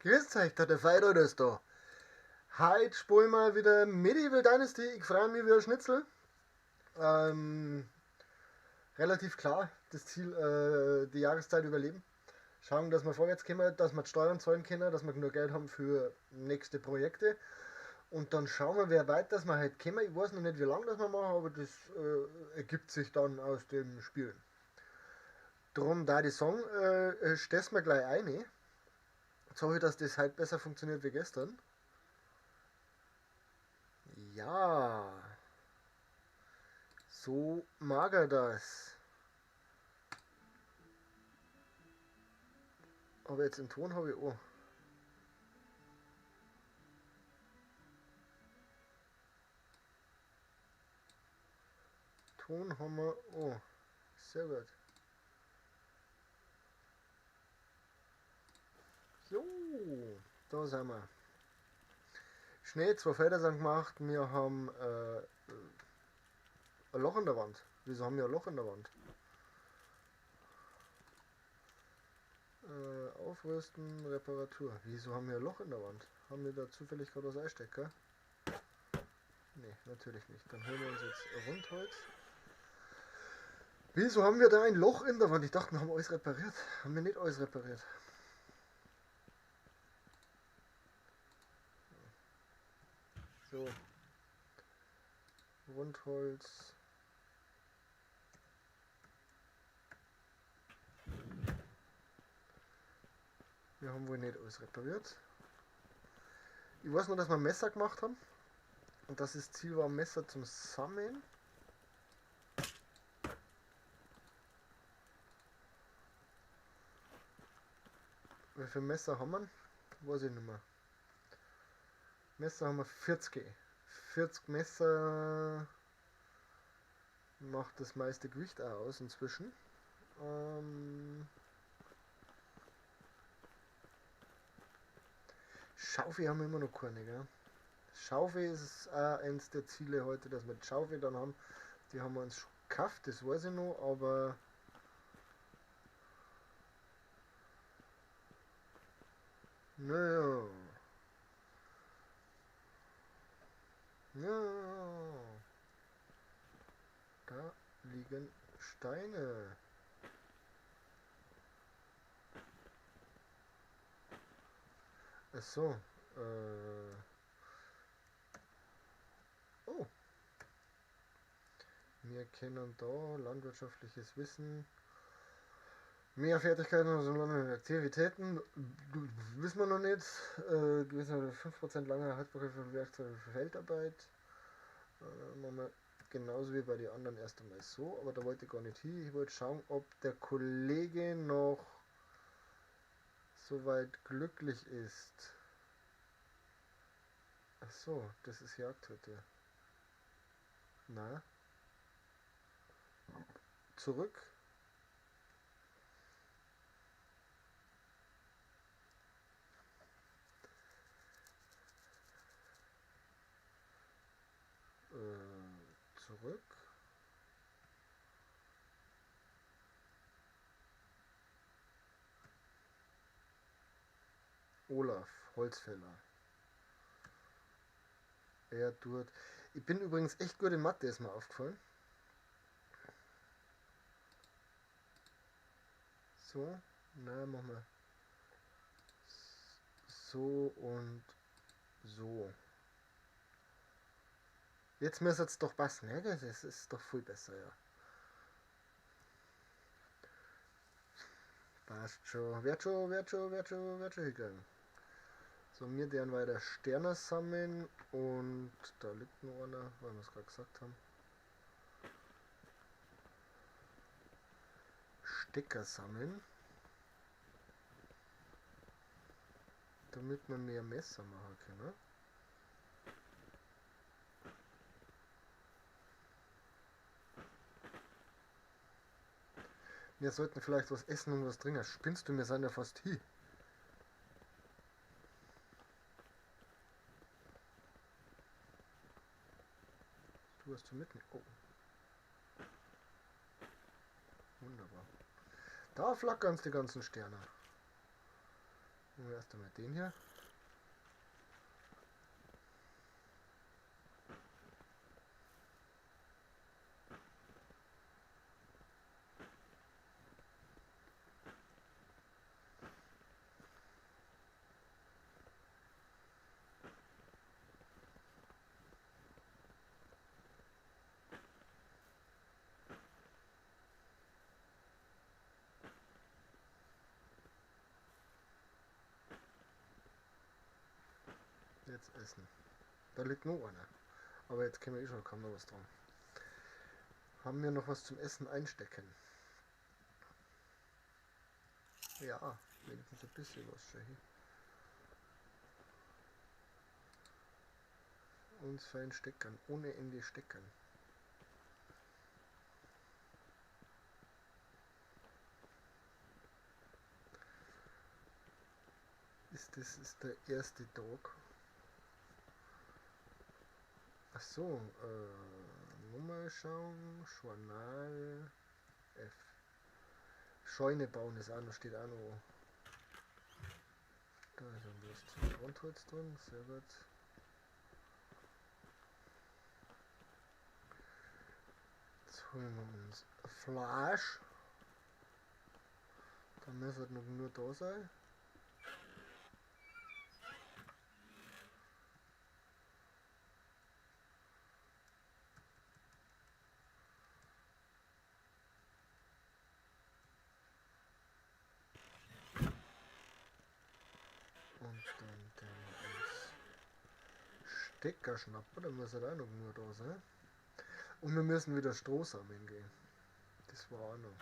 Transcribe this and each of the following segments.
Grüß euch, der Feider ist da. Heute spielen wir wieder Medieval Dynasty. Ich freue mich wie ein Schnitzel. Relativ klar, das Ziel, die Jahreszeit überleben. Schauen, dass wir vorwärts kommen, dass wir die Steuern zahlen können, dass wir genug Geld haben für nächste Projekte. Und dann schauen wir, wer weit dass wir heute kommen. Ich weiß noch nicht, wie lange das wir machen, aber das ergibt sich dann aus dem Spielen. Drum da die Song, stell's mir gleich ein. Jetzt hoffe ich, dass das heute besser funktioniert wie gestern. Ja. So mag er das. Aber jetzt im Ton habe ich auch. Ton haben wir auch. Sehr gut. So, da sind wir. Schnell, 2 Felder sind gemacht. Wir haben ein Loch in der Wand. Wieso haben wir ein Loch in der Wand? Aufrüsten, Reparatur. Wieso haben wir ein Loch in der Wand? Haben wir da zufällig gerade was einstecken? Nee, natürlich nicht. Dann holen wir uns jetzt Rundholz. Wieso haben wir da ein Loch in der Wand? Ich dachte, wir haben alles repariert. Haben wir nicht alles repariert? So. Rundholz. Wir haben wohl nicht alles repariert. Ich weiß nur, dass wir ein Messer gemacht haben. Und dass das Ziel war, ein Messer zum Sammeln. Wie viele Messer haben wir? Weiß ich nicht mehr. Messer haben wir 40. 40 Messer macht das meiste Gewicht auch aus inzwischen. Schaufel haben wir immer noch keine, gell? Schaufel ist auch eins der Ziele heute, dass wir die Schaufel dann haben. Die haben wir uns schon gekauft, das weiß ich noch, aber naja. Ja. Da liegen Steine. Ach so. Oh. Wir kennen da landwirtschaftliches Wissen. Mehr Fertigkeiten und Aktivitäten wissen wir noch nicht. Gewisse 5% lange Haltbarkeit von Werkzeugen für Feldarbeit. Machen wir genauso wie bei den anderen erst einmal so, aber da wollte ich gar nicht hin. Ich wollte schauen, ob der Kollege noch soweit glücklich ist. Ach so, das ist Jagdhütte. Na? Zurück. Zurück. Olaf, Holzfäller. Er tut. Ich bin übrigens echt gut in Mathe, ist mir aufgefallen. So, na, machen wir so und so. Jetzt müsste es doch passen, ne? Das ist doch viel besser, ja. Passt schon. Wird schon, wird schon, wird schon, wird schon hinkriegen. So, wir deren weiter Sterne sammeln und da liegt noch einer, weil wir es gerade gesagt haben. Stecker sammeln. Damit man mehr Messer machen kann, ne? Wir sollten vielleicht was essen und was trinken. Spinnst du, wir sind ja fast hier. Du hast zu mitnehmen. Oh. Wunderbar. Da flackern die ganzen Sterne. Nehmen wir erst einmal den hier. Jetzt essen. Da liegt noch einer. Aber jetzt können wir eh schon kaum noch was dran. Haben wir noch was zum Essen einstecken? Ja, wenigstens ein bisschen was schon hier. Uns fein steckern, ohne Ende steckern. Das ist der erste Tag. Ach so, Nummer schauen, Journal F. Scheune bauen ist auch noch, steht auch noch. Da ist ein bloß 2 Brandholz drin, sehr gut. Jetzt holen wir uns Fleisch. Da müssen wir noch nur da sein. Und dann den Stecker schnappen, da muss er auch noch nur da sein. Und wir müssen wieder Stroh sammeln gehen. Das war auch noch.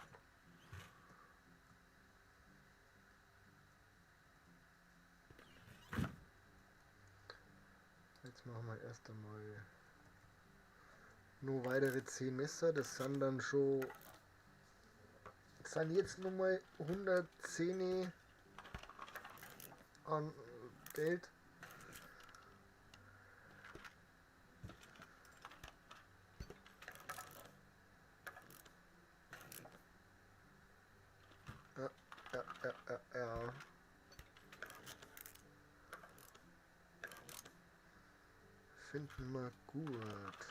Jetzt machen wir erst einmal nur weitere 10 Messer. Das sind dann schon, das sind jetzt nochmal 110 an Geld. Ja. Finden wir gut.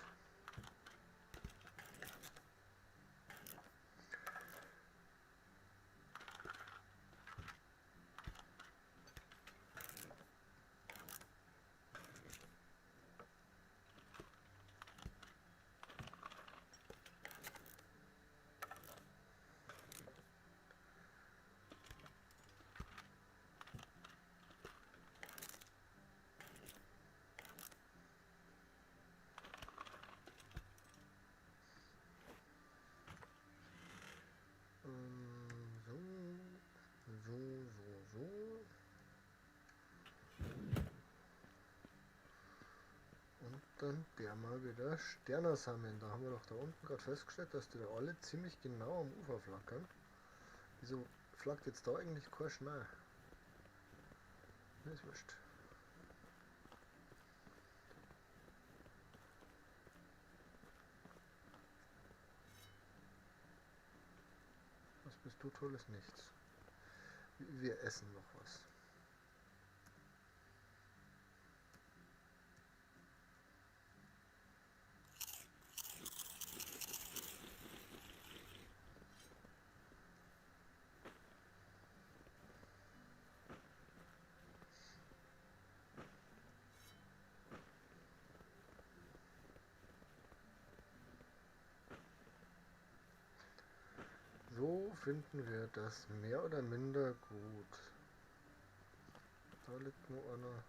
So. Und dann der mal wieder Sterne sammeln. Da haben wir doch da unten gerade festgestellt, dass die da alle ziemlich genau am Ufer flackern. Wieso flackt jetzt da eigentlich kein Schnee? Das ist wurscht. Was bist du Tolles? Nichts. Wir essen noch was. So finden wir das mehr oder minder gut. Da liegt nur einer.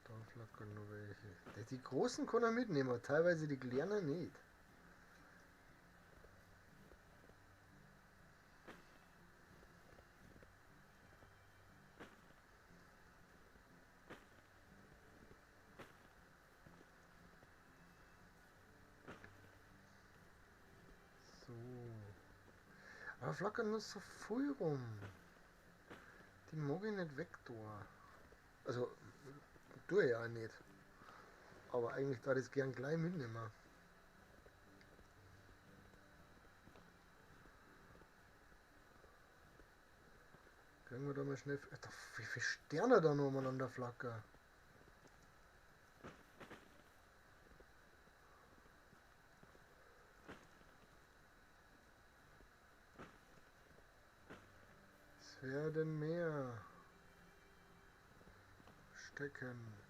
Da flackern nur welche. Die großen kann er mitnehmen, teilweise die kleinen nicht. Aber flackern nur so viel rum. Die mag ich nicht weg da. Also, tue ich ja auch nicht. Aber eigentlich da ich es gern gleich mitnehmen. wir da mal schnell... Alter, wie viele Sterne da noch umeinander flackern. Es werden mehr stecken.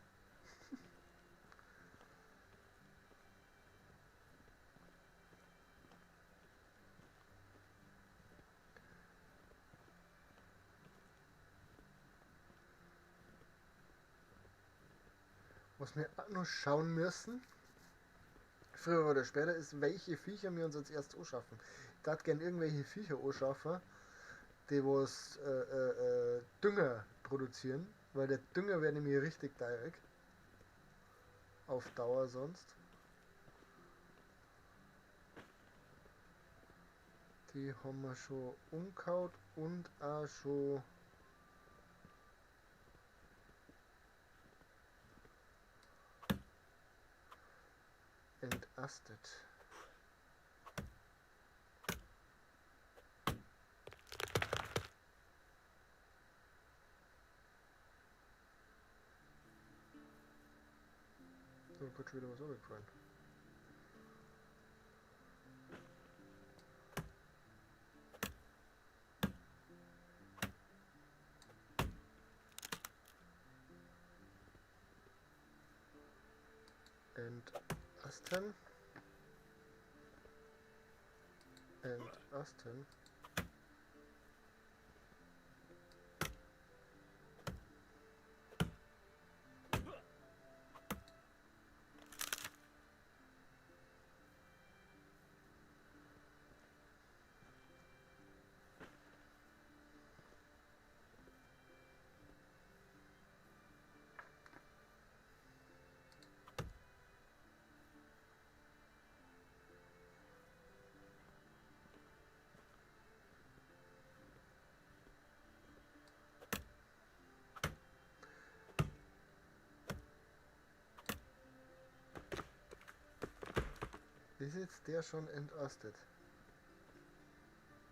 Was wir auch noch schauen müssen, früher oder später, ist, welche Viecher wir uns als erstes anschaffen. Ich darf gern irgendwelche Viecher anschaffen, die was Dünger produzieren, weil der Dünger wäre nämlich richtig teuer. Auf Dauer sonst. Die haben wir schon umgehauen und auch schon entastet. So, kurz schon wieder was runtergefallen. Entasten. Entasten. Ist jetzt der schon entastet?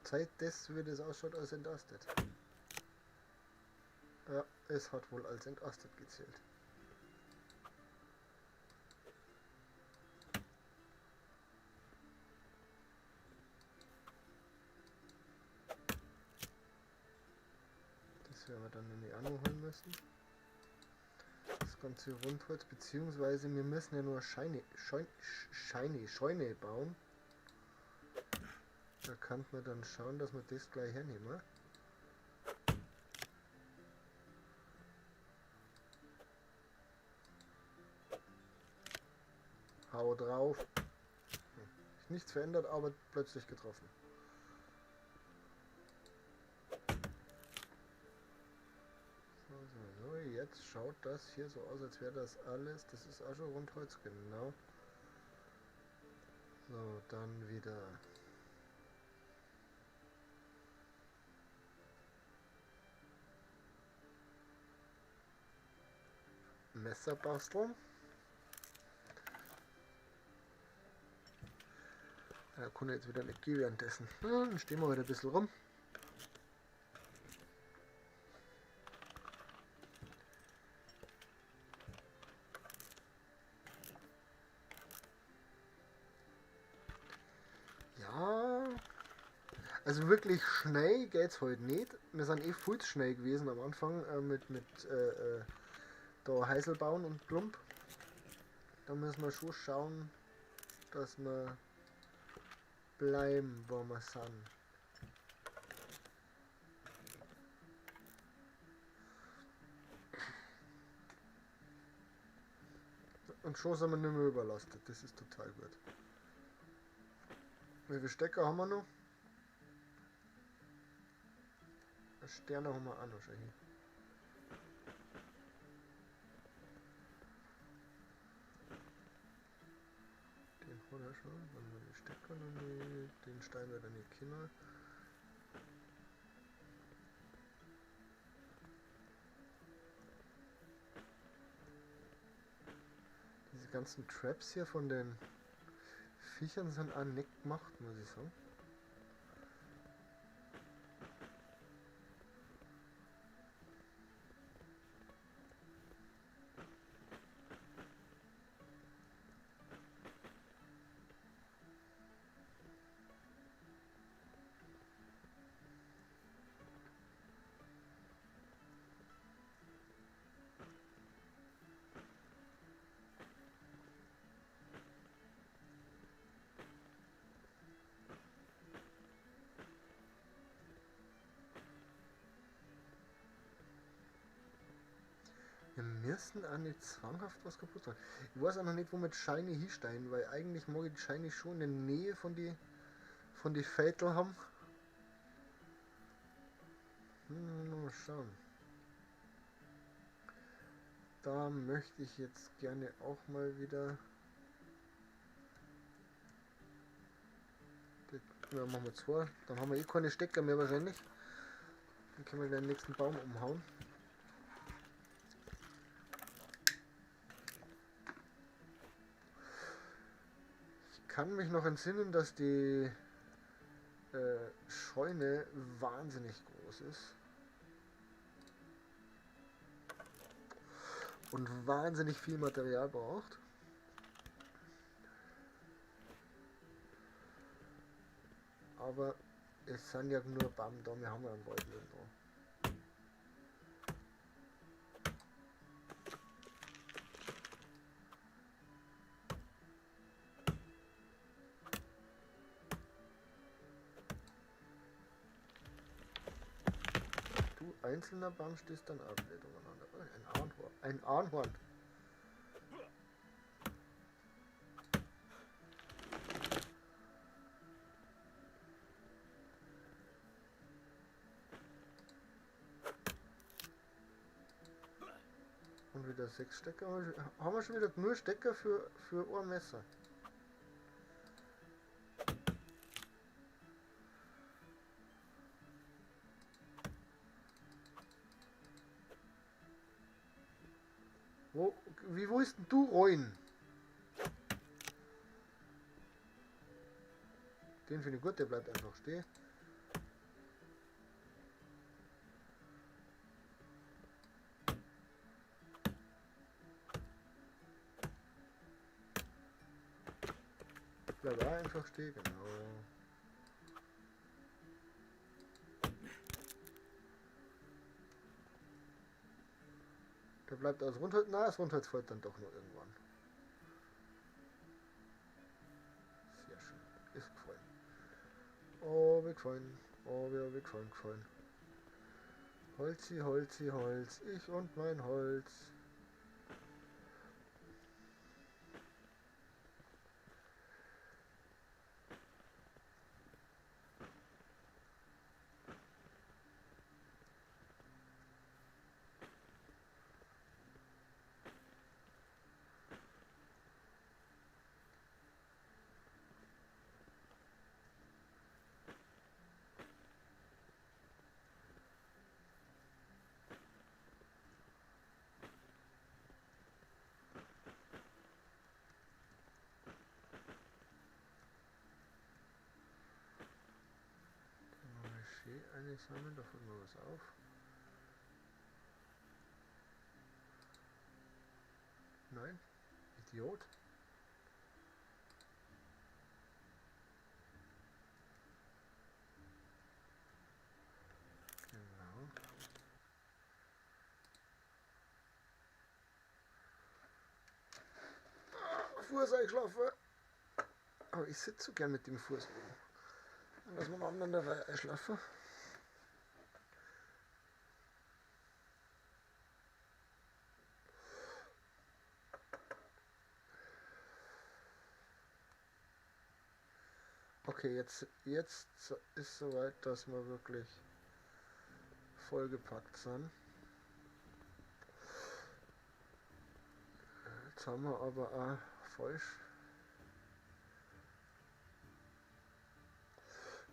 Zeit des, wie das ausschaut, als entastet. Ja, es hat wohl als entastet gezählt. Das werden wir dann nämlich auch noch holen müssen. Das ganze Rundholz, beziehungsweise wir müssen ja nur Scheune bauen. Da kann man dann schauen, dass wir das gleich hernehmen. Hau drauf. Ist nichts verändert, aber plötzlich getroffen. So, jetzt schaut das hier so aus, als wäre das alles. Das ist auch schon Rundholz, genau. So, dann wieder. Messer basteln. Da kann ich jetzt wieder nicht gehen währenddessen. Dann stehen wir wieder ein bisschen rum. Ja, also wirklich schnell geht's heute nicht. Wir sind eh viel zu schnell gewesen am Anfang mit da Heisel bauen und Plump. Da müssen wir schon schauen, dass wir bleiben, wo wir sind. Und schon sind wir nicht mehr überlastet, das ist total gut. Wie viele Stecker haben wir noch? Sterne haben wir auch noch schon hier. Den hat er schon, dann haben wir die Stecker noch nicht, den Stein wird er nicht kennen. Diese ganzen Traps hier von den Viechern sind auch nicht gemacht, muss ich sagen. Wir müssen auch nicht zwanghaft was kaputt machen. Ich weiß auch noch nicht, wo wir die Scheine hinstellen, weil eigentlich mag ich die Scheine schon in der Nähe von die Viertel haben. Mal schauen. Da möchte ich jetzt gerne auch mal wieder... Ja, machen wir zwei. Dann haben wir eh keine Stecker mehr wahrscheinlich. Dann können wir gleich den nächsten Baum umhauen. Ich kann mich noch entsinnen, dass die Scheune wahnsinnig groß ist. Und wahnsinnig viel Material braucht. Aber es sind ja nur Baum da, wir haben ja einen Wald neben dran. Du einzelner Baum stehst dann auch blöd umeinander. Ein Ahorn. Ein Ahorn. Und wieder 6 Stecker. Haben wir schon wieder nur Stecker für ein Messer. Wo ist denn du rein? Den finde ich gut, der bleibt einfach stehen. Bleibt auch einfach stehen, genau. Der bleibt als Rundholz. Na, das Rundholz folgt dann doch nur irgendwann. Sehr schön. Ist gefallen. Oh, mir gefallen. Oh, mir gefallen, gefallen. Holzi, Holzi, Holz. Ich und mein Holz. Eine sammeln, da fällt mir was auf. Nein, Idiot. Genau. Ah, Fuß eingeschlafen. Aber ich sitze so gern mit dem Fuß oben. Dann lassen wir den anderen dabei einschlafen. Okay, jetzt ist soweit, dass wir wirklich vollgepackt sind. Jetzt haben wir aber auch falsch.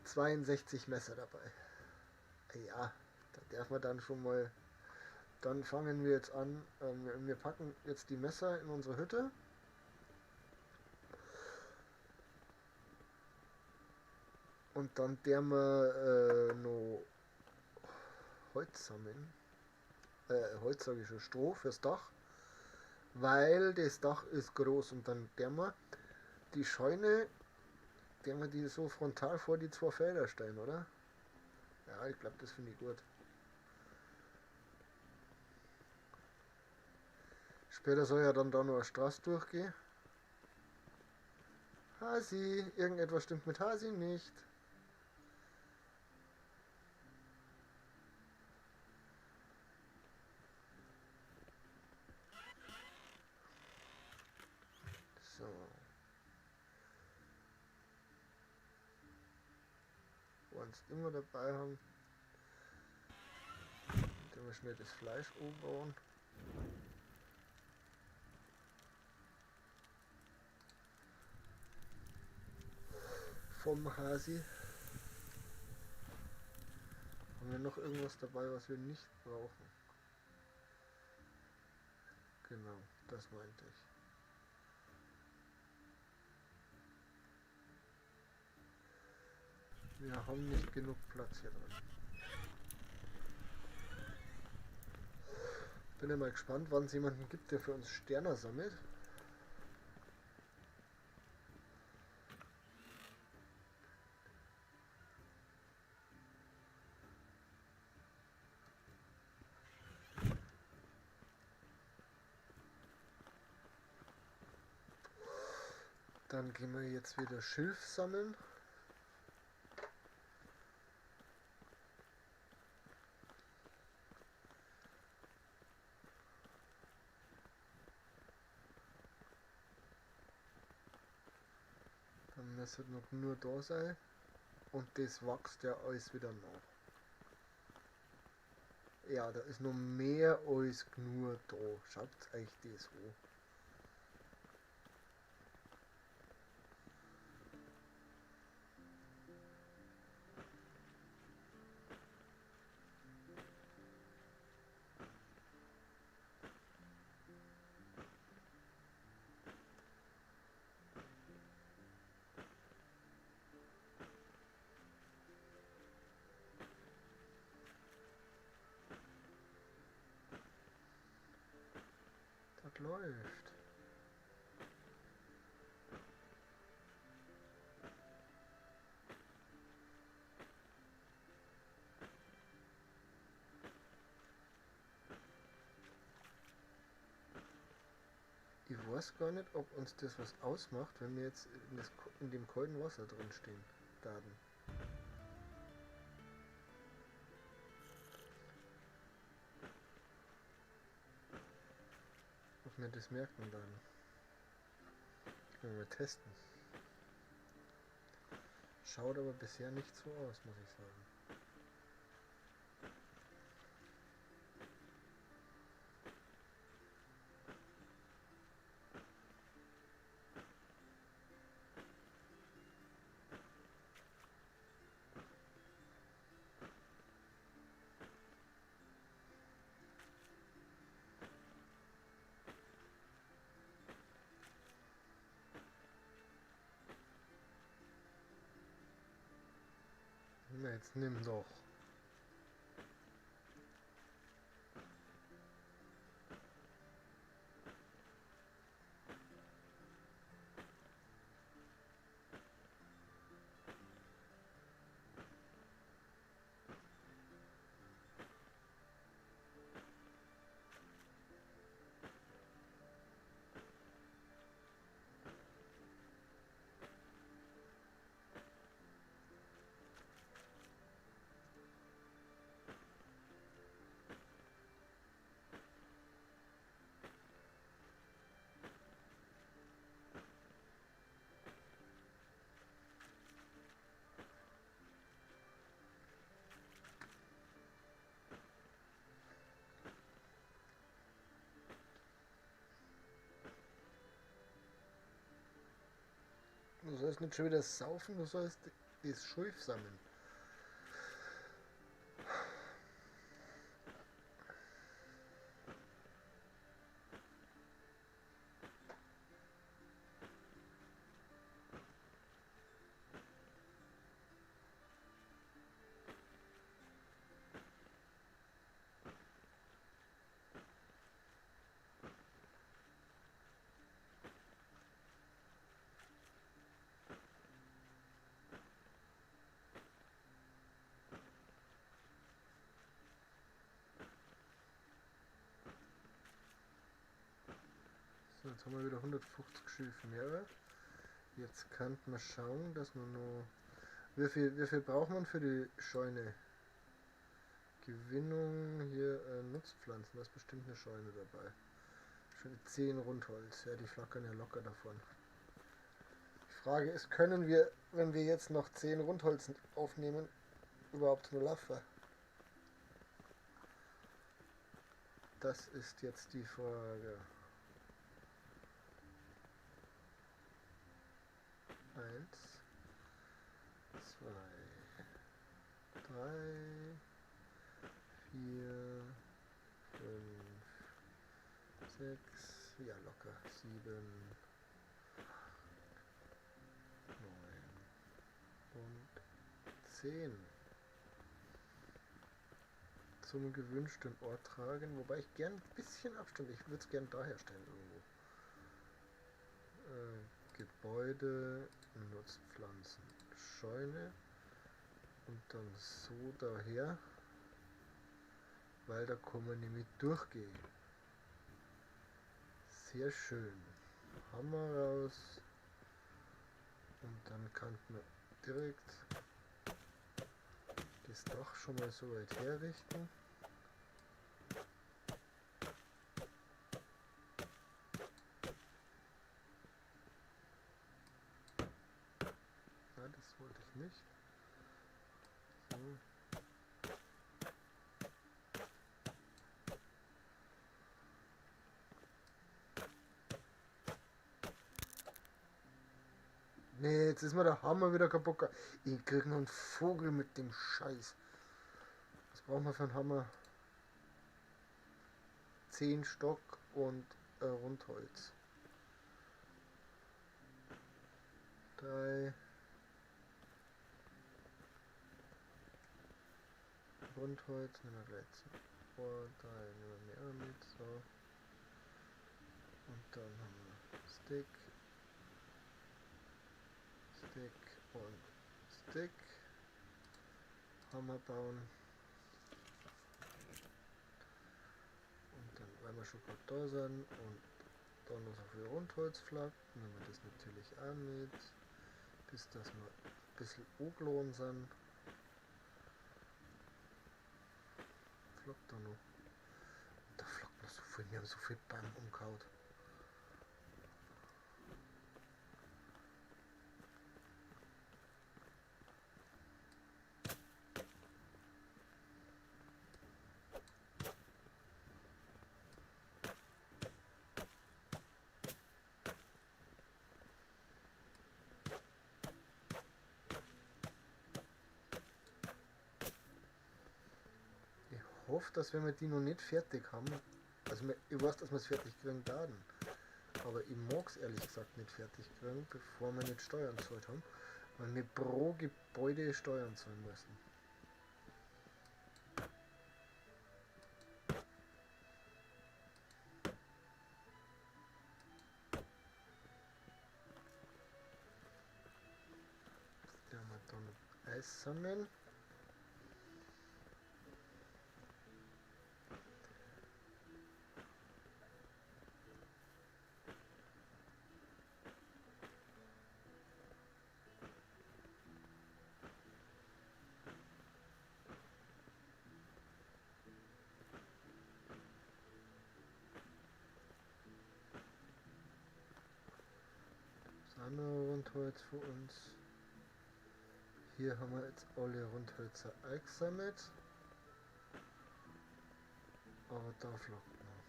62 Messer dabei. Ja, da darf man dann schon mal... Dann fangen wir jetzt an. Wir packen jetzt die Messer in unsere Hütte. Und dann der wir noch Holz sammeln. Holz sage ich schon, Stroh fürs Dach. Weil das Dach ist groß und dann der wir die Scheune, der wir die so frontal vor die zwei Felder stellen, oder? Ja, ich glaube, das finde ich gut. Später soll ja dann da noch eine Straße durchgehen. Hasi, irgendetwas stimmt mit Hasi nicht. Kannst immer dabei haben. Dann wir schnell das Fleisch umbauen. Vom Hasi. Haben wir noch irgendwas dabei, was wir nicht brauchen? Genau, das meinte ich. Wir haben nicht genug Platz hier drin. Bin ja mal gespannt, wann es jemanden gibt, der für uns Sterner sammelt. Dann gehen wir jetzt wieder Schilf sammeln. Dann müsste noch nur da sein. Und das wächst ja alles wieder nach. Ja, da ist noch mehr als nur da. Schaut euch das an. Das läuft. Ich weiß gar nicht, ob uns das was ausmacht, wenn wir jetzt in dem kalten Wasser drin stehen. Daten. Ob wir das merken dann. Können wir testen. Schaut aber bisher nicht so aus, muss ich sagen. Na, jetzt nimm doch. Du sollst nicht schon wieder saufen, du sollst das Schilf sammeln. So, jetzt haben wir wieder 150 Schilf mehr. Jetzt könnte man schauen, dass man noch... Wie viel braucht man für die Scheune? Gewinnung hier, Nutzpflanzen, da ist bestimmt eine Scheune dabei. Schon 10 Rundholz, ja, die flackern ja locker davon. Die Frage ist, können wir, wenn wir jetzt noch 10 Rundholz aufnehmen, überhaupt nur laufen? Das ist jetzt die Frage. 1, 2, 3, 4, 5, 6, ja locker, 7, 9 und 10. Zum gewünschten Ort tragen, wobei ich gern ein bisschen Abstand, ich würde es gern da herstellen irgendwo. Gebäude, Nutzpflanzen, Scheune und dann so daher, weil da kann man nämlich durchgehen. Sehr schön. Hammer raus und dann kann man direkt das Dach schon mal so weit herrichten. Nein, das wollte ich nicht. So. Nee, jetzt ist mir der Hammer wieder kaputt gegangen. Ich krieg noch einen Vogel mit dem Scheiß. Was brauchen wir für einen Hammer? 10 Stock und Rundholz. 3. Rundholz nehmen wir gleich 2, 3, nehmen wir mehr mit. So. Und dann haben wir Stick. Stick und Stick. Hammer bauen. Und dann, weil wir schon gerade da sind und da noch so viel Rundholz flackt, nehmen wir das natürlich auch mit, bis dass wir ein bisschen angelohnt sind. Flockt da noch. Da flockt noch so viel, wir haben so viel Baum umgehauen. Ich hoffe, dass wenn wir die noch nicht fertig haben, also ich weiß, dass wir es fertig kriegen werden, aber ich mag es ehrlich gesagt nicht fertig kriegen, bevor wir nicht Steuern gezahlt haben, weil wir pro Gebäude Steuern zahlen müssen. Jetzt werden wir da noch Eis sammeln. Rundholz für uns. Hier haben wir jetzt alle Rundhölzer eingesammelt. Aber da flockt noch.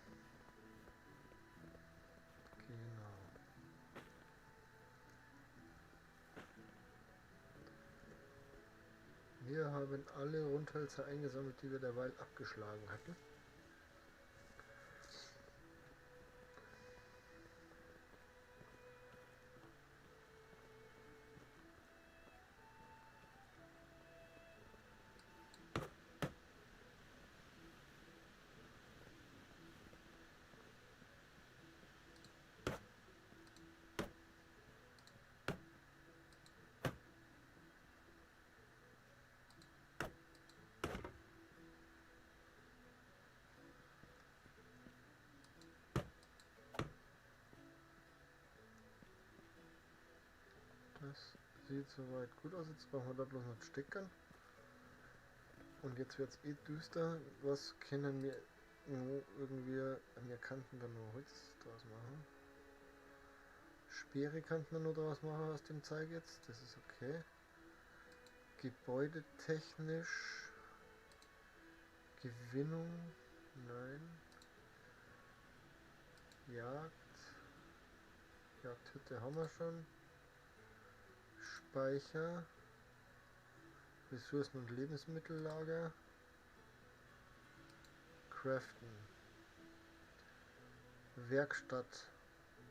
Genau. Wir haben alle Rundhölzer eingesammelt, die wir derweil abgeschlagen hatten. Das sieht soweit gut aus. Jetzt brauchen wir da bloß noch Steckern. Und jetzt wird's eh düster. Was können wir noch irgendwie... Wir könnten da noch Holz draus machen. Speere könnten wir noch draus machen aus dem Zeug jetzt. Das ist okay. Gebäudetechnisch. Gewinnung. Nein. Jagd. Jagdhütte haben wir schon. Speicher. Ressourcen- und Lebensmittellager. Craften. Werkstatt.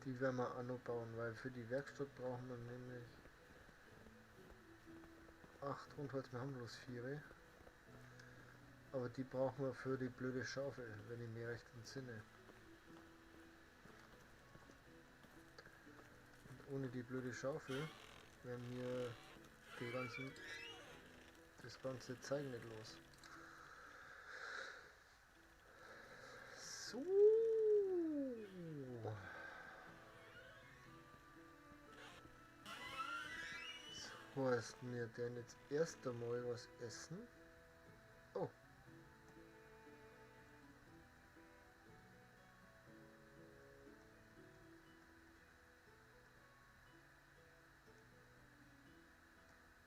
Die werden wir auch noch bauen, weil für die Werkstatt brauchen wir nämlich 8 Rundholz, wir haben bloß 4. Aber die brauchen wir für die blöde Schaufel, wenn ich mir recht entsinne. Und ohne die blöde Schaufel werden wir das ganze Zeug nicht los. So. Das heißt, wir werden jetzt erst einmal was essen. Oh.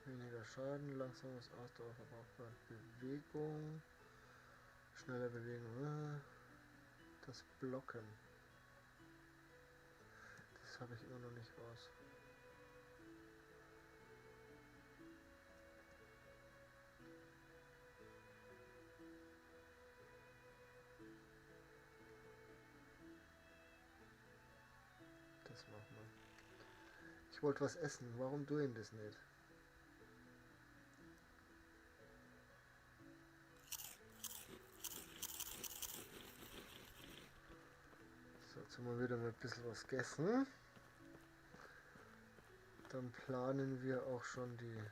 Weniger Schaden, langsames Ausdauerverbrauch bei Bewegung, schneller Bewegung, das Blocken. Das habe ich immer noch nicht raus. Das machen wir. Ich wollte was essen. Warum tue ich das nicht? So, jetzt haben wir wieder mal ein bisschen was gegessen. Dann planen wir auch schon die...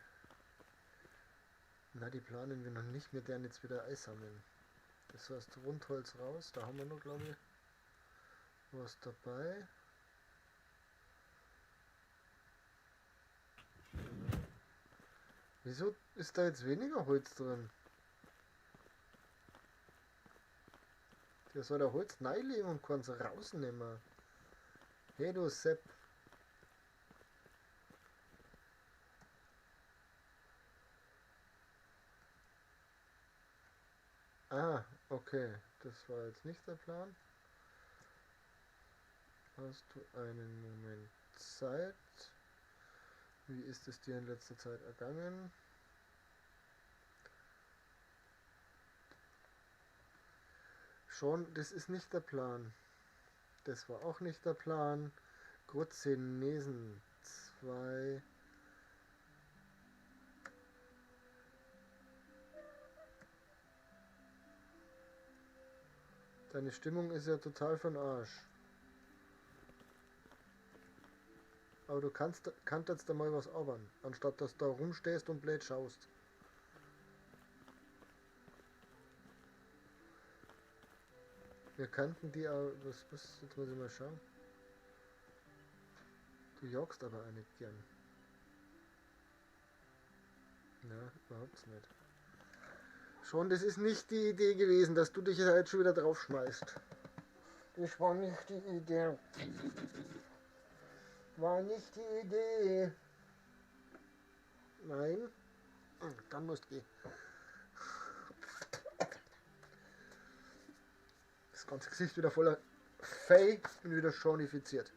Na, die planen wir noch nicht. Wir werden jetzt wieder Eis sammeln. Das heißt Rundholz raus. Da haben wir noch, glaube ich, was dabei. Wieso ist da jetzt weniger Holz drin? Der soll da Holz reinlegen und kann's rausnehmen. Hey du Sepp. Ah, okay. Das war jetzt nicht der Plan. Hast du einen Moment Zeit? Wie ist es dir in letzter Zeit ergangen? Schon, das ist nicht der Plan. Das war auch nicht der Plan. Grotzenesen. 2. Deine Stimmung ist ja total von Arsch. Aber du kannst jetzt da mal was arbeiten, anstatt dass du da rumstehst und blöd schaust. Wir könnten die auch, was, jetzt muss ich mal schauen. Du jagst aber auch nicht gern. Ja, überhaupt nicht. Schon, das ist nicht die Idee gewesen, dass du dich jetzt schon wieder draufschmeißt. Das war nicht die Idee. War nicht die Idee. Nein. Dann musst du gehen. Das ganze Gesicht wieder voller Fey und wieder schonifiziert.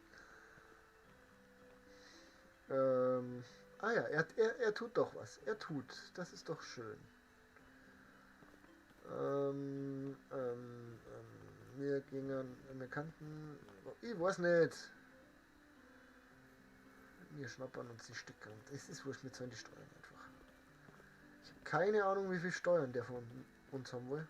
Ah ja, er tut doch was. Er tut. Das ist doch schön. Wir gingen, wir kannten, ich weiß nicht. Wir schnappern uns die Stücke und es ist wurscht, wir zahlen die Steuern einfach. Ich habe keine Ahnung, wie viel Steuern der von uns haben will.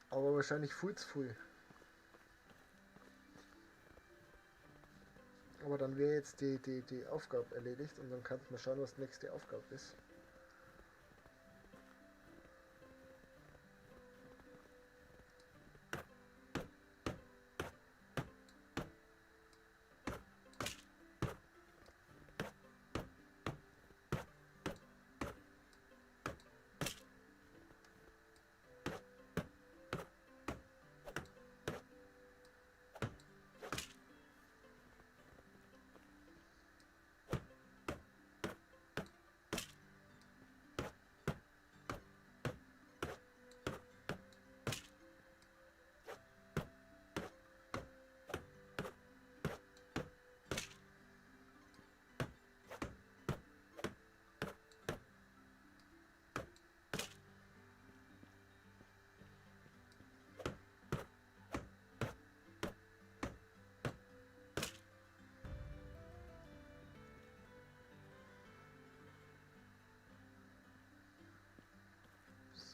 Aber wahrscheinlich viel zu viel. Aber dann wäre jetzt die Aufgabe erledigt und dann kann man schauen, was die nächste Aufgabe ist.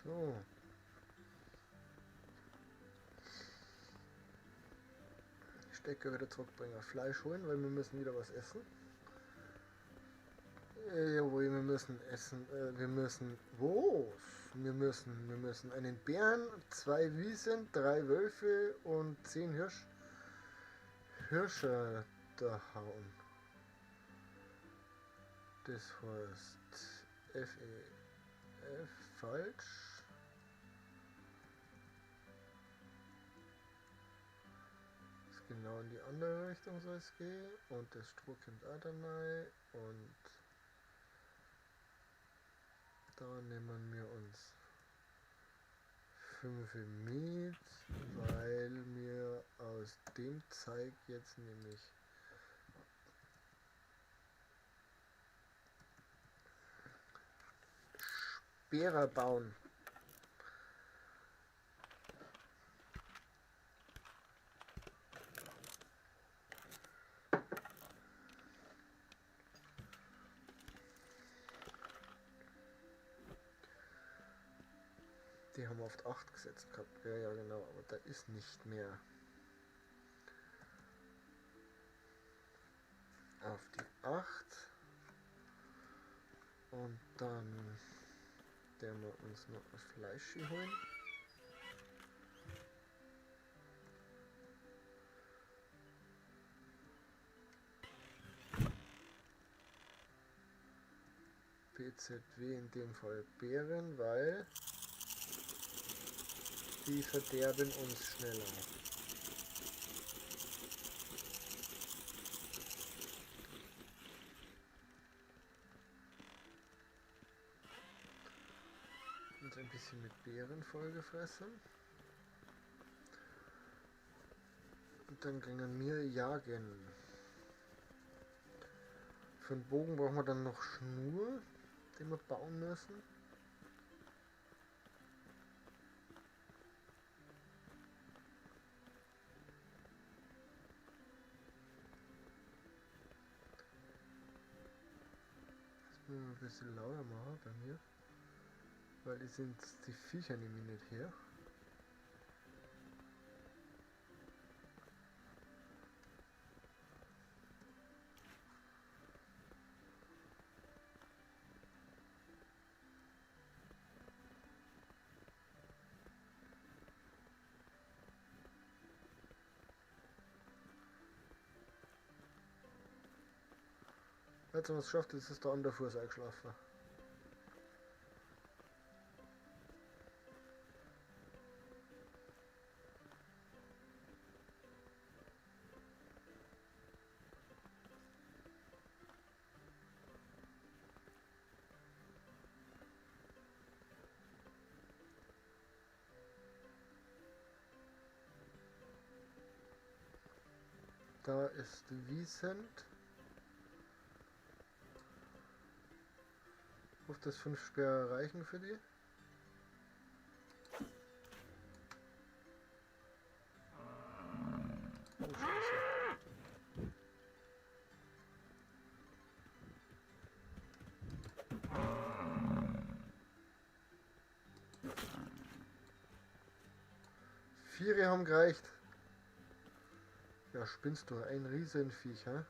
So. Stecker wieder zurückbringen, Fleisch holen, weil wir müssen wieder was essen. Jawohl, wir müssen essen. Wir müssen... Wo? Wir müssen einen Bären, 2 Wiesen, 3 Wölfe und 10 Hirsche da hauen. Das heißt F E F falsch. Das ist genau in die andere Richtung soll es gehen. Und das Stroh kommt auch da rein. Und da nehmen wir uns 5 mit, weil wir aus dem Zeug jetzt nämlich Speere bauen. Die haben wir auf 8 gesetzt gehabt. Ja, ja, genau, aber da ist nicht mehr. Auf die 8. Und dann werden wir uns noch ein Fleisch holen. BZW in dem Fall Bären, weil die verderben uns schneller. Uns ein bisschen mit Beeren vollgefressen. Und dann gingen wir jagen. Für den Bogen brauchen wir dann noch Schnur, den wir bauen müssen. Das müssen wir ein bisschen lauter machen bei mir, weil die sind die Viecher nämlich nicht her. Jetzt haben wir es geschafft, jetzt ist der andere Fuß eingeschlafen. Da ist Wiesent. Auf das 5 Speere reichen für die. Oh, Scheiße. 4 haben gereicht. Ja, spinnst du? Ein Riesenviech, hä?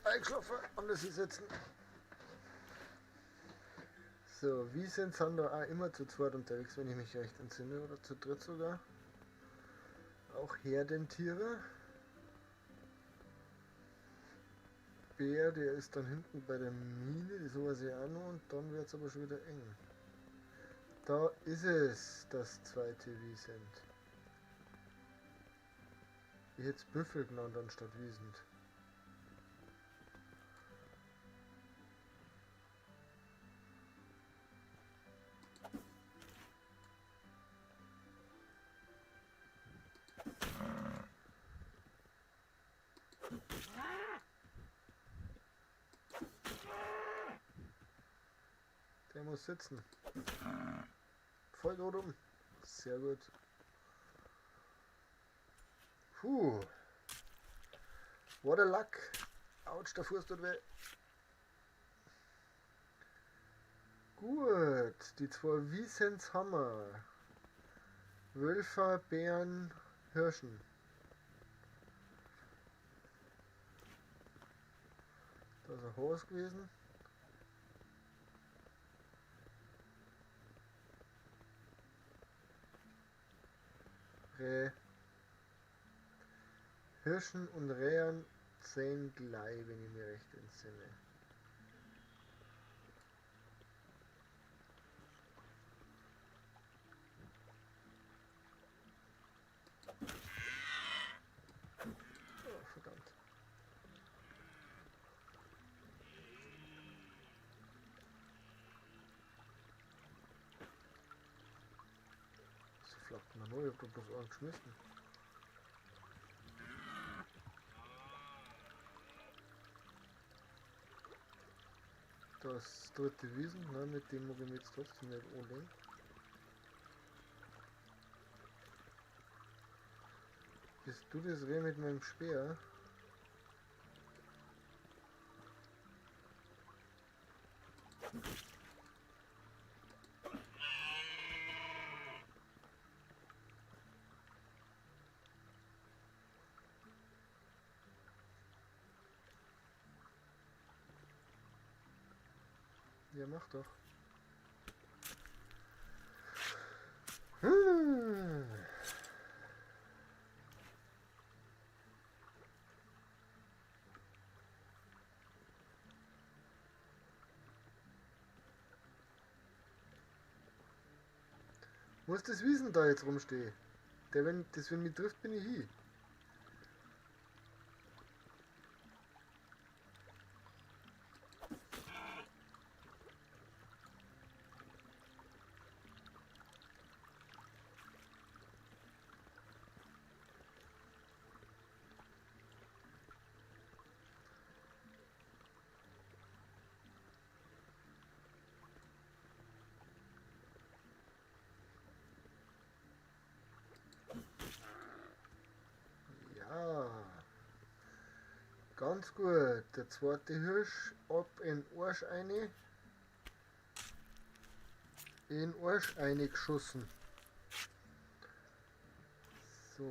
Eingeschlafen, anders hinsetzen. So, wie sind Sander auch immer zu zweit unterwegs, wenn ich mich recht entsinne, oder zu dritt sogar. Auch Herdentiere. Bär, der ist dann hinten bei der Mine, die sowas ja auch noch, und dann wird's aber schon wieder eng. Da ist es, das zweite Wiesent. Ich hätte es Büffel genannt anstatt Wiesent. Der muss sitzen. Voll tot um. Sehr gut. Puh. What a luck. Autsch, der Fuß tut weh. Gut, die zwei Wiesens haben wir. Wölfer, Bären, Hirschen. Da ist ein Horst gewesen. Reh. Hirschen und Rehen zählen gleich, wenn ich mich recht entsinne. Oh, verdammt. So flackt man neu, ich hab doch bloß einen geschmissen. Das dritte Wiesen, ne, mit dem muss ich mich jetzt trotzdem nicht anlegen. Bist du das Reh mit meinem Speer? Ja, mach doch. Wo ist das Wiesen da jetzt rumstehe? Der, wenn das wenn mich trifft, bin ich hier. Ganz gut. Der zweite Hirsch ab in Arsch eine. In Arsch eingeschossen. So.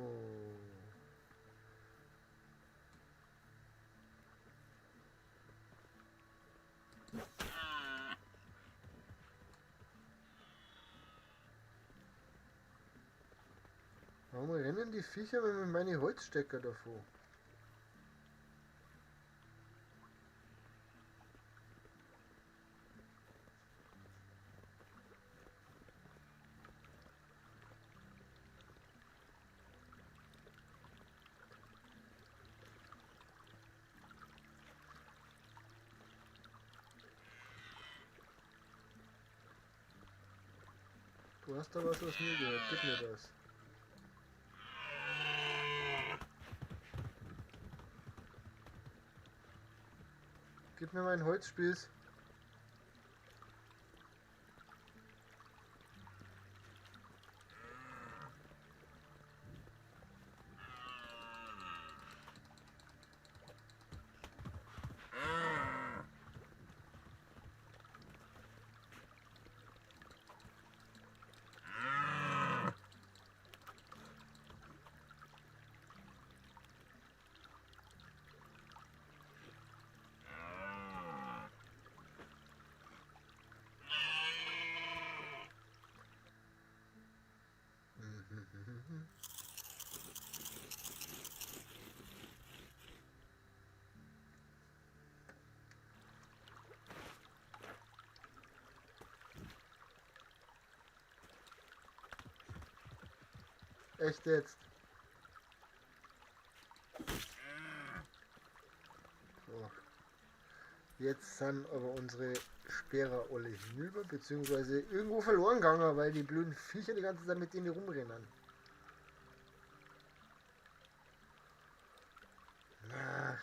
Warum rennen die Viecher mit meinen Holzstecker davor? Du hast da was, was mir gehört. Gib mir das. Gib mir meinen Holzspieß. Echt jetzt? So. Jetzt sind aber unsere Speere alle hinüber, beziehungsweise irgendwo verloren gegangen, weil die blöden Viecher die ganze Zeit mit denen rumrennen. Ach.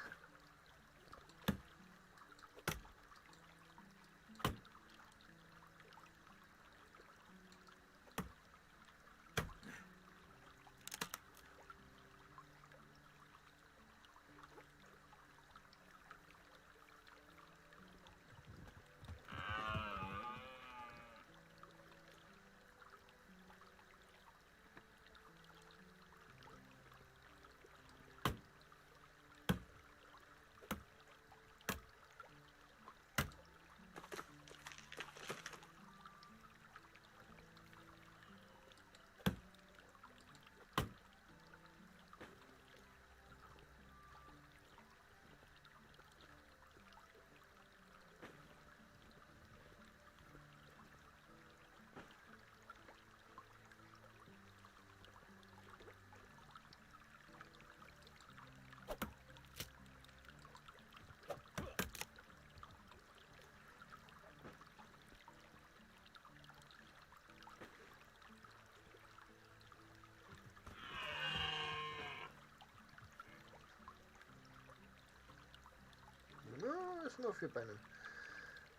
Essen auf vier Beinen.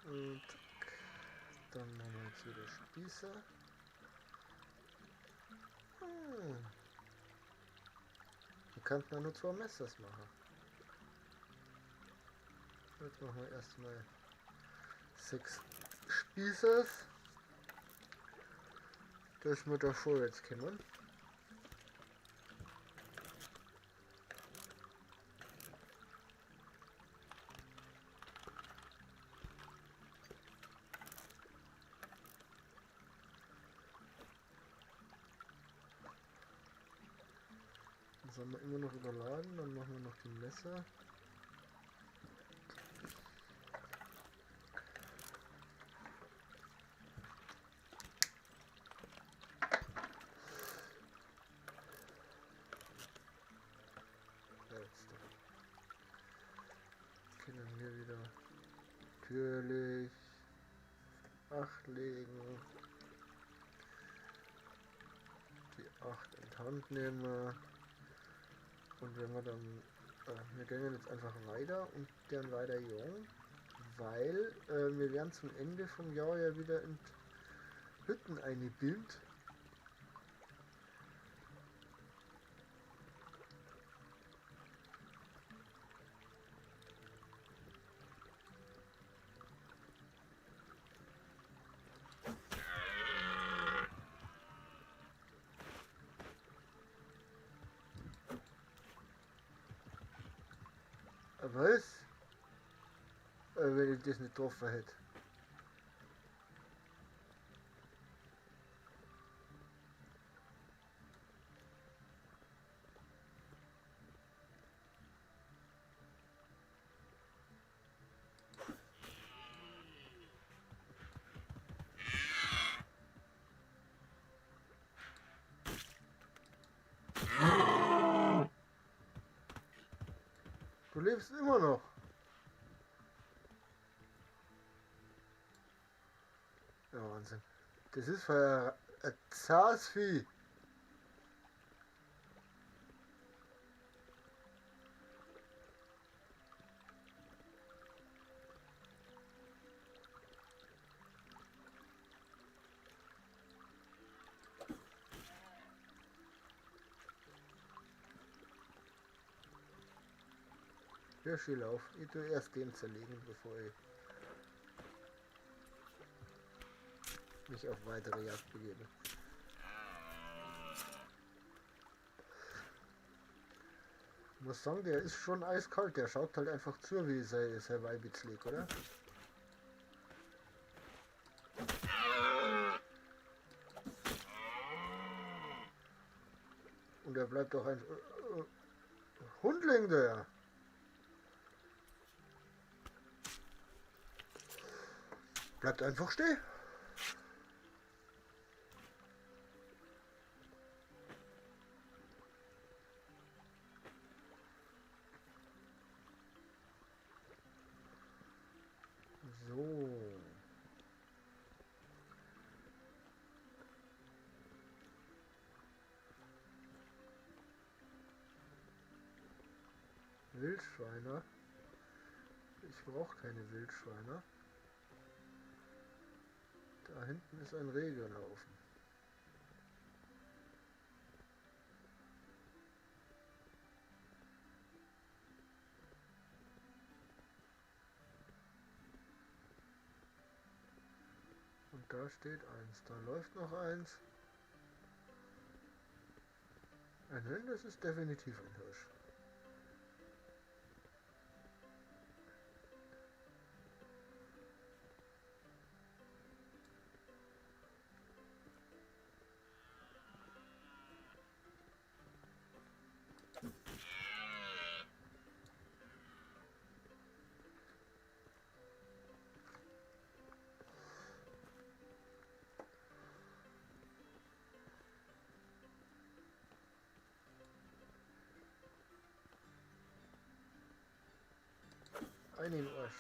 Und dann machen wir jetzt wieder Spießer. Wir könnten auch nur 2 Messers machen. Jetzt machen wir erstmal 6 Spießers, dass wir da vorwärts kommen. Das haben wir immer noch überladen, dann machen wir noch die Messer. Jetzt können wir wieder natürlich 8 legen. Die 8 in die Hand nehmen. Und wenn wir dann, wir gehen jetzt einfach weiter und dann weiter jung, weil wir werden zum Ende vom Jahr ja wieder in Hütten eingebildet. Was? Wenn ich das nicht getroffen hätte. Du lebst immer noch. Ja, Wahnsinn. Das ist für ein zahres Vieh. Ja, schön auf. Ich tue erst den zerlegen, bevor ich mich auf weitere Jagd begebe. Ich muss sagen, der ist schon eiskalt. Der schaut halt einfach zu, wie sein Weib zerlegt, oder? Und er bleibt auch ein Hundling, der. Bleibt einfach stehen. So. Wildschweine. Ich brauche keine Wildschweine. Da hinten ist ein Reh gelaufen. Und da steht eins. Da läuft noch eins. Ein Hund, das ist definitiv ein Hirsch. Einen Arsch.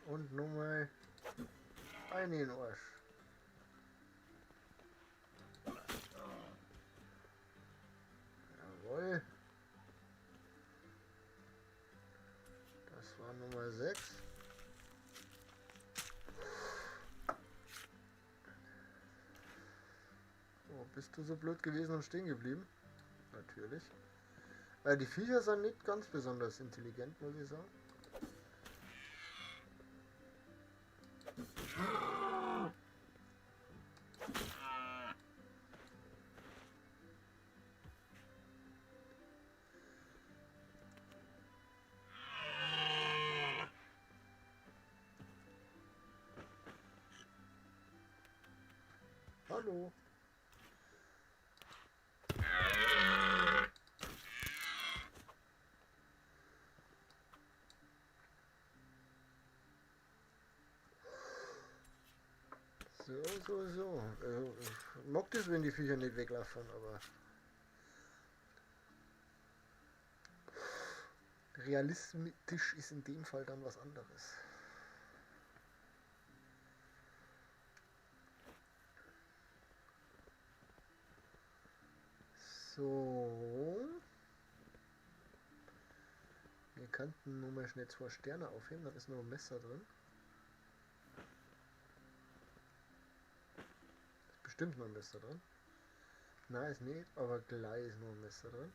Und nochmal einen Arsch. Bist du so blöd gewesen und stehen geblieben? Natürlich. Die Viecher sind nicht ganz besonders intelligent, muss ich sagen. Hallo. So, so, so. Also, ich mag das, wenn die Viecher nicht weglaufen, aber realistisch ist in dem Fall dann was anderes. So. Wir könnten nur mal schnell 2 Sterne aufheben, dann ist noch ein Messer drin. Ist bestimmt noch ein Messer drin. Nein, ist nicht, aber gleich ist noch ein Messer drin.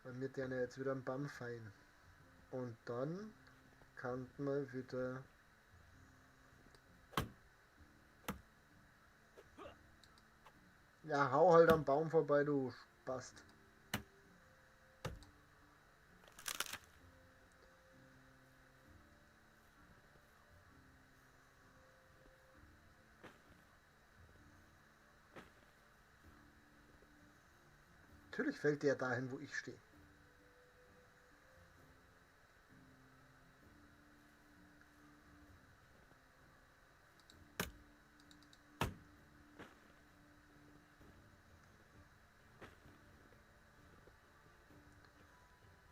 Weil wir den ja jetzt wieder am Baum fein. Und dann kann man wieder... Ja, hau halt am Baum vorbei, du Spast. Natürlich fällt der dahin, wo ich stehe.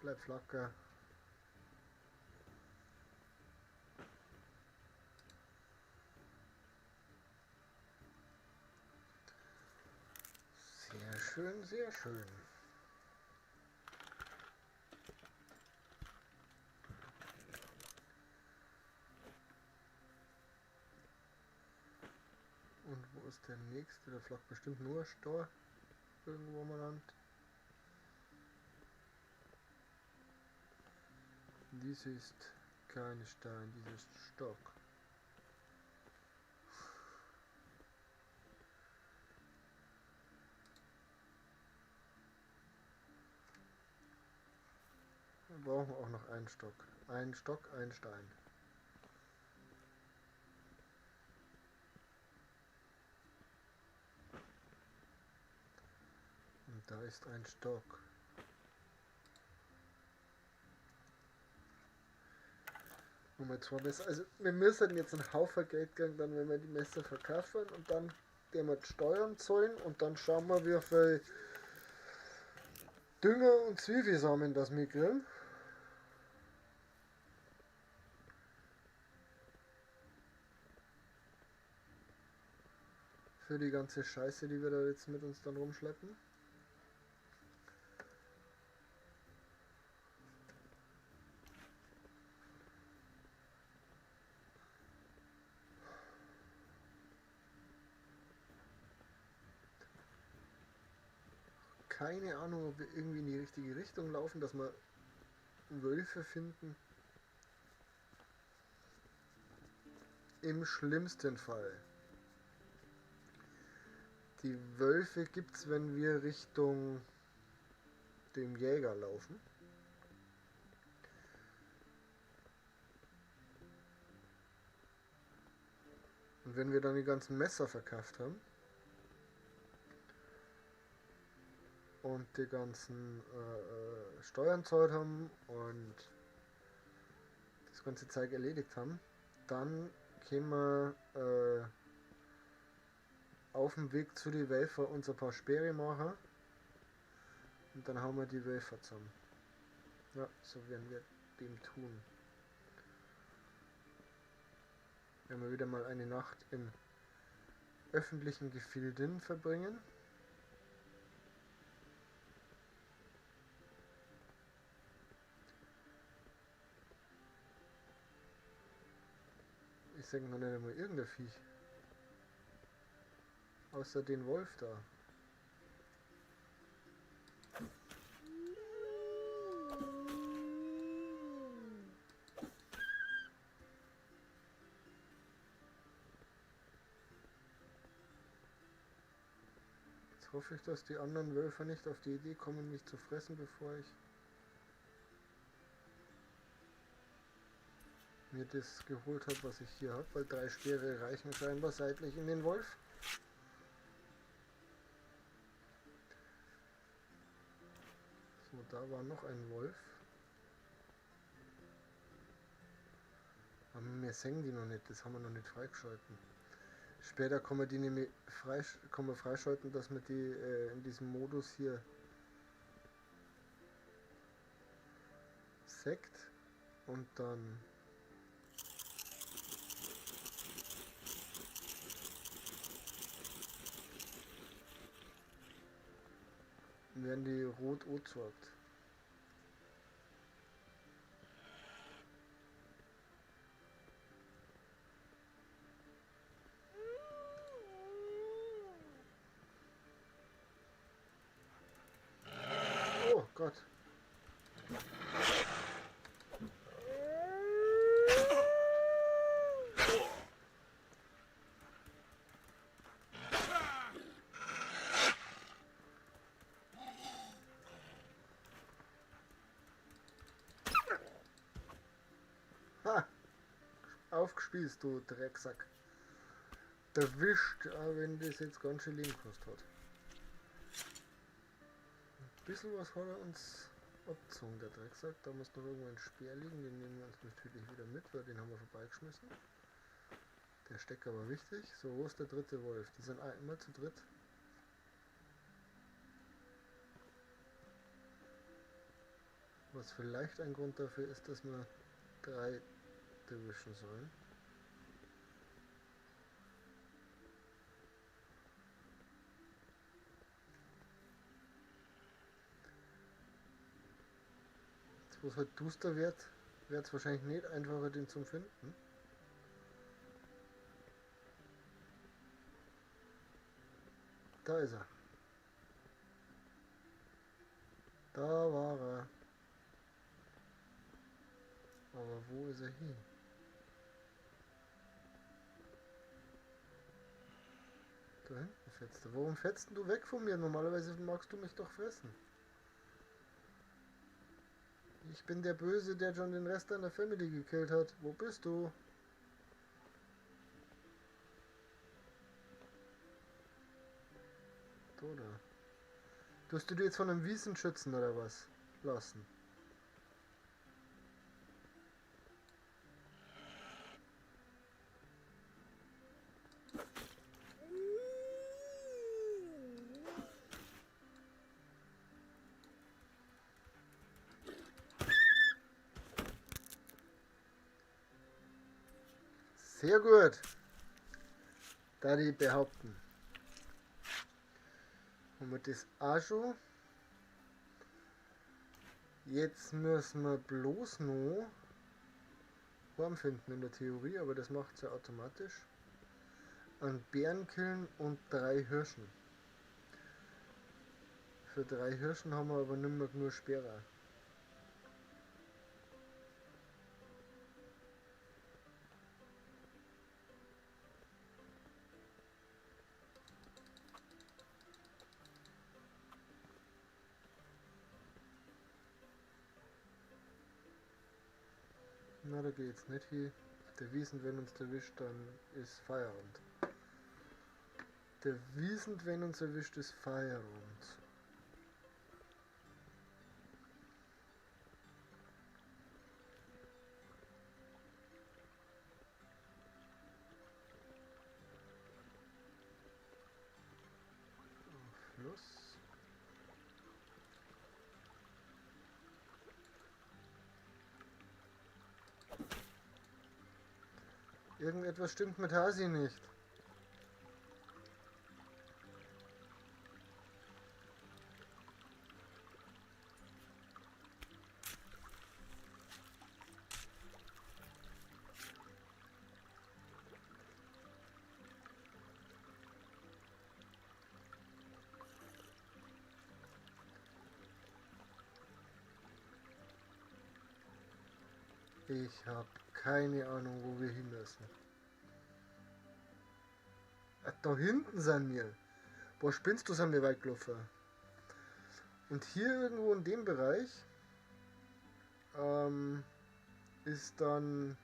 Bleib flacker. Sehr schön, sehr schön. Und wo ist der nächste? Der flackt bestimmt nur Stor irgendwo mal an. Dies ist kein Stein, dies ist Stock. Wir brauchen auch noch einen Stock. Ein Stock, ein Stein. Und da ist ein Stock. Nummer 2 Messer. Also wir müssen jetzt einen Haufen Geld kriegen, dann wenn wir die Messer verkaufen und dann dem wir die Steuern zahlen und dann schauen wir, wie viel Dünger und Zwiebelsamen das wir kriegen. Für die ganze Scheiße, die wir da jetzt mit uns dann rumschleppen. Keine Ahnung, ob wir irgendwie in die richtige Richtung laufen, dass wir Wölfe finden. Im schlimmsten Fall. Die Wölfe gibt's, wenn wir Richtung dem Jäger laufen. Und wenn wir dann die ganzen Messer verkauft haben und die ganzen Steuern gezahlt haben und das ganze Zeug erledigt haben, dann können wir auf dem Weg zu den Wölfen uns ein paar Speere machen und dann hauen wir die Wölfe zusammen. Ja, so werden wir dem tun. Wenn wir wieder mal eine Nacht in öffentlichen Gefilden verbringen. Ich sag noch nicht einmal irgendein Viech. Außer den Wolf da. Jetzt hoffe ich, dass die anderen Wölfe nicht auf die Idee kommen, mich zu fressen, bevor ich mir das geholt habe, was ich hier habe, weil 3 Speere reichen scheinbar seitlich in den Wolf. So, da war noch ein Wolf. Aber wir sehen die noch nicht, das haben wir noch nicht freigeschalten. Später kann man die nämlich freischalten, dass man die in diesem Modus hier sekt und dann werden die rot angezeigt. Oh Gott. Ha! Aufgespießt, du Drecksack. Erwischt, auch wenn das jetzt ganz schön Leben gekostet hat. Ein bisschen was hat er uns abgezogen, der Drecksack. Da muss noch irgendwo ein Speer liegen, den nehmen wir uns natürlich wieder mit, weil den haben wir vorbeigeschmissen. Der Stecker war wichtig. So, wo ist der dritte Wolf? Die sind auch immer zu dritt. Was vielleicht ein Grund dafür ist, dass wir 3 erwischen sollen. Jetzt, wo es halt duster wird, wird es wahrscheinlich nicht einfacher, den zu finden. Da ist er. Da war er. Aber wo ist er hin? Da hinten fetzt er. Warum fetzt denn du weg von mir? Normalerweise magst du mich doch fressen. Ich bin der Böse, der schon den Rest deiner Family gekillt hat. Wo bist du? Oder? Tust du dir jetzt von einem Wiesenschützen oder was lassen? Sehr gut. Da die behaupten. Haben wir das auch schon. Jetzt müssen wir bloß noch Wurm finden in der Theorie, aber das macht es ja automatisch. Einen Bären killen und 3 Hirschen. Für 3 Hirschen haben wir aber nicht mehr genug Speere. Na, da geht's nicht hin. Der Wiesent, wenn uns erwischt, dann ist Feierabend. Der Wiesent, wenn uns erwischt, ist Feierabend. Fluss. Irgendetwas stimmt mit Hasi nicht. Ich habe keine Ahnung, wo wir hin müssen. Ach, da hinten sind wir. Boah, spinnst du, sind wir weit gelaufen. Und hier irgendwo in dem Bereich ist dann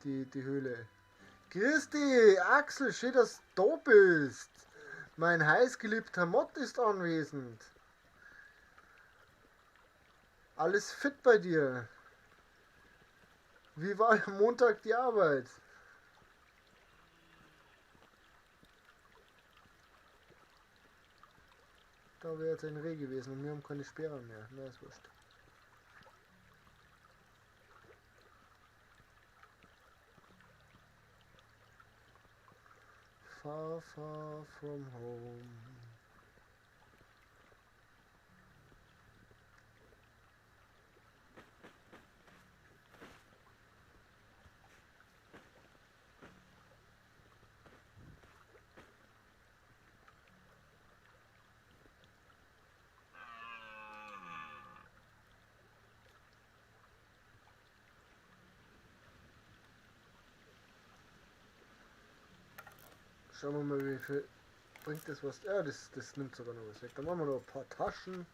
die Höhle. Grüß dich, Axel, schön, dass du da bist. Mein heißgeliebter Mod ist anwesend. Alles fit bei dir? Wie war am Montag die Arbeit? Da wäre jetzt ein Reh gewesen und wir haben keine Speere mehr. Na, ist wurscht. Far, far from home. Schauen wir mal, wie viel bringt das was. Ja, das nimmt sogar noch was weg. Dann machen wir noch ein paar Taschen,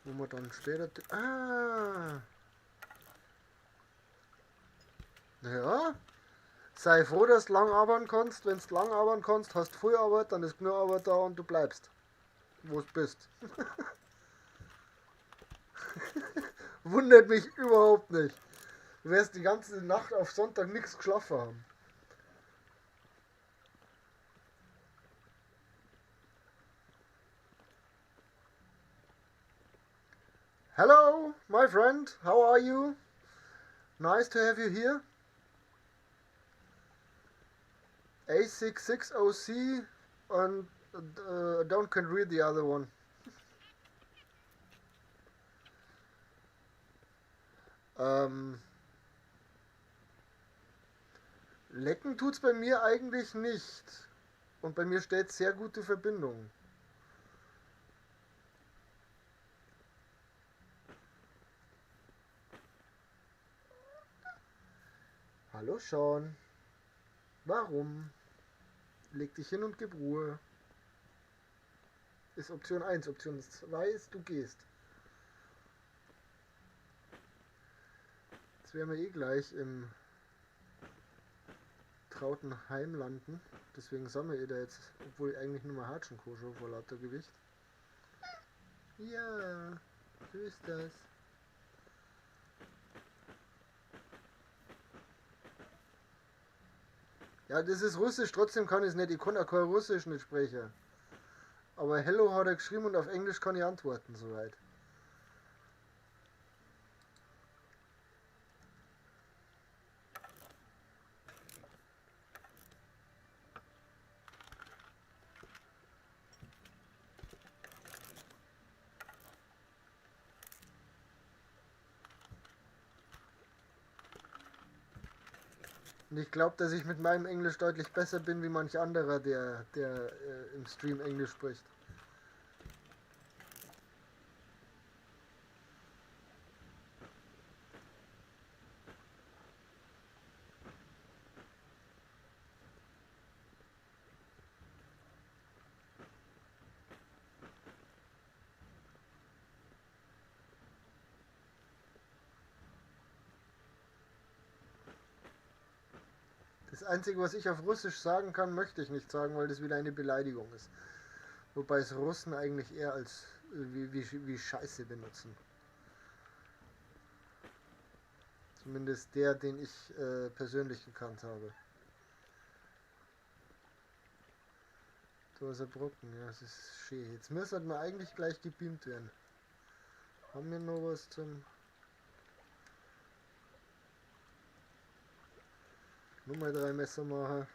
wo wir dann später... Ah! Ja. Sei froh, dass du lang arbeiten kannst. Wenn du lang arbeiten kannst, hast du viel Arbeit, dann ist genug Arbeit da und du bleibst, wo du bist. Wundert mich überhaupt nicht. Du wirst die ganze Nacht auf Sonntag nichts geschlafen haben. Hello, my friend, how are you? Nice to have you here. A66OC and don't can read the other one. Lecken tut's bei mir eigentlich nicht. Und bei mir steht sehr gute Verbindung. Hallo Sean. Warum? Leg dich hin und gib Ruhe. Ist Option 1. Option 2 ist, du gehst. Jetzt werden wir eh gleich im trauten Heim landen. Deswegen sammle ich da jetzt, obwohl ich eigentlich nur mal Hatschenkoscher vor lauter Gewicht. Ja, so ist das. Ja, das ist Russisch, trotzdem kann ich es nicht. Ich kann auch kein Russisch nicht sprechen. Aber Hello hat er geschrieben und auf Englisch kann ich antworten, soweit. Und ich glaub, dass ich mit meinem Englisch deutlich besser bin wie manch anderer, der im Stream Englisch spricht. Das Einzige, was ich auf Russisch sagen kann, möchte ich nicht sagen, weil das wieder eine Beleidigung ist. Wobei es Russen eigentlich eher als wie Scheiße benutzen. Zumindest der, den ich persönlich gekannt habe. Da ist ein Brocken, ja, das ist schön. Jetzt müsste man eigentlich gleich gebeamt werden. Haben wir noch was zum... Nummer 3 Messer machen.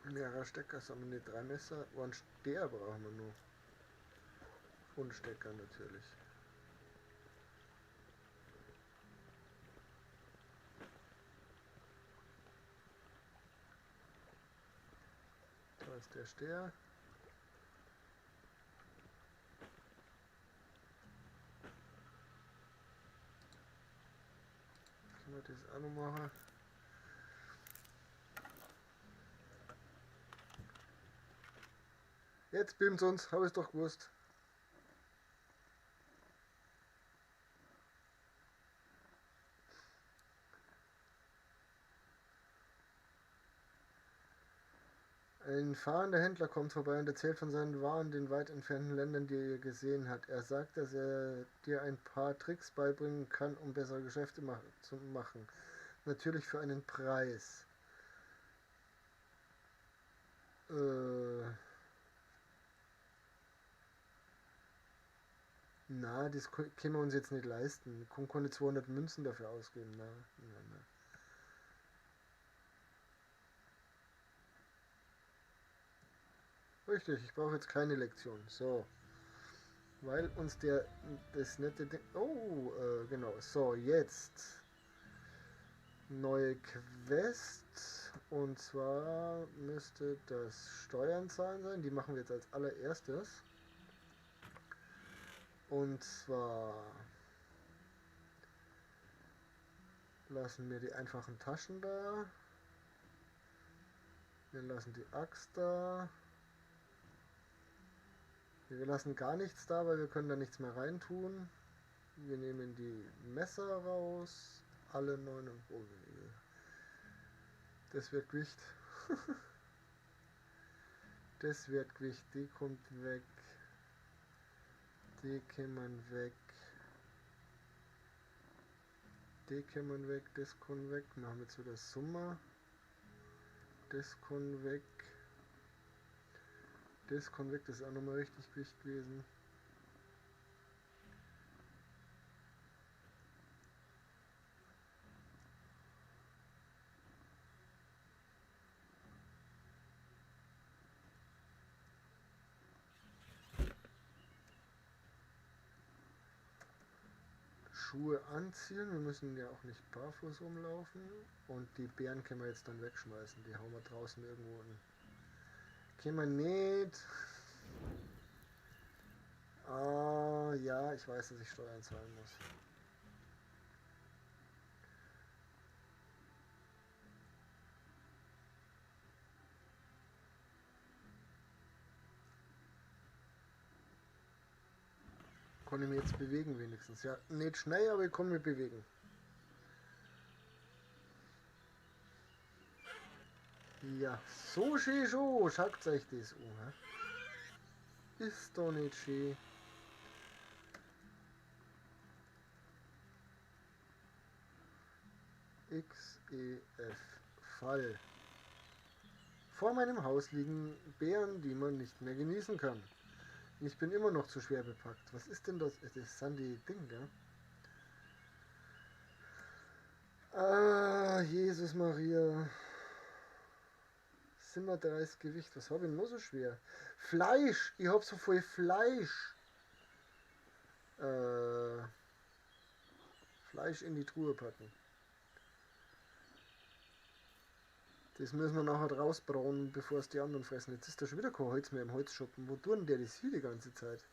Mehrere Stecker sammeln die 3 Messer. Einen Speer brauchen wir nur. Und Stecker natürlich. Lass der stehen. Können wir das auch noch machen? Jetzt beamt's uns, hab ich's doch gewusst. Ein fahrender Händler kommt vorbei und erzählt von seinen Waren den weit entfernten Ländern, die er gesehen hat. Er sagt, dass er dir ein paar Tricks beibringen kann, um bessere Geschäfte zu machen. Natürlich für einen Preis. Na, das können wir uns jetzt nicht leisten. Wir können keine 200 Münzen dafür ausgeben. Na, na, na. Richtig, ich brauche jetzt keine Lektion. So. Weil uns der, das nette Ding... Oh, genau. So, jetzt. Neue Quest. Und zwar müsste das Steuern zahlen sein. Die machen wir jetzt als allererstes. Und zwar lassen wir die einfachen Taschen da. Wir lassen die Axt da. Wir lassen gar nichts da, weil wir können da nichts mehr reintun. Wir nehmen die Messer raus. Alle 9 und... Oh, das wird Gewicht. Das wird Gewicht. Die kommt weg. Die kommen weg. Die kommen weg. Das kommt weg. Wir haben jetzt wieder Summe. Das kommt weg. Das kommt weg, das ist auch nochmal richtig Gewicht gewesen. Schuhe anziehen, wir müssen ja auch nicht barfuß rumlaufen. Und die Beeren können wir jetzt dann wegschmeißen, die hauen wir draußen irgendwo hin. Können wir nicht. Ah, ja, ich weiß, dass ich Steuern zahlen muss. Kann ich mich jetzt bewegen wenigstens. Ja, nicht schnell, aber ich kann mich bewegen. Ja, so schön schon. Schaut euch das an. He? Ist doch nicht schön. X, E, F. Fall. Vor meinem Haus liegen Beeren, die man nicht mehr genießen kann. Ich bin immer noch zu schwer bepackt. Was ist denn das? Das sind die Dinge, gell? Ah, Jesus Maria. 37 Gewicht. Was hab ich denn noch so schwer? Fleisch! Ich hab so viel Fleisch! Fleisch in die Truhe packen. Das müssen wir nachher rausbrauen, bevor es die anderen fressen. Jetzt ist da schon wieder kein Holz mehr im Holzschuppen. Wo tun der das hier die ganze Zeit?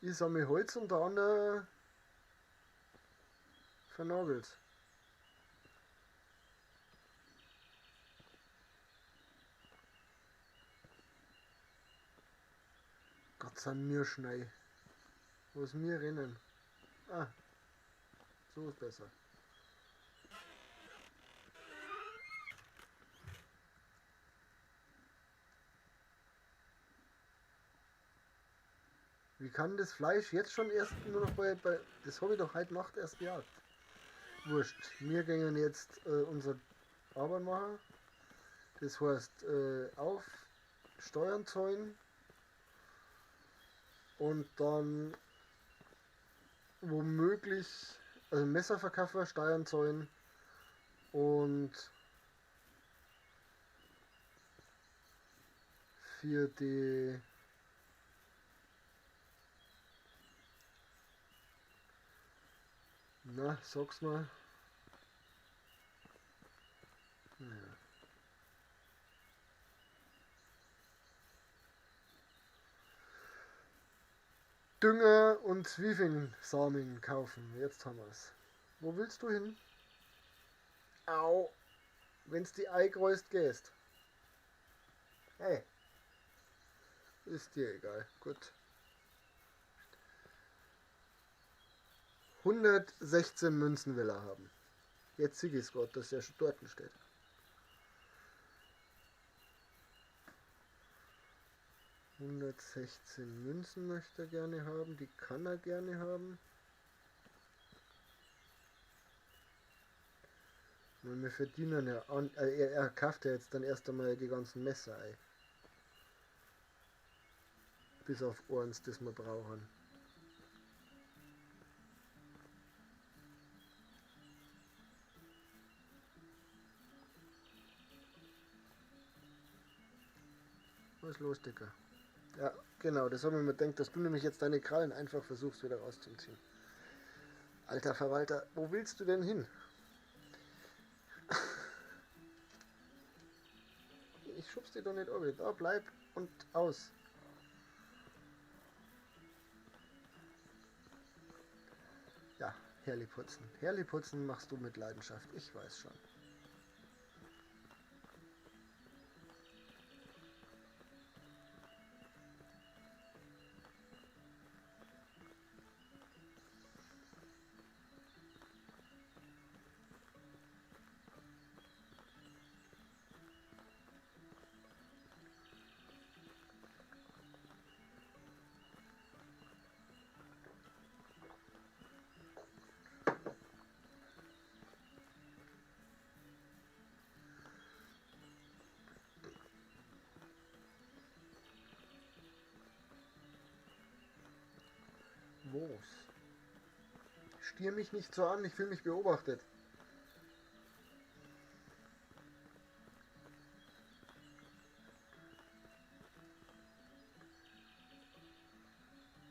Ich sammle Holz und der andere vernagelt. Gott sei mir schnell. Wo ist mir rennen? Ah, so ist besser. Wie kann das Fleisch jetzt schon erst nur noch bei das habe ich doch heute Nacht erst gejagt. Wurscht. Wir gehen jetzt unsere Arbeit machen. Das heißt, auf Steuern zahlen und dann womöglich, also Messer verkaufen, Steuern zahlen und für die na, sag's mal. Naja. Dünger und Zwiebelsamen kaufen. Jetzt haben wir's. Wo willst du hin? Au! Wenn's die eingeräust gehst. Hey. Ist dir egal. Gut. 116 Münzen will er haben. Jetzt sehe ich's grad, dass der schon dort steht. 116 Münzen möchte er gerne haben. Die kann er gerne haben. Und wir verdienen ja an, er kauft ja jetzt dann erst einmal die ganzen Messer ein. Bis auf eins, das wir brauchen. Was ist los, Dicker? Ja, genau, das habe ich mir gedacht, dass du nämlich jetzt deine Krallen einfach versuchst wieder rauszuziehen. Alter Verwalter, wo willst du denn hin? Ich schub's dir doch nicht over. Da bleib und aus. Ja, Herrli putzen. Herrli putzen machst du mit Leidenschaft. Ich weiß schon. Wo's? Stier mich nicht so an, ich fühle mich beobachtet.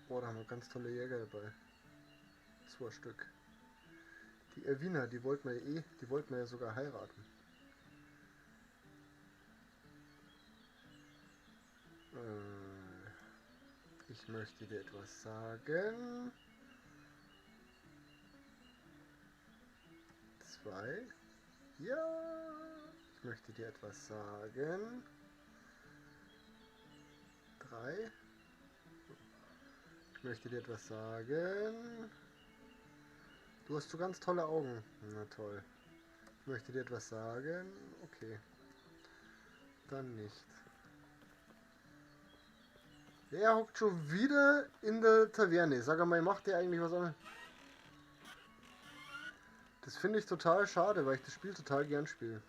Boah, da haben wir ganz tolle Jäger dabei. 2 Stück. Die Erwina, die wollten wir ja eh, die wollten wir ja sogar heiraten. Ich möchte dir etwas sagen. 2. Ja, ich möchte dir etwas sagen. 3. Ich möchte dir etwas sagen. Du hast so ganz tolle Augen. Na toll. Ich möchte dir etwas sagen. Okay. Dann nicht. Der hockt schon wieder in der Taverne. Sag einmal, macht der eigentlich was anderes? Das finde ich total schade, weil ich das Spiel total gern spiele.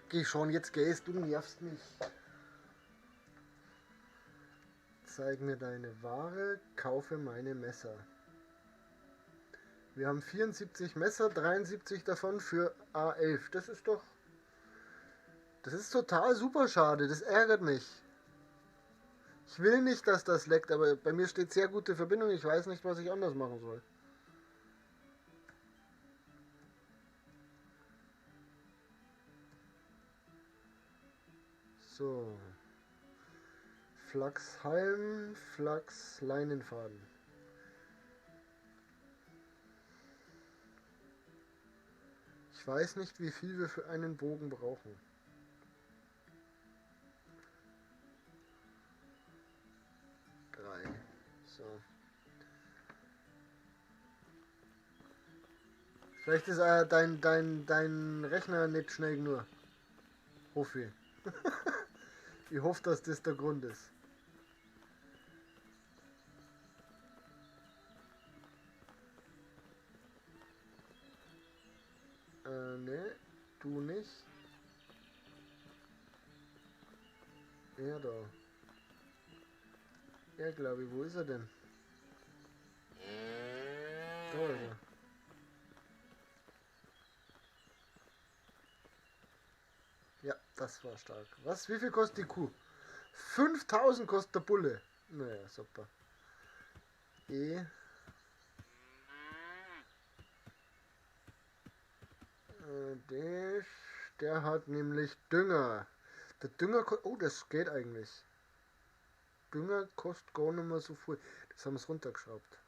Geh schon, jetzt gehst du, nervst mich. Zeig mir deine Ware, kaufe meine Messer. Wir haben 74 Messer, 73 davon für A11. Das ist doch... Das ist total super schade, das ärgert mich. Ich will nicht, dass das leckt, aber bei mir steht sehr gute Verbindung. Ich weiß nicht, was ich anders machen soll. So. Flachshalm, Flachs, Leinenfaden. Ich weiß nicht, wie viel wir für einen Bogen brauchen. 3. So. Vielleicht ist dein Rechner nicht schnell genug. Hoffe ich. Ich hoffe, dass das der Grund ist. Ne, du nicht. Er da. Er, glaube ich, wo ist er denn? Da ist er. Ja, das war stark. Was? Wie viel kostet die Kuh? 5000 kostet der Bulle. Naja, super. E. D. Der hat nämlich Dünger. Der Dünger oh, das geht eigentlich. Dünger kostet gar nicht mehr so viel. Das haben wir runtergeschraubt.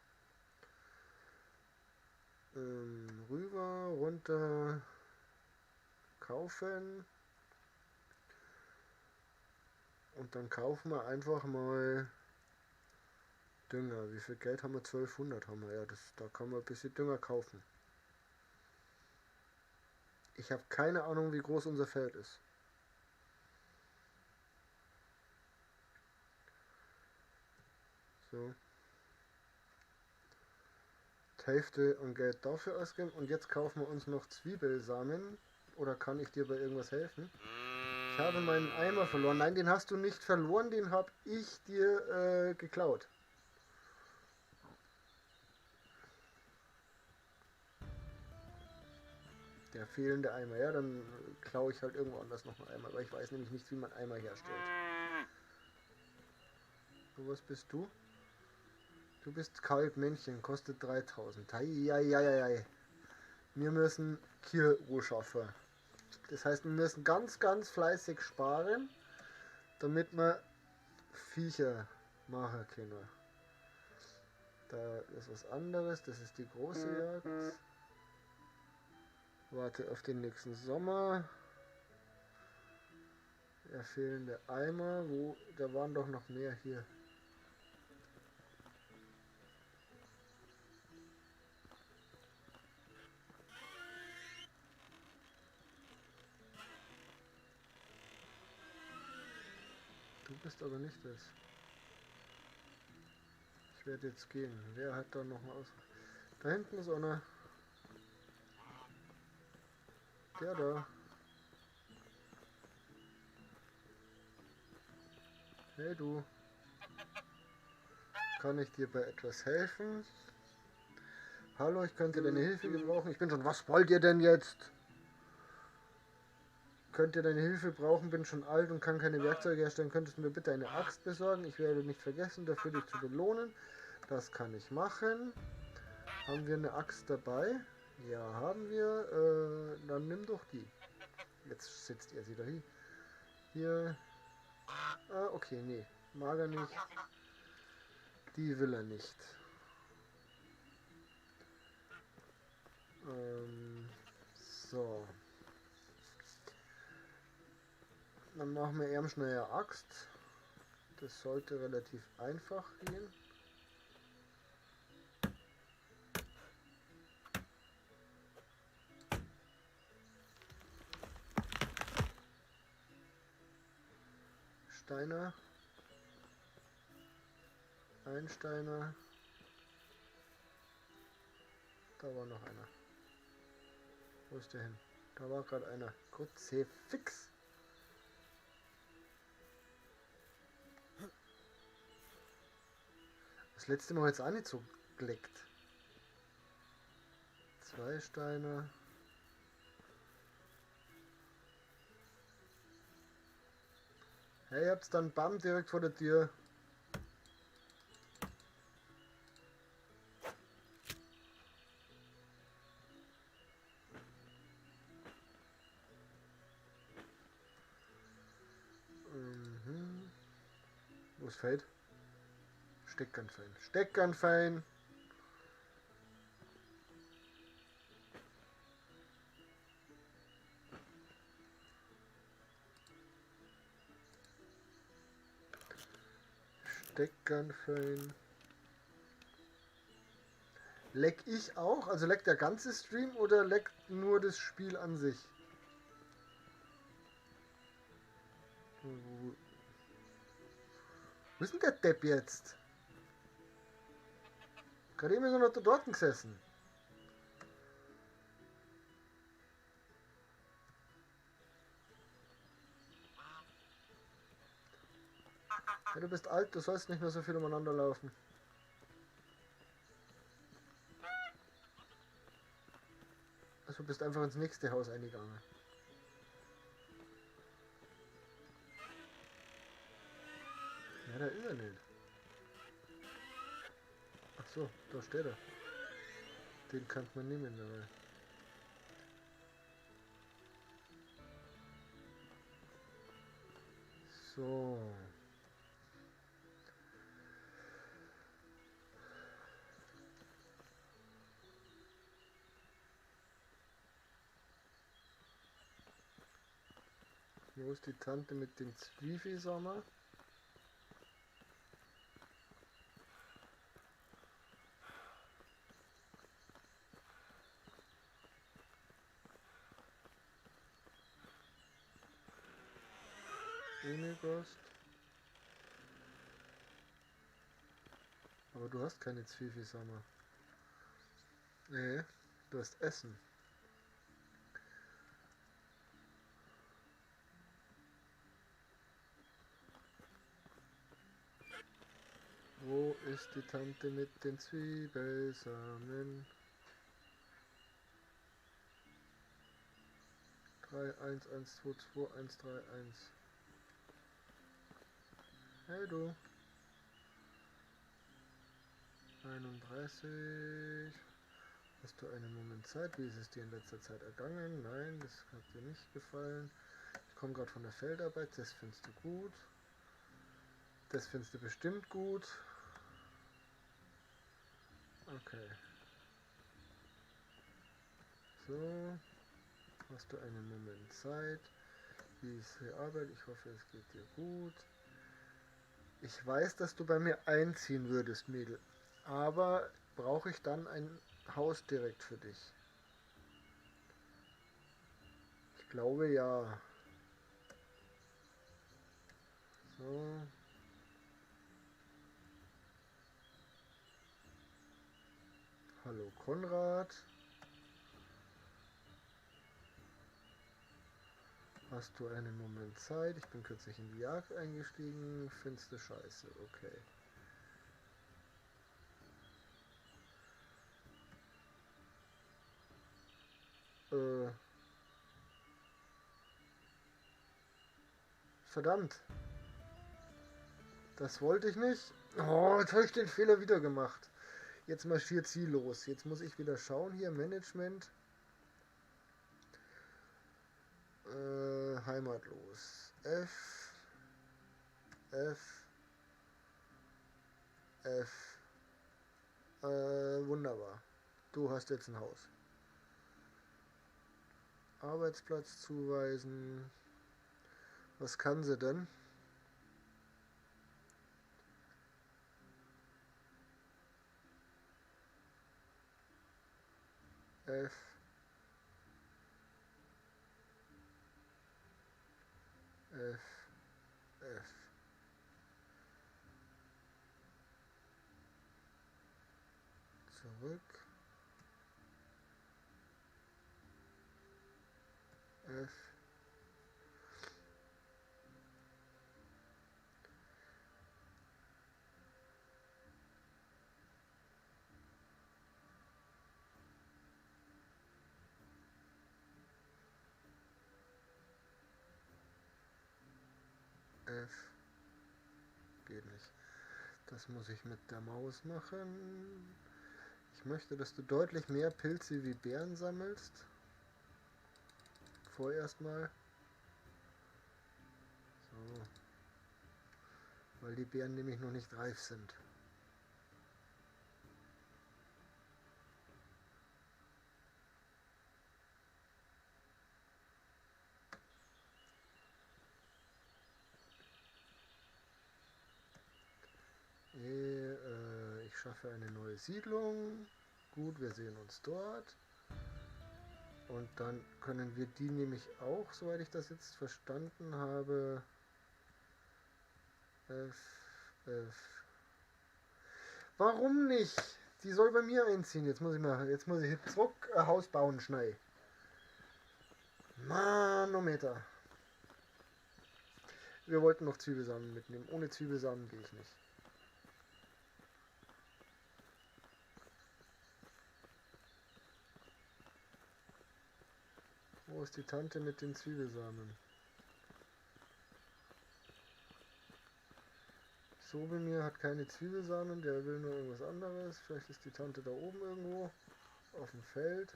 Rüber, runter, kaufen. Und dann kaufen wir einfach mal Dünger. Wie viel Geld haben wir? 1200 haben wir. Ja, da kann man ein bisschen Dünger kaufen. Ich habe keine Ahnung, wie groß unser Feld ist. So. Die Hälfte an Geld dafür ausgeben. Und jetzt kaufen wir uns noch Zwiebelsamen. Oder kann ich dir bei irgendwas helfen? Ich habe meinen Eimer verloren. Nein, den hast du nicht verloren. Den habe ich dir geklaut. Der fehlende Eimer. Ja, dann klaue ich halt irgendwo anders noch einen Eimer. Weil ich weiß nämlich nicht, wie man Eimer herstellt. Du, was bist du? Du bist Kalbmännchen, kostet 3000. Hei, hei, hei, hei. Wir müssen Kühe schaffen. Das heißt, wir müssen ganz, ganz fleißig sparen, damit wir Viecher machen können. Da ist was anderes, das ist die große Jagd. Warte auf den nächsten Sommer. Der fehlende Eimer, wo, da waren doch noch mehr hier. Du bist aber nicht das. Ich werde jetzt gehen. Wer hat da noch mal aus? Da hinten ist einer. Der da. Hey du. Kann ich dir bei etwas helfen? Hallo, ich könnte deine Hilfe gebrauchen. Ich bin schon... Was wollt ihr denn jetzt? Könnt ihr deine Hilfe brauchen, bin schon alt und kann keine Werkzeuge herstellen. Könntest du mir bitte eine Axt besorgen? Ich werde nicht vergessen, dafür dich zu belohnen. Das kann ich machen. Haben wir eine Axt dabei? Ja, haben wir. Dann nimm doch die. Jetzt sitzt er sie da hin. Hier. Ah, okay, nee. Mag er nicht. Die will er nicht. So. Dann machen wir eben schnell eine Axt. Das sollte relativ einfach gehen. Steiner. Einsteiner. Da war noch einer. Wo ist der hin? Da war gerade einer. Kruzifix. Das letzte Mal jetzt auch nicht so geleckt. 2 Steine. Hey, ihr habt's dann bam direkt vor der Tür. Mhm. Wo ist Feld? Steckernfein. Steckernfein! Steckernfein. Leck ich auch? Also leckt der ganze Stream oder leckt nur das Spiel an sich? Wo ist denn der Depp jetzt? Gerade eben ist er noch da dort gesessen. Ja, du bist alt, du sollst nicht mehr so viel umeinander laufen. Also du bist einfach ins nächste Haus eingegangen. Ja, da ist er nicht. Ach so, da steht er. Den kann man nehmen dabei. So. Wo ist die Tante mit den Zwiebelsamen? Enigast. Aber du hast keine Zwiebelsamen. Nee, du hast Essen. Wo ist die Tante mit den Zwiebelsamen? 3, 1, 1, 2, 2, 1, 3, 1. Hey du. 31. Hast du einen Moment Zeit? Wie ist es dir in letzter Zeit ergangen? Nein, das hat dir nicht gefallen. Ich komme gerade von der Feldarbeit. Das findest du gut. Das findest du bestimmt gut. Okay. So. Hast du einen Moment Zeit? Wie ist die Arbeit? Ich hoffe, es geht dir gut. Ich weiß, dass du bei mir einziehen würdest, Mädel. Aber brauche ich dann ein Haus direkt für dich? Ich glaube ja. So. Hallo Konrad. Hast du einen Moment Zeit? Ich bin kürzlich in die Jagd eingestiegen. Findest du scheiße? Okay. Verdammt. Das wollte ich nicht. Oh, jetzt habe ich den Fehler wieder gemacht. Jetzt marschiert sie los. Jetzt muss ich wieder schauen hier. Management. Heimatlos. F. F. F. Wunderbar. Du hast jetzt ein Haus. Arbeitsplatz zuweisen. Was kann sie denn? F. F. F. Zurück. F. F. Geht nicht. Das muss ich mit der Maus machen. Ich möchte, dass du deutlich mehr Pilze wie Beeren sammelst. Vorerst mal. So. Weil die Beeren nämlich noch nicht reif sind. Ich schaffe eine neue Siedlung. Gut, wir sehen uns dort. Und dann können wir die nämlich auch, soweit ich das jetzt verstanden habe, F, F. Warum nicht? Die soll bei mir einziehen. Jetzt muss ich zurück ein Haus bauen, schnell. Manometer. Wir wollten noch Zwiebelsamen mitnehmen. Ohne Zwiebelsamen gehe ich nicht. Wo ist die Tante mit den Zwiebelsamen? Sobemir hat keine Zwiebelsamen, der will nur irgendwas anderes. Vielleicht ist die Tante da oben irgendwo auf dem Feld.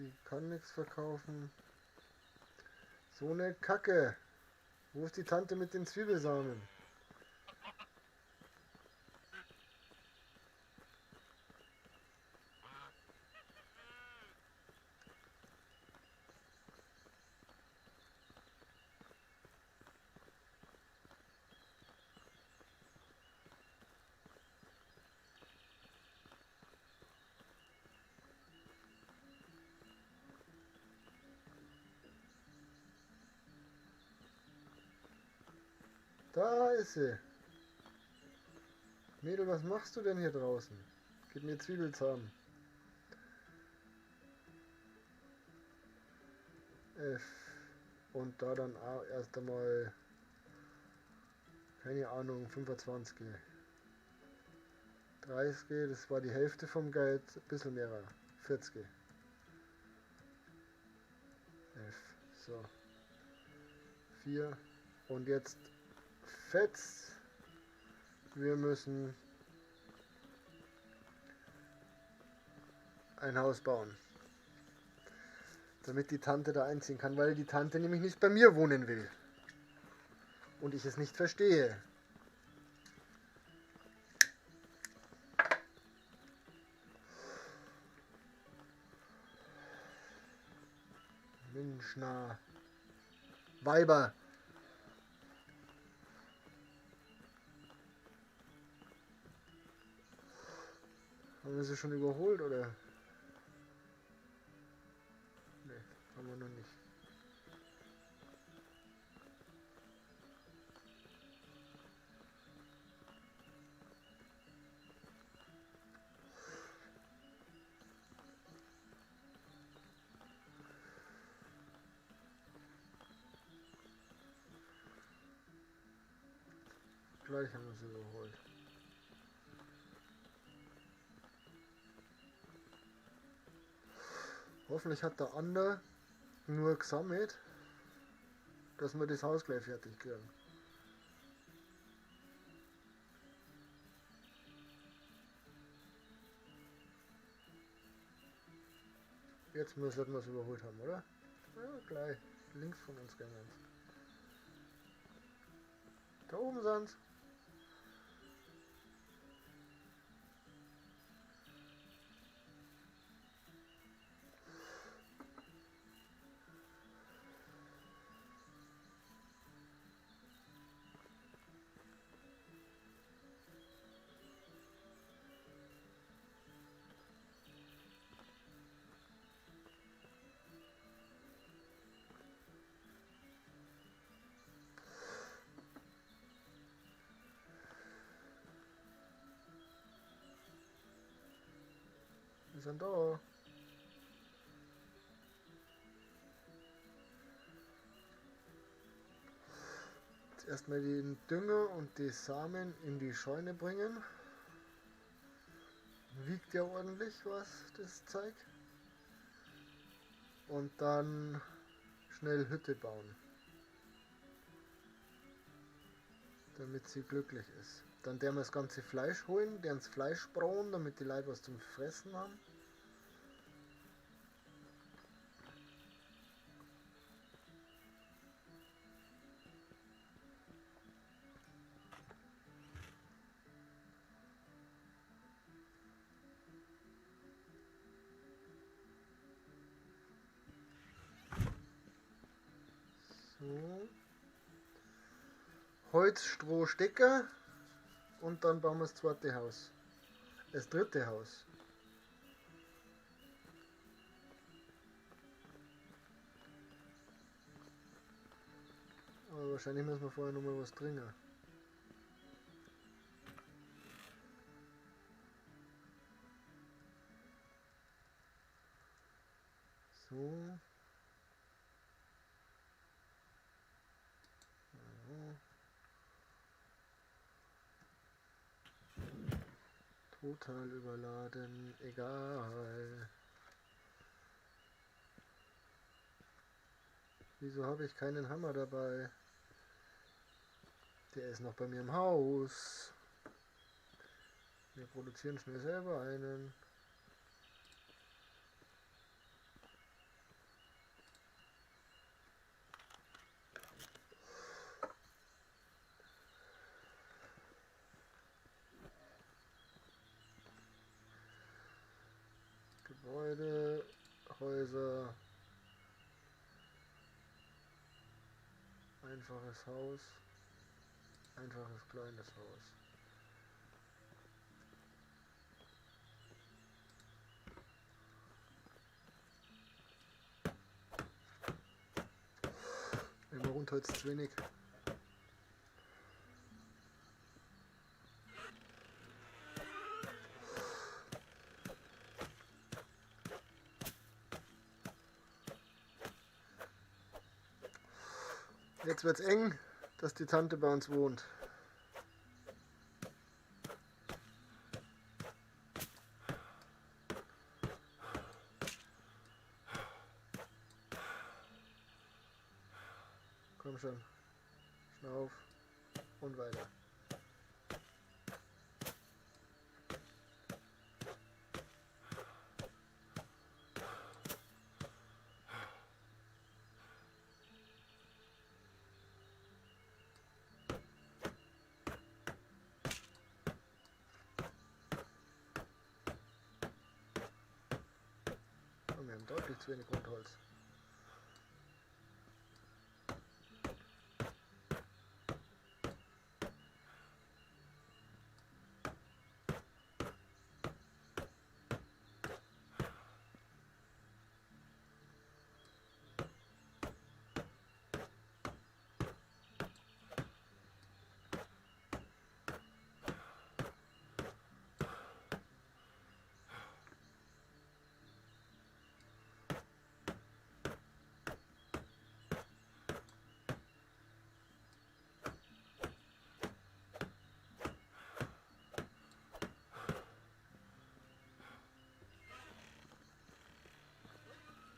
Die kann nichts verkaufen. So eine Kacke. Wo ist die Tante mit den Zwiebelsamen? Da ist sie. Mädel, was machst du denn hier draußen? Gib mir Zwiebelsamen. F. Und da dann erst einmal, keine Ahnung, 25. 30, das war die Hälfte vom Geld, ein bisschen mehr, 40. F. So. 4. Und jetzt fetzt. Wir müssen ein Haus bauen, damit die Tante da einziehen kann, weil die Tante nämlich nicht bei mir wohnen will und ich es nicht verstehe. Mensch, na. Weiber. Haben wir sie schon überholt, oder? Ne, haben wir noch nicht. Gleich haben wir sie überholt. Hoffentlich hat der Ander nur gesammelt, dass wir das Haus gleich fertig kriegen. Jetzt müssen wir es überholt haben, oder? Ja, gleich. Links von uns gehen wir. Da oben sind's. Wir sind da. Jetzt erstmal den Dünger und die Samen in die Scheune bringen. Wiegt ja ordentlich was, das Zeug. Und dann schnell Hütte bauen. Damit sie glücklich ist. Dann werden wir das ganze Fleisch holen, deren Fleisch brauen, damit die Leute was zum Fressen haben. So. Holz, Stroh, Stecker. Und dann bauen wir das zweite Haus. Das dritte Haus. Aber wahrscheinlich müssen wir vorher noch mal was trinken. So. Total überladen, egal. Wieso habe ich keinen Hammer dabei? Der ist noch bei mir im Haus. Wir produzieren schnell selber einen. Gebäude, Häuser, einfaches Haus, einfaches kleines Haus. Immer Rundholz zu wenig. Jetzt wird's eng, dass die Tante bei uns wohnt. Komm schon. Schnauf und weiter. Wir haben deutlich zu wenig Rundholz.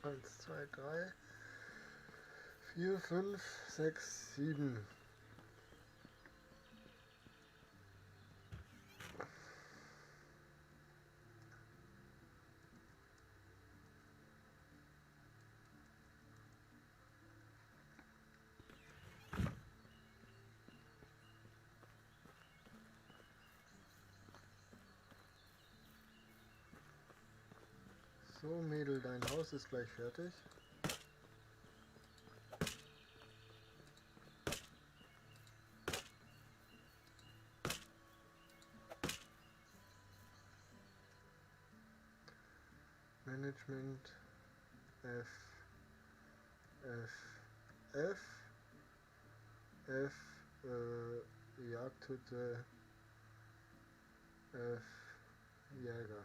1, 2, 3, 4, 5, 6, 7. So, Mädel, dein Haus ist gleich fertig. Management F, F, F, F, Jagdhütte, F, Jäger.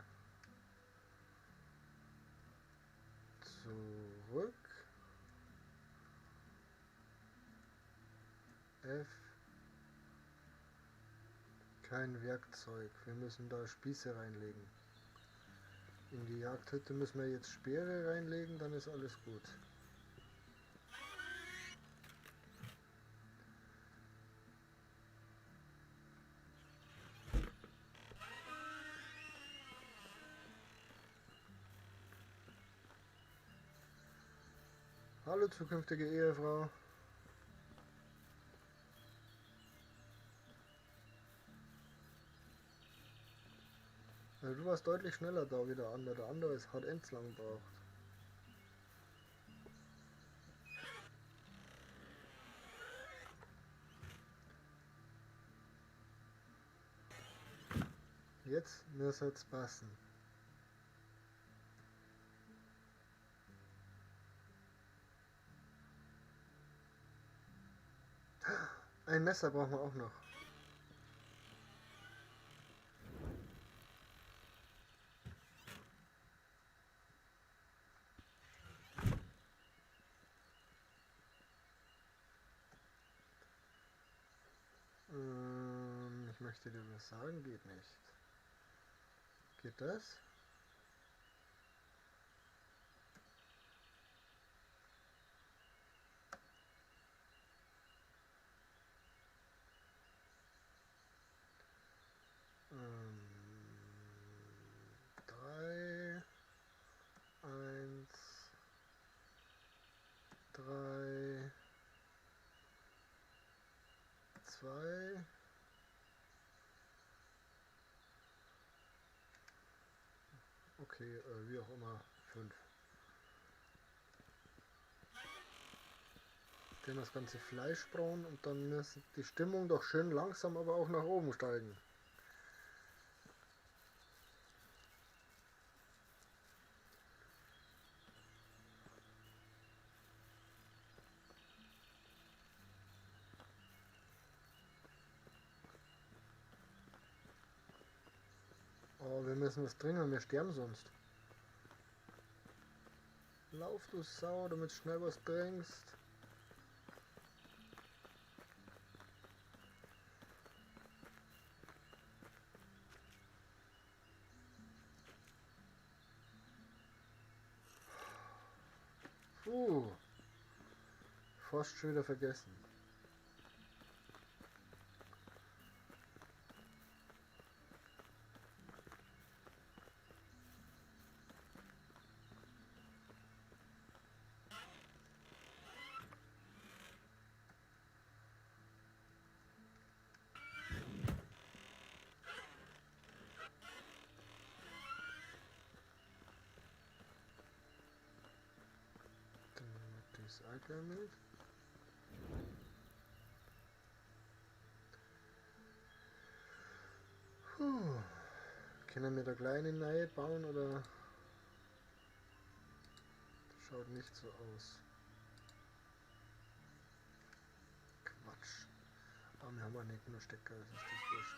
Zurück. F. Kein Werkzeug. Wir müssen da Spieße reinlegen. In die Jagdhütte müssen wir jetzt Speere reinlegen, dann ist alles gut. Hallo zukünftige Ehefrau. Also du warst deutlich schneller da wie der andere. Der andere hat endslang gebraucht. Jetzt müsste es passen. Ein Messer brauchen wir auch noch. Ich möchte dir was sagen, geht nicht. Geht das? 3, 2, Okay, wie auch immer, 5. Dann das ganze Fleisch brauen und dann muss die Stimmung doch schön langsam, aber auch nach oben steigen. Oh, wir müssen was trinken, wir sterben sonst. Lauf, du Sau, damit du schnell was trinkst. Puh, fast schon wieder vergessen. Das auch mit. Puh. Können wir da gleich eine neue bauen oder? Das schaut nicht so aus. Quatsch. Aber wir haben auch nicht nur Stecker, das ist das wurscht.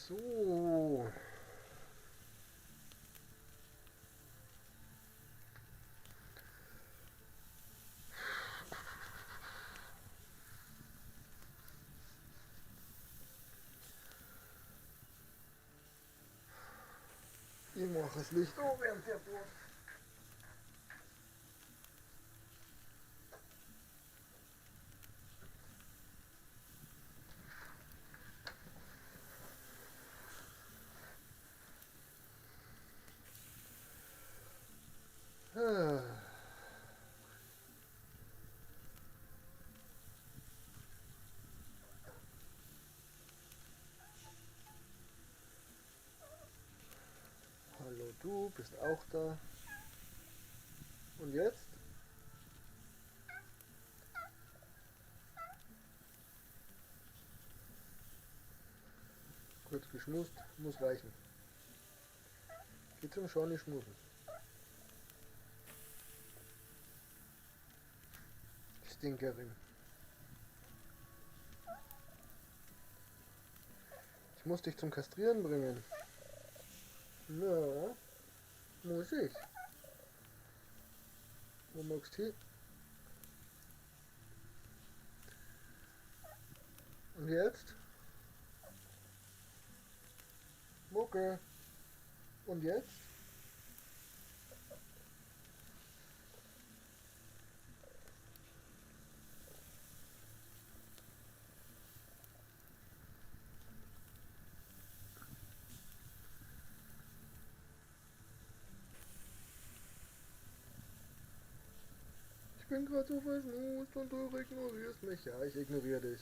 So. Ich mache das Licht oh, während der bohrt. Hallo, du bist auch da. Und jetzt? Kurz geschmust, muss reichen. Geht zum Schorni schmusen. Stinkerin. Ich muss dich zum Kastrieren bringen. Na, muss ich. Wo magst du hin? Und jetzt? Mucke. Und jetzt? Ich bin gerade so verschmust und du ignorierst mich. Ja, ich ignoriere dich.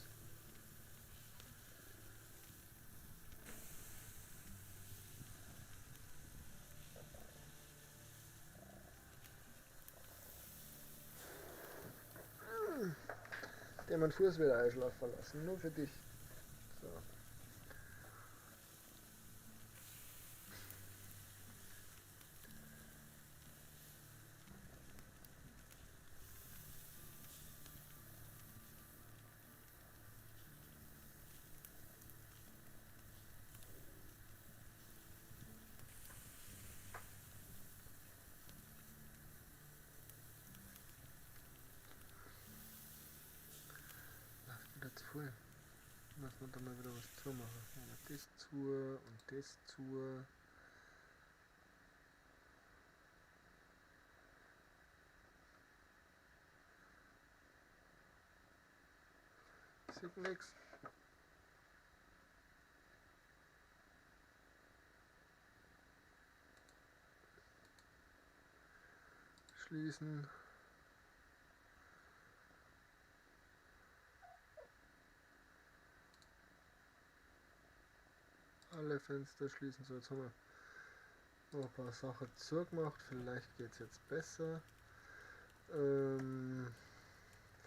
Der mein Fuß wieder einschlafen lassen, nur für dich. So. Zu voll. Muss man da mal wieder was zu machen. Das zu und das zu. Sieht nix. Schließen. Alle Fenster schließen. So, jetzt haben wir noch ein paar Sachen zugemacht. Vielleicht geht's jetzt besser.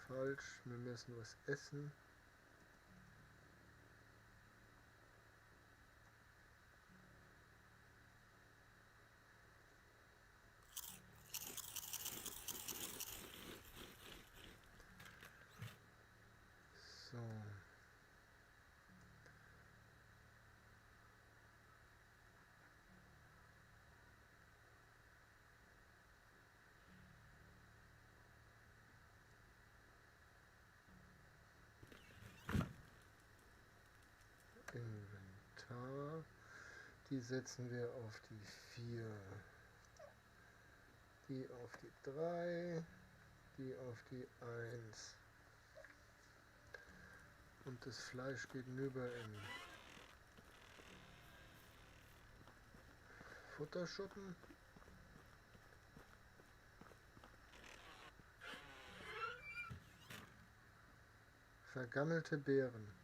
Falsch, wir müssen was essen. So. Inventar, die setzen wir auf die 4, die auf die 3, die auf die 1 und das Fleisch gegenüber in Futterschuppen. Vergammelte Beeren.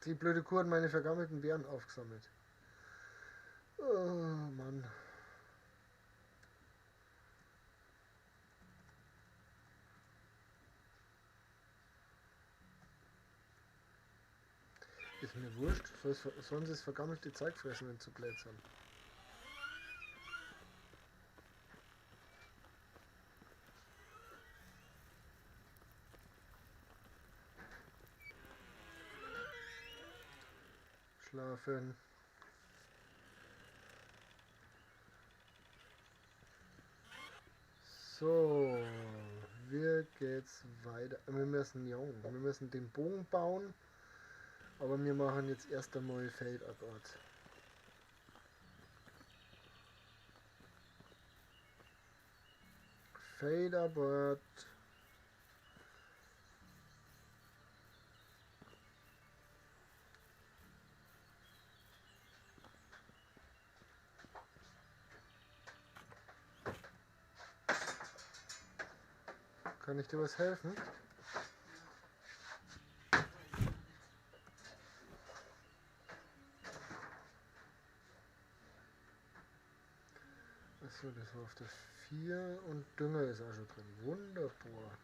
Die blöde Kuh hat meine vergammelten Beeren aufgesammelt. Oh Mann. Ist mir wurscht. Sollen sie das vergammelte Zeug fressen, wenn sie zu blöd sind? Schlafen. So, wie geht's weiter? Wir müssen, ja, wir müssen den Bogen bauen, aber wir machen jetzt erst einmal Feldarbeit. Feldarbeit. Kann ich dir was helfen? Achso, das war auf der 4 und Dünger ist auch schon drin. Wunderbar.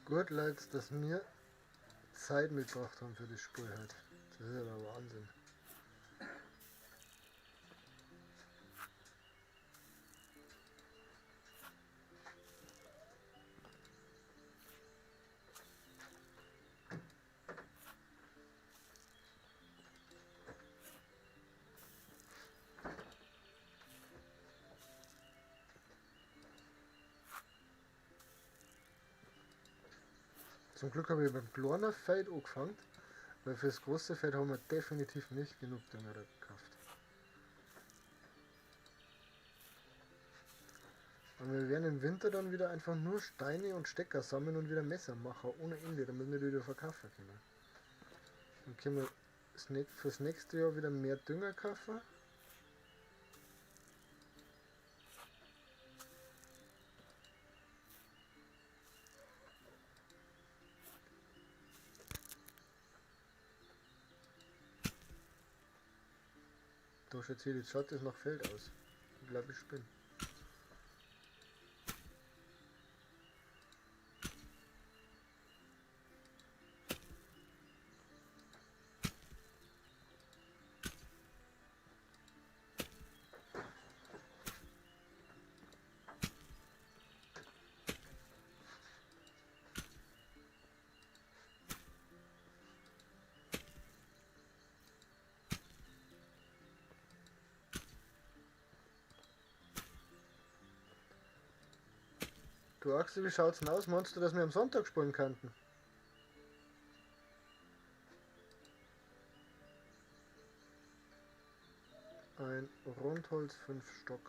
Gut, Leute, dass wir Zeit mitgebracht haben für das Spiel heute. Das ist ja der Wahnsinn. Zum Glück habe ich beim kleinen Feld angefangen, weil fürs große Feld haben wir definitiv nicht genug Dünger gekauft. Aber wir werden im Winter dann wieder einfach nur Steine und Stecker sammeln und wieder Messer machen, ohne Ende, damit wir die wieder verkaufen können. Dann können wir fürs nächste Jahr wieder mehr Dünger kaufen. Da schaut hier, jetzt schaut das nach Feld aus. Ich glaube, ich spinne. Du Axel, wie schaut's denn aus? Meinst du, dass wir am Sonntag spielen könnten? Ein Rundholz, 5 Stock.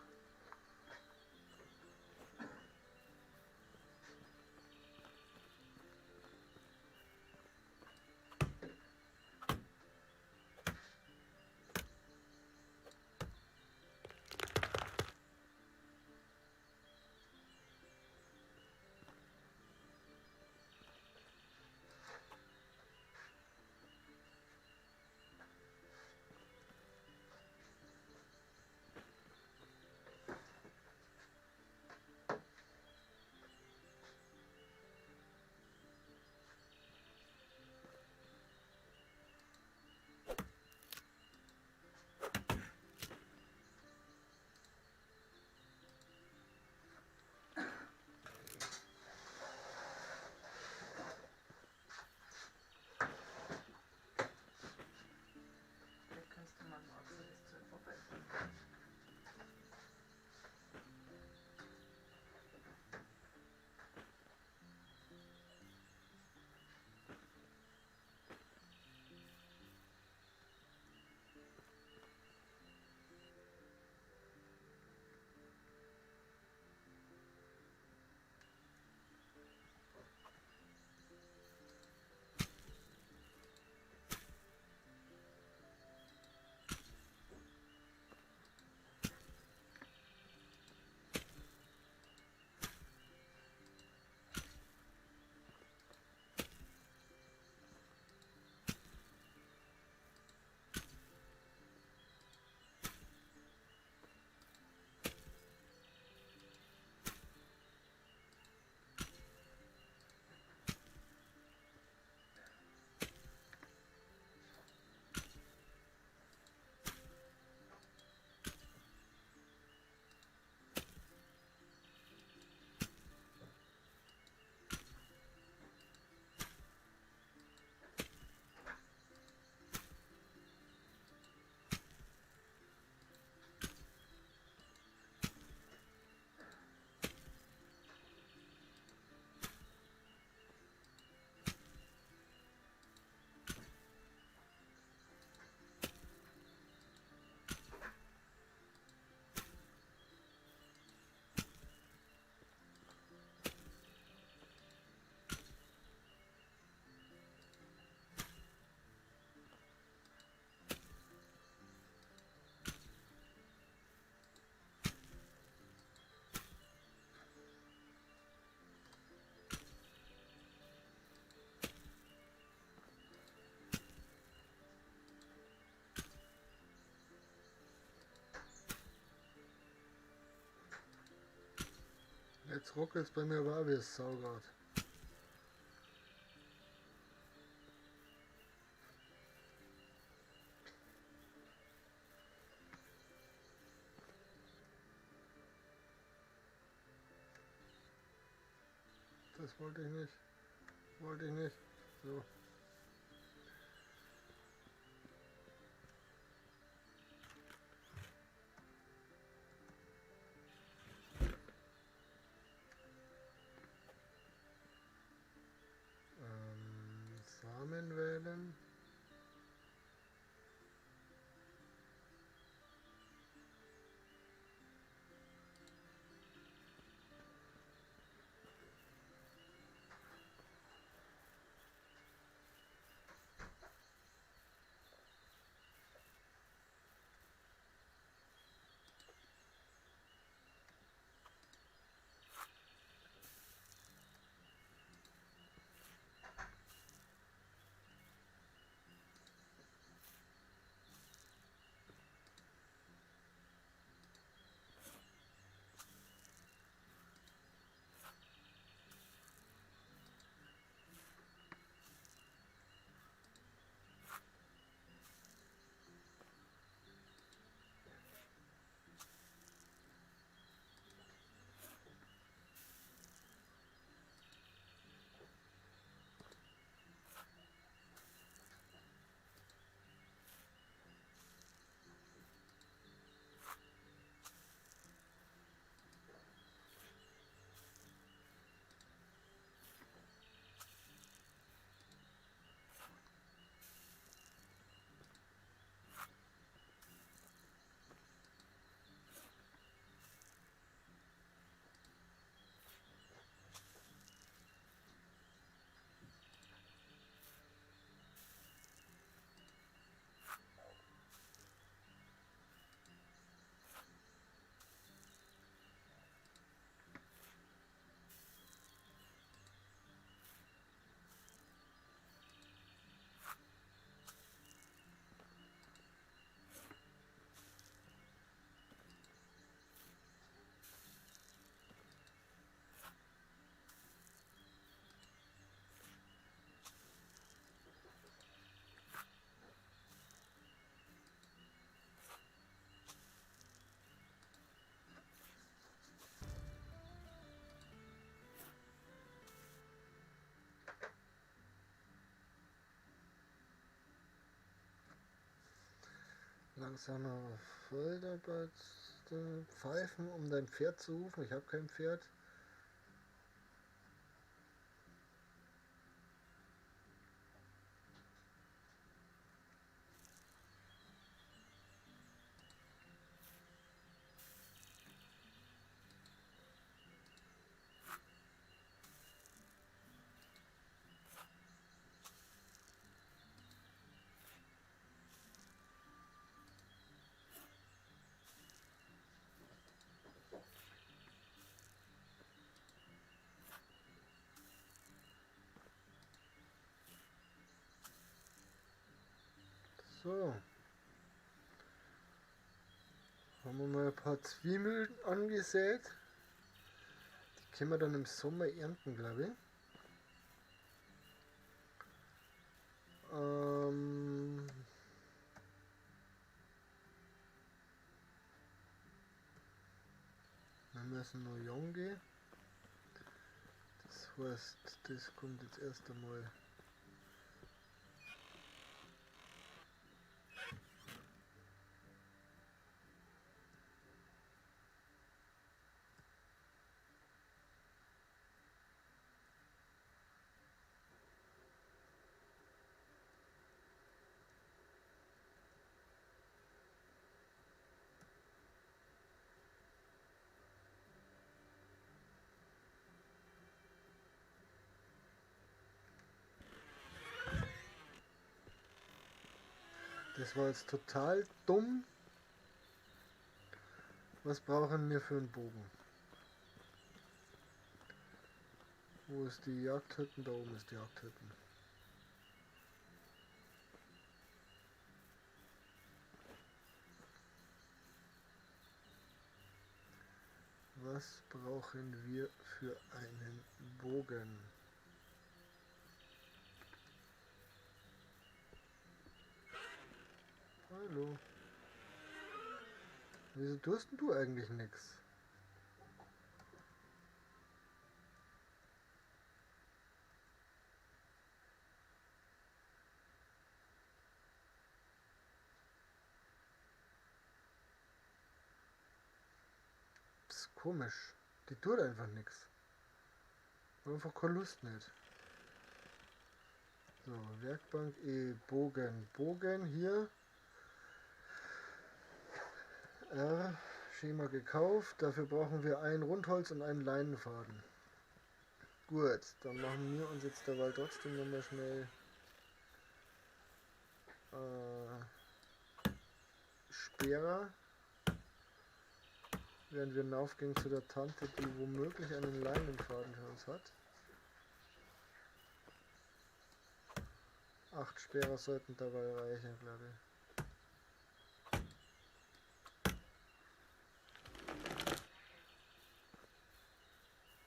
Jetzt ruckelt's bei mir aber auch wie es saugrad. Das wollte ich nicht. Wollte ich nicht. So. Langsamer Feldarbeit, Pfeifen, um dein Pferd zu rufen. Ich habe kein Pferd. So. Haben wir mal ein paar Zwiebeln angesät. Die können wir dann im Sommer ernten, glaube ich. Wir müssen noch jung gehen. Das heißt, das kommt jetzt erst einmal. Das war jetzt total dumm. Was brauchen wir für einen Bogen? Wo ist die Jagdhütten? Da oben ist die Jagdhütten. Was brauchen wir für einen Bogen? Hallo. Wieso tust denn du eigentlich nix? Das ist komisch. Die tut einfach nix. Hat einfach keine Lust nicht. So, Werkbank E, Bogen. Bogen hier. R, Schema gekauft. Dafür brauchen wir ein Rundholz und einen Leinenfaden. Gut, dann machen wir uns jetzt derweil trotzdem nochmal schnell Speere. Während wir hinaufgehen zu der Tante, die womöglich einen Leinenfaden für uns hat. 8 Speere sollten dabei reichen, glaube ich.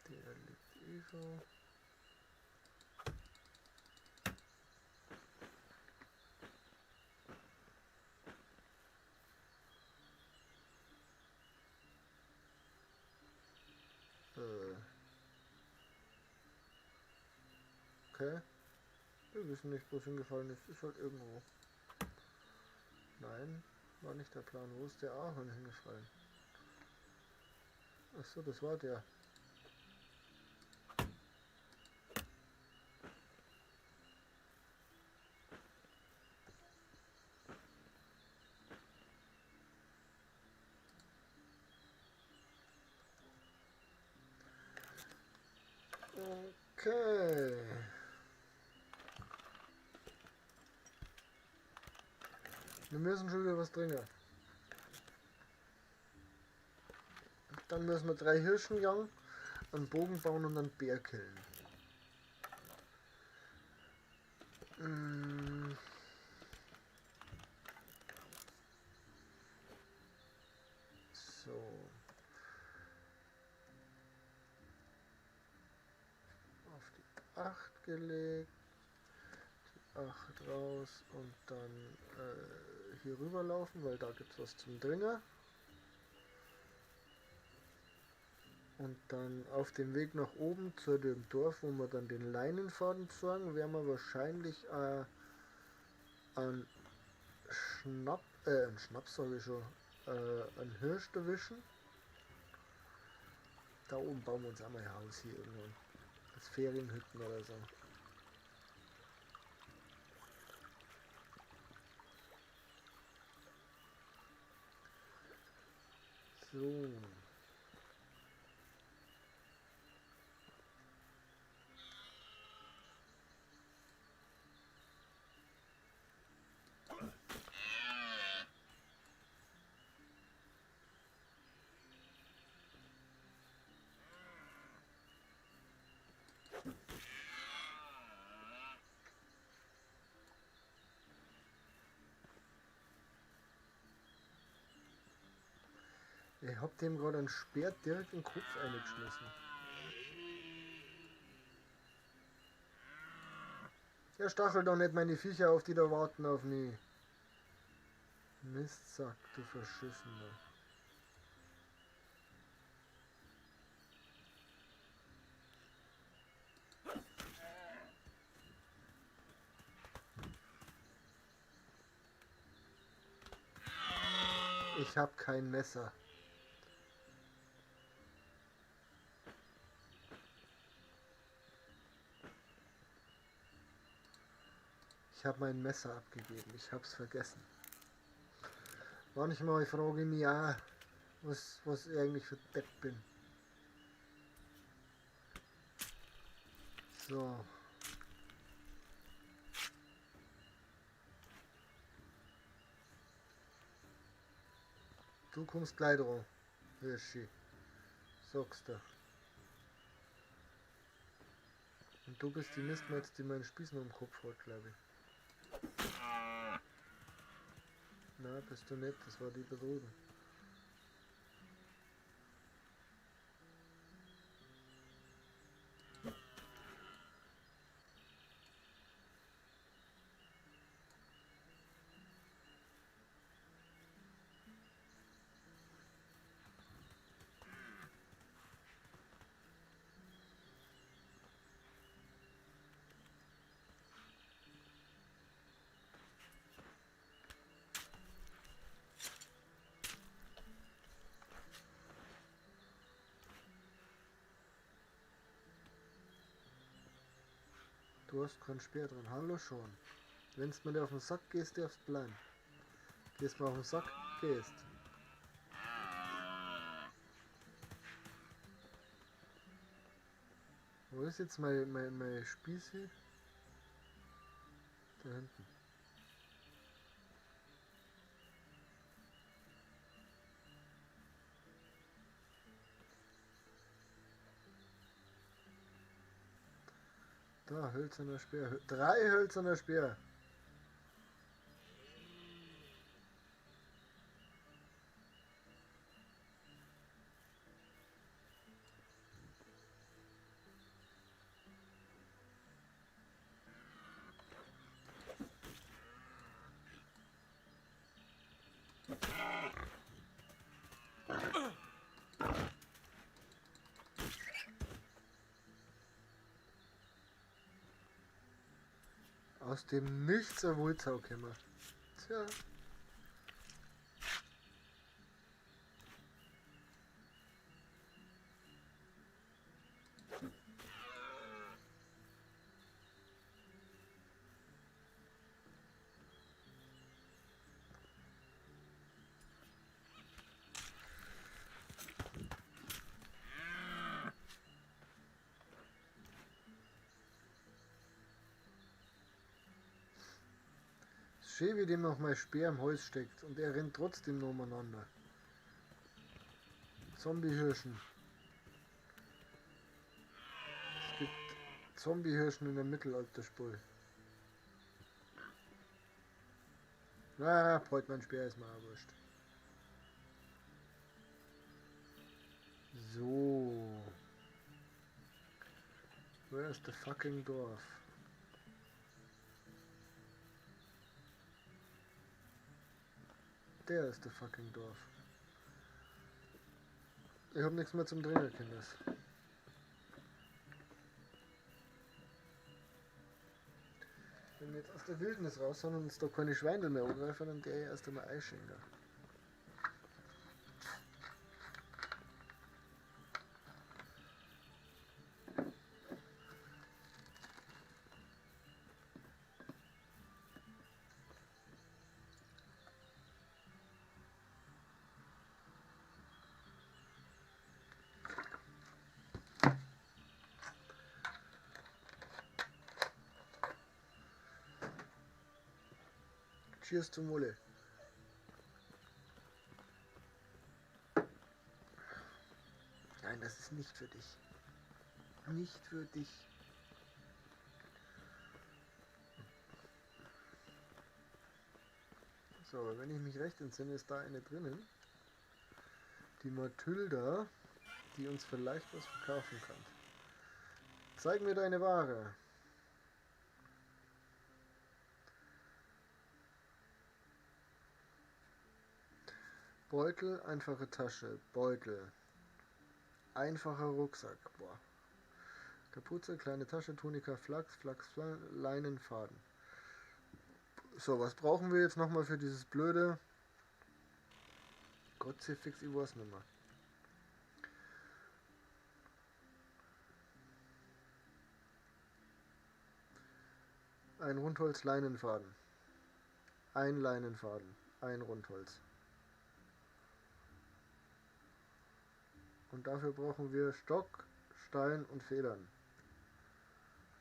Der liegt eh schon. Okay. Wir wissen nicht, wo es hingefallen ist. Ist halt irgendwo. Nein, war nicht der Plan. Wo ist der Ahorn hingefallen? Achso, das war der. Okay. Wir müssen schon wieder was trinken. Dann müssen wir 3 Hirschen jagen, einen Bogen bauen und einen Bär killen. So. Auf die 8 gelegt. Die 8 raus und dann hier rüberlaufen, weil da gibt's was zum Dringer. Und dann auf dem Weg nach oben zu dem Dorf, wo wir dann den Leinenfaden besorgen, werden wir wahrscheinlich einen Einen Schnaps sage ich schon. Einen Hirsch erwischen. Da oben bauen wir uns auch mal ein Haus hier irgendwann. Als Ferienhütten oder so. So. Ich hab dem gerade einen Speer direkt in den Kopf eingeschmissen. Der stachelt doch nicht meine Viecher auf, die da warten auf mich. Mistsack, du Verschissener. Ich hab kein Messer. Ich habe mein Messer abgegeben, ich hab's vergessen. Manchmal frage ich mich auch, was ich eigentlich für Depp bin. So. Du kommst gleich dran, Hirschi. Sagst du. Und du bist die Mistmatz, die meinen Spieß noch im Kopf hat, glaube ich. Na, bist du nicht, das war die da drüben. Du hast keinen Speer drin. Hallo schon. Wenn's mir auf den Sack gehst, darfst bleiben. Gehst mal auf den Sack, gehst. Wo ist jetzt mein Spieß hier? Da hinten. Da, hölzerner Speer. 3 hölzerner Speer. Aus dem Nichts ein Wulzau gekommen. Tja. Schön, wie dem noch mein Speer im Hals steckt und er rennt trotzdem noch umeinander. Zombiehirschen. Es gibt Zombiehirschen in der Mittelalterspur. Na, heute mein Speer ist mir auch wurscht. So. Where is the fucking Dorf? Der ist der fucking Dorf. Ich hab nichts mehr zum Trinken, Kinders. Wenn wir jetzt aus der Wildnis raus sind und uns da keine Schweine mehr angreifen, dann der erst einmal einschenken. Cheers zum Wohle. Nein, das ist nicht für dich. Nicht für dich. So, wenn ich mich recht entsinne, ist da eine drinnen. Die Mathilda, die uns vielleicht was verkaufen kann. Zeig mir deine Ware. Beutel, einfache Tasche, Beutel, einfacher Rucksack, boah. Kapuze, kleine Tasche, Tunika, Flachs, Flachs, Leinenfaden. So, was brauchen wir jetzt nochmal für dieses blöde... Gott sei fix, ich weiß nicht mehr. Ein Rundholz, Leinenfaden. Ein Leinenfaden, ein Rundholz. Und dafür brauchen wir Stock, Stein und Federn.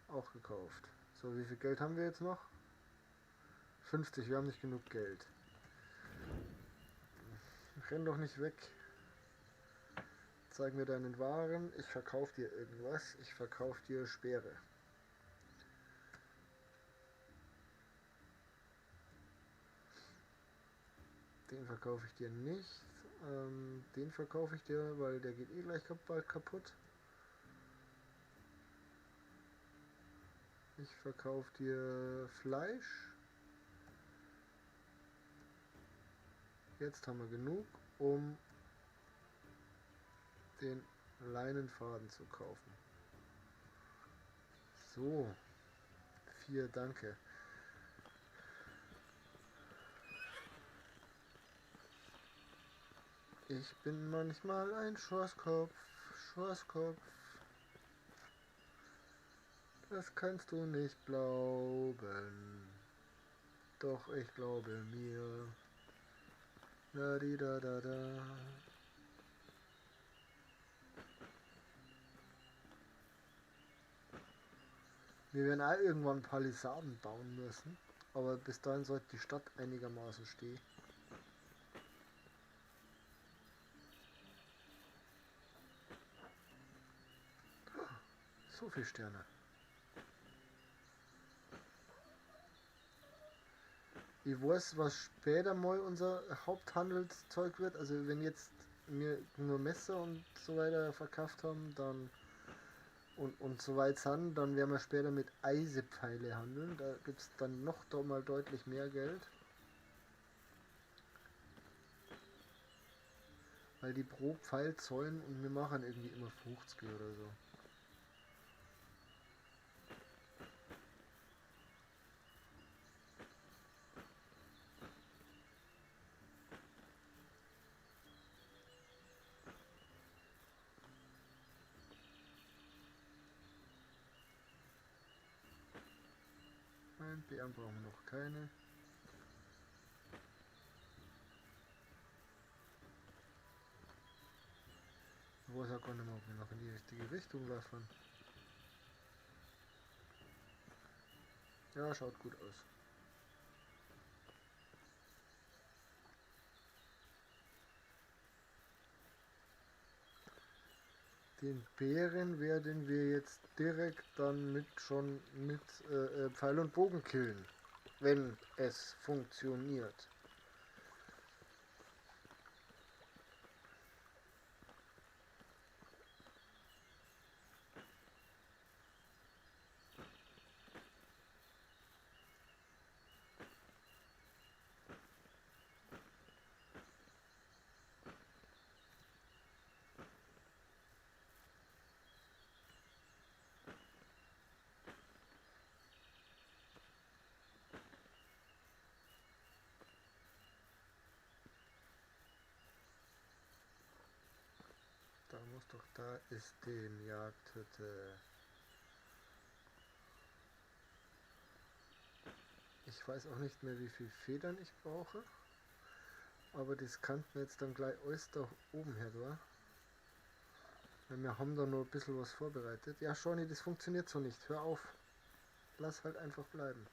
Auch gekauft. So, wie viel Geld haben wir jetzt noch? 50, wir haben nicht genug Geld. Renn doch nicht weg. Zeig mir deinen Waren. Ich verkauf dir irgendwas. Ich verkauf dir Speere. Den verkaufe ich dir nicht. Den verkaufe ich dir, weil der geht eh gleich bald kaputt. Ich verkaufe dir Fleisch. Jetzt haben wir genug, um den Leinenfaden zu kaufen. So, 4, danke. Ich bin manchmal ein Schorschkopf, Schorschkopf. Das kannst du nicht glauben. Doch ich glaube mir. La di da da da. Wir werden auch irgendwann Palisaden bauen müssen, aber bis dahin sollte die Stadt einigermaßen stehen. So viele Sterne. Ich weiß, was später mal unser Haupthandelszeug wird. Also wenn jetzt wir nur Messer und so weiter verkauft haben, dann und so weit sind, dann werden wir später mit Eisepfeile handeln. Da gibt's dann noch mal deutlich mehr Geld. Weil die pro Pfeil zollen und wir machen irgendwie immer 50 oder so. Nein, Bären brauchen wir noch keine. Ich weiß auch gar nicht mehr, ob wir noch in die richtige Richtung laufen. Ja, schaut gut aus. Den Bären werden wir jetzt direkt dann mit Pfeil und Bogen killen, wenn es funktioniert. Muss doch, da ist den Jagdhütte. Ich weiß auch nicht mehr, wie viel Federn ich brauche. Aber das könnten wir jetzt dann gleich alles da oben her da. Weil wir haben da noch ein bisschen was vorbereitet. Ja, Shawnee, das funktioniert so nicht. Hör auf. Lass halt einfach bleiben.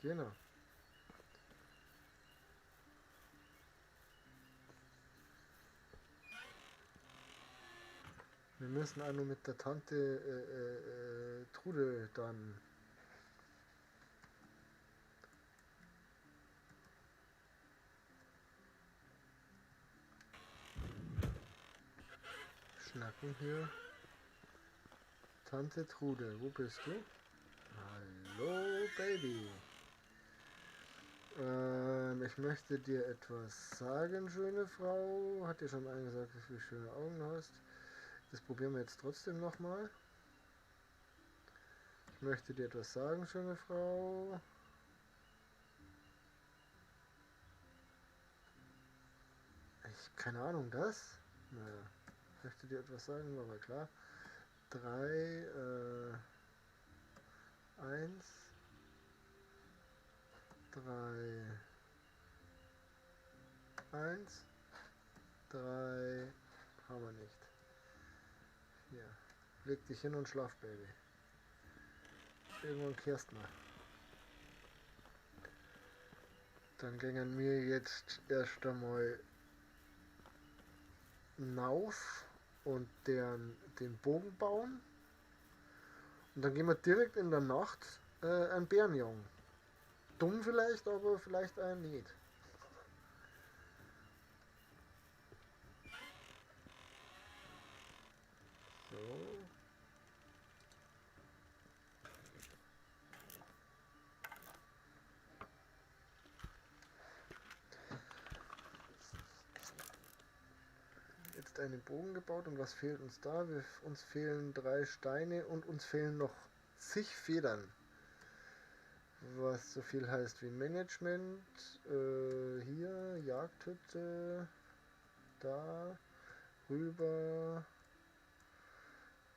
Genau. Wir müssen auch noch mit der Tante Trude dann. Schnacken hier. Tante Trude, wo bist du? Hallo Baby. Ich möchte dir etwas sagen, schöne Frau. Hat dir schon einer gesagt, wie viele schöne Augen du hast? Das probieren wir jetzt trotzdem nochmal. Ich möchte dir etwas sagen, schöne Frau. Ich, keine Ahnung, das? Naja, ich möchte dir etwas sagen, war aber klar. 3, 1, 3, 1, 3, haben wir nicht. Hier, leg dich hin und schlaf, Baby. Irgendwann kehrst mal. Dann gingen wir jetzt erst einmal nauf und den Bogen bauen. Und dann gehen wir direkt in der Nacht einen Bären jagen. Dumm vielleicht, aber vielleicht auch nicht. So. Jetzt einen Bogen gebaut und was fehlt uns da? Uns fehlen 3 Steine und uns fehlen noch zig Federn. Was so viel heißt wie Management, hier, Jagdhütte, da, rüber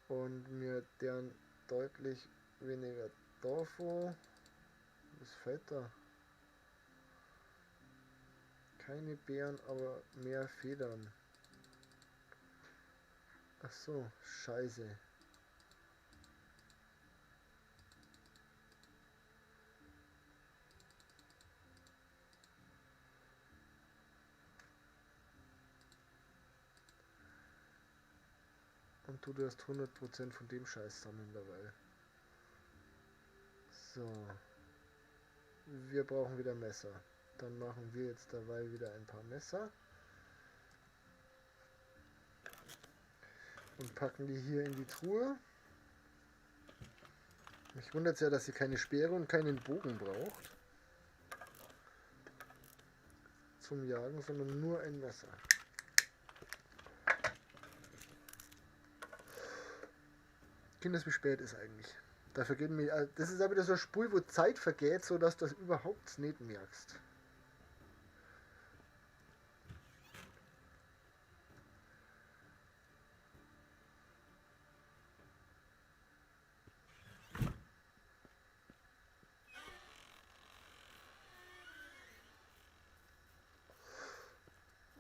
und mir deren deutlich weniger davon. Was fällt da? Keine Beeren, aber mehr Federn. Ach so, scheiße. Und du darfst 100% von dem Scheiß sammeln dabei. So. Wir brauchen wieder Messer. Dann machen wir jetzt dabei wieder ein paar Messer. Und packen die hier in die Truhe. Mich wundert's ja, dass sie keine Speere und keinen Bogen braucht. Zum Jagen, sondern nur ein Messer. Kinders, wie spät ist eigentlich? Da vergeht mir, das ist aber wieder so eine Spur, wo Zeit vergeht, so dass du das überhaupt nicht merkst.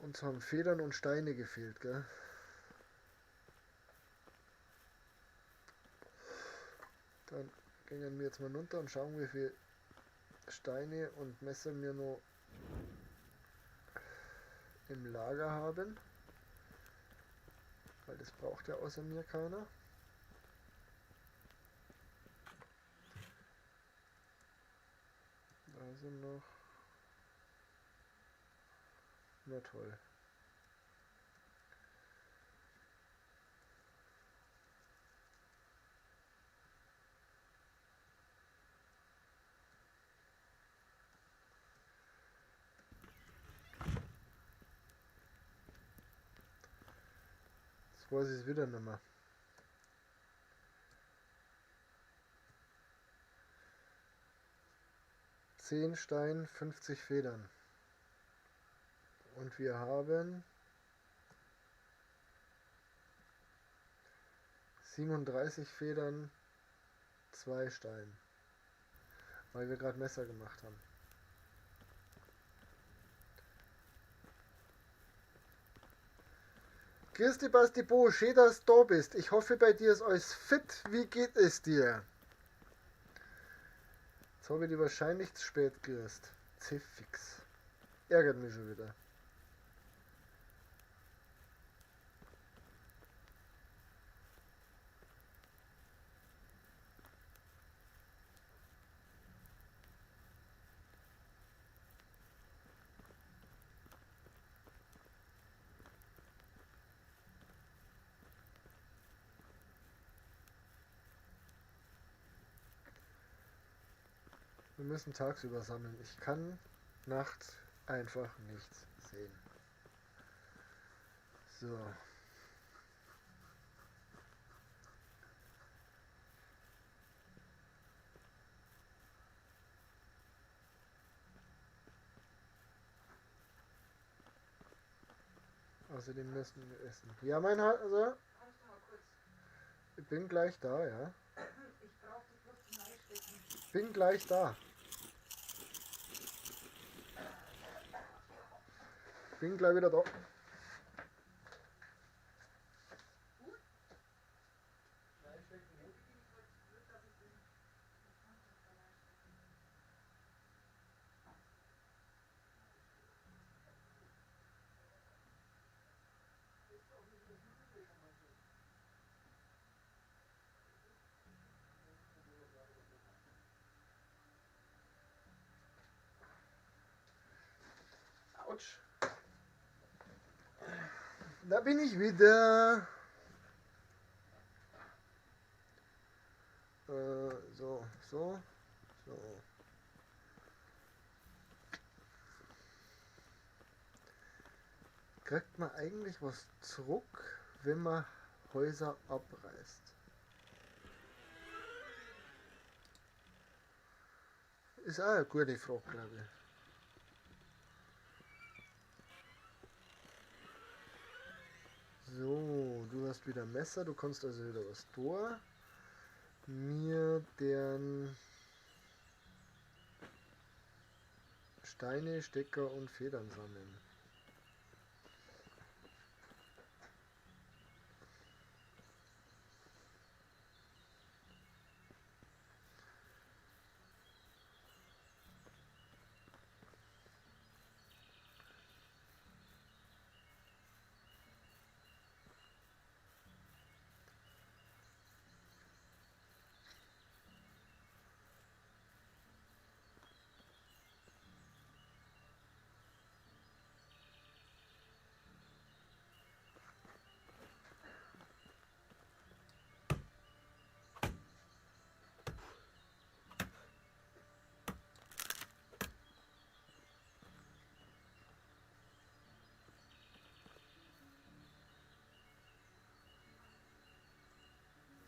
Uns haben Federn und Steine gefehlt, gell? Dann gehen wir jetzt mal runter und schauen, wie viel Steine und Messer wir noch im Lager haben. Weil das braucht ja außer mir keiner. Da sind noch... Na toll. Jetzt weiß ich es wieder nicht mehr. 10 Stein, 50 Federn. Und wir haben 37 Federn, 2 Stein. Weil wir gerade Messer gemacht haben. Christi Basti Bo, schön, dass du da bist. Ich hoffe, bei dir ist alles fit. Wie geht es dir? Jetzt habe ich dich wahrscheinlich zu spät gerüst. Zifix. Ärgert mich schon wieder. Wir müssen tagsüber sammeln. Ich kann nachts einfach nichts sehen. So. Außerdem müssen wir essen. Ja, mein also. Kannst du mal kurz? Ich bin gleich da, ja. Ich brauch die bloß zum Reinstecken. Bin gleich da. Bin gleich wieder da. Autsch. Da bin ich wieder. So, so, so. Kriegt man eigentlich was zurück, wenn man Häuser abreißt? Ist auch eine gute Frage, glaub ich. So, du hast wieder Messer, du kannst also wieder was tun. Mir deren Steine, Stecker und Federn sammeln.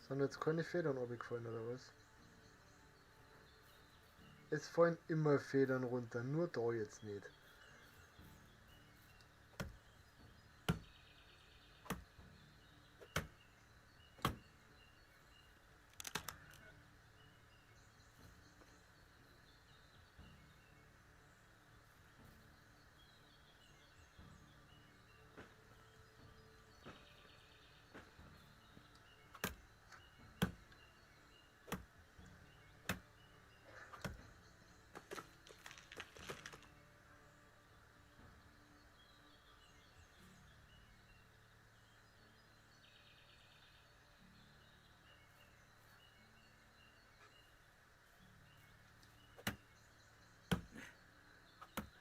Sind jetzt keine Federn runtergefallen, oder was? Es fallen immer Federn runter, nur da jetzt nicht.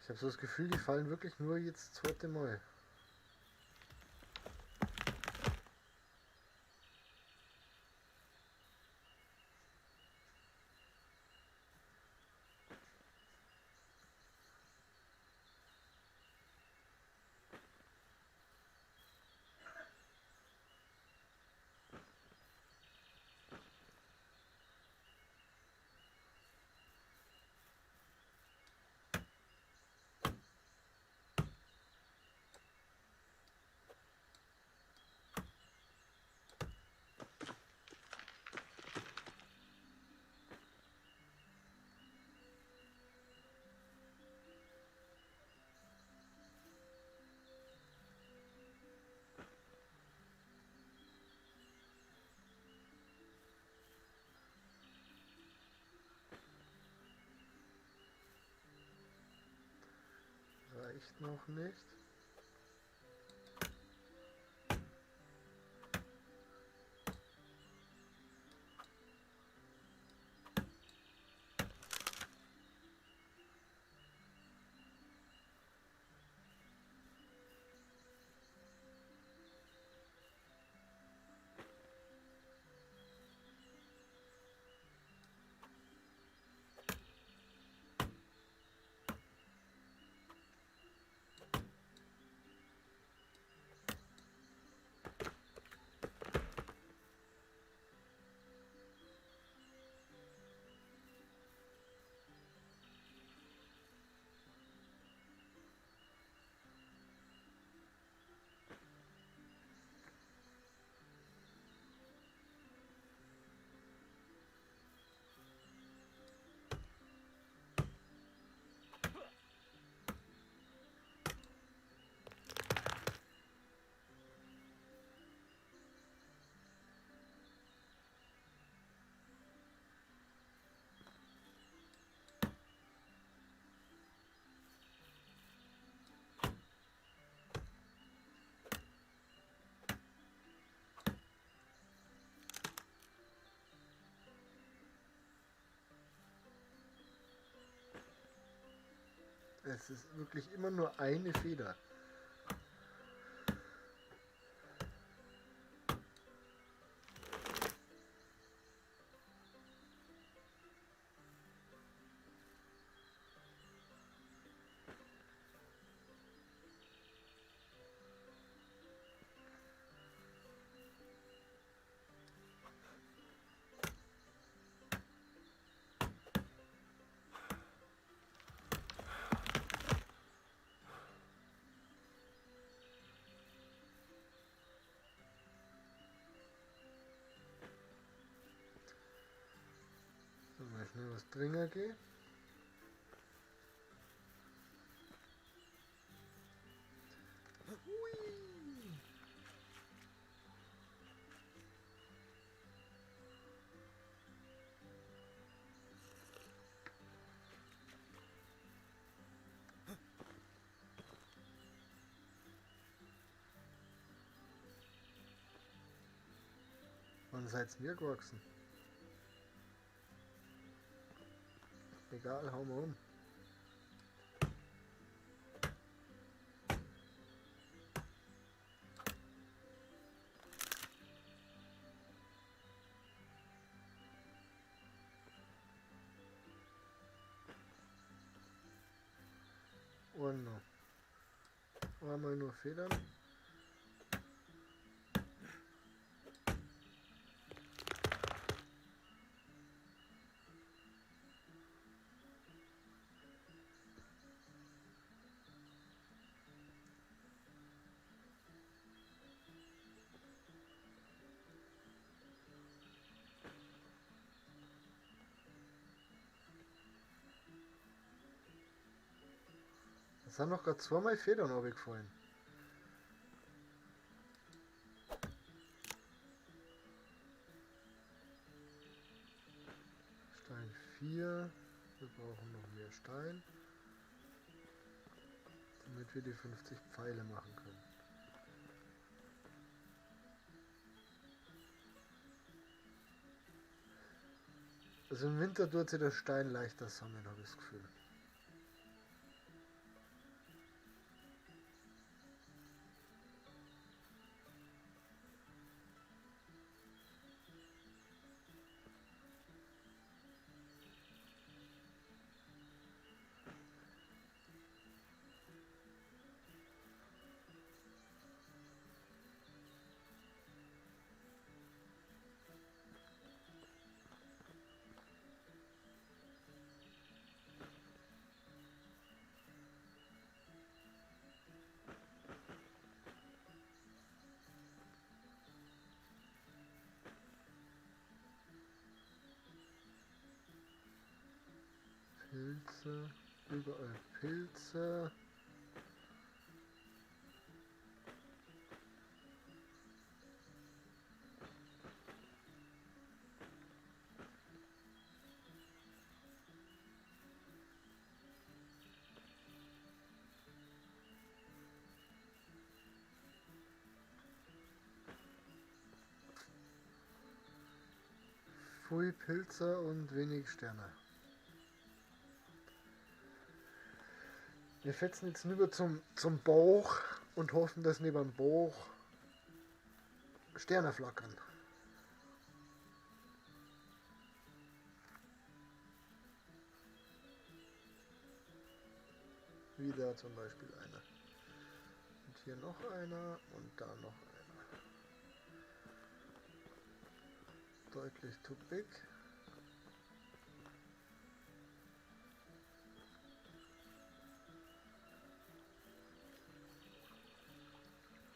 Ich hab so das Gefühl, die fallen wirklich nur jetzt das zweite Mal. Reicht noch nicht. Es ist wirklich immer nur eine Feder. So, mal schnell was trinken gehen. Hui. Wann seid's mir gewachsen? Egal, hau mal um. Und noch. Einmal nur Federn. Es sind noch gerade zweimal Federn runtergefallen. Stein 4. Wir brauchen noch mehr Stein, damit wir die 50 Pfeile machen können. Also im Winter tut sich der Stein leichter sammeln, habe ich das Gefühl. Pilze, überall Pilze. Viel Pilze und wenig Sterne. Wir fetzen jetzt rüber zum Bauch und hoffen, dass neben dem Bauch Sterne flackern. Wieder zum Beispiel einer. Und hier noch einer und da noch einer. Deutlich too big.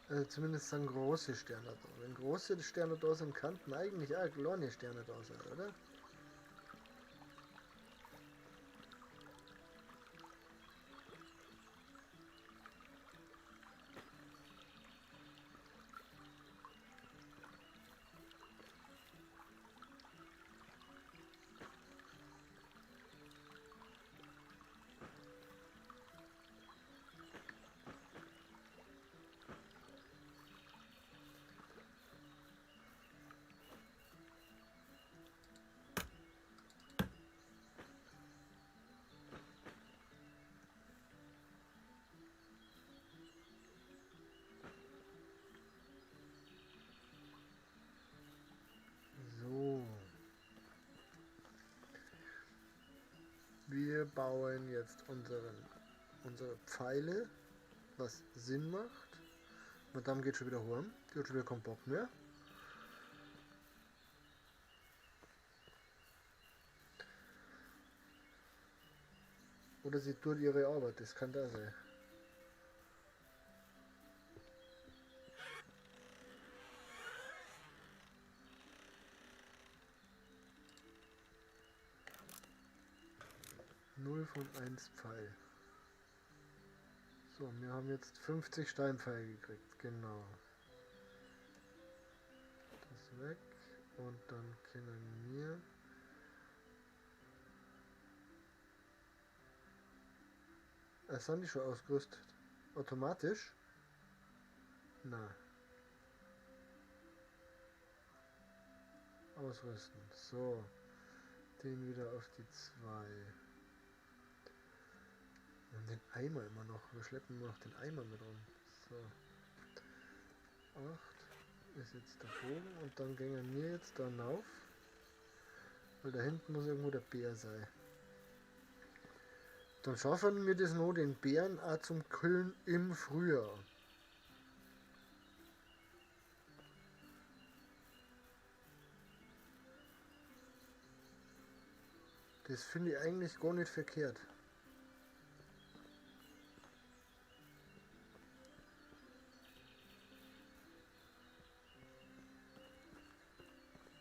Also zumindest sind große Sterne da. Wenn große Sterne da sind, könnten eigentlich auch kleine Sterne da sein, oder? Wir bauen jetzt unsere Pfeile, was Sinn macht. Madame geht schon wieder heim, die hat schon wieder keinen Bock mehr. Oder sie tut ihre Arbeit, das kann da sein. Von 1 Pfeil. So, wir haben jetzt 50 Steinpfeile gekriegt, genau. Das weg und dann können wir sind die schon ausgerüstet? Automatisch? Na. Ausrüsten. So. Den wieder auf die 2. Wir haben den Eimer immer noch. Wir schleppen immer noch den Eimer mit rum. So. 8 ist jetzt der Bogen und dann gehen wir jetzt da rauf. Weil da hinten muss irgendwo der Bär sein. Dann schaffen wir das noch, den Bären auch zum Kühlen im Frühjahr. Das finde ich eigentlich gar nicht verkehrt.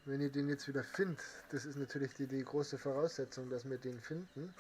Wenn ich den jetzt wieder finde, das ist natürlich die große Voraussetzung, dass wir den finden.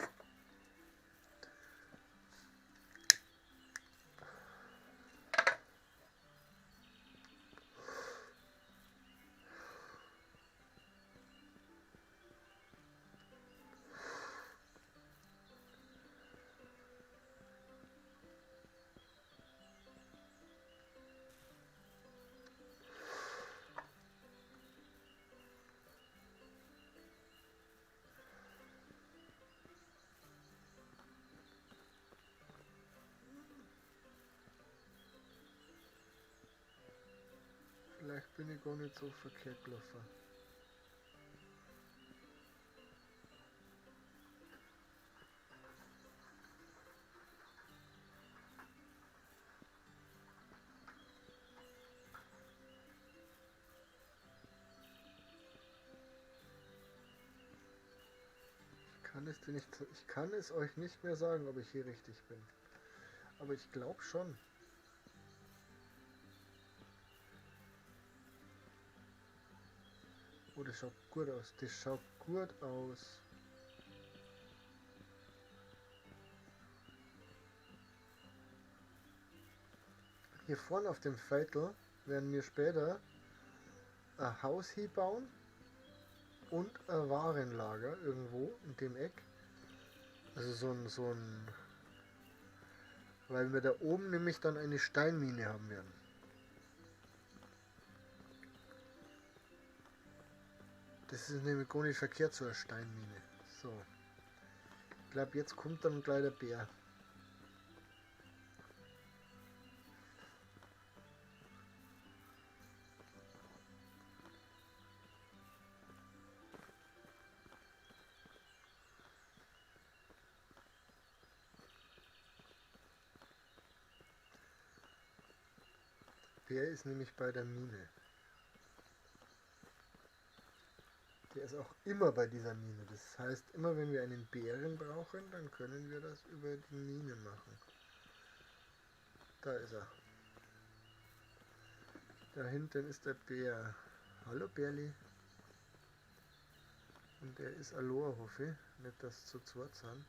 Vielleicht bin ich gar nicht so verkehrt gelaufen. Ich kann es euch nicht mehr sagen, ob ich hier richtig bin. Aber ich glaube schon. Oh, das schaut gut aus. Das schaut gut aus. Hier vorne auf dem Viertel werden wir später ein Haus hier bauen und ein Warenlager irgendwo in dem Eck. Also so ein, weil wir da oben nämlich dann eine Steinmine haben werden. Das ist nämlich gar nicht verkehrt, so eine Steinmine. So. Ich glaub, jetzt kommt dann gleich der Bär. Der ist nämlich bei der Mine. Der ist auch immer bei dieser Mine. Das heißt, immer wenn wir einen Bären brauchen, dann können wir das über die Mine machen. Da ist er. Da hinten ist der Bär. Hallo Bärli. Und er ist Aloha, hoffe ich. Nicht, dass zu zweit sind.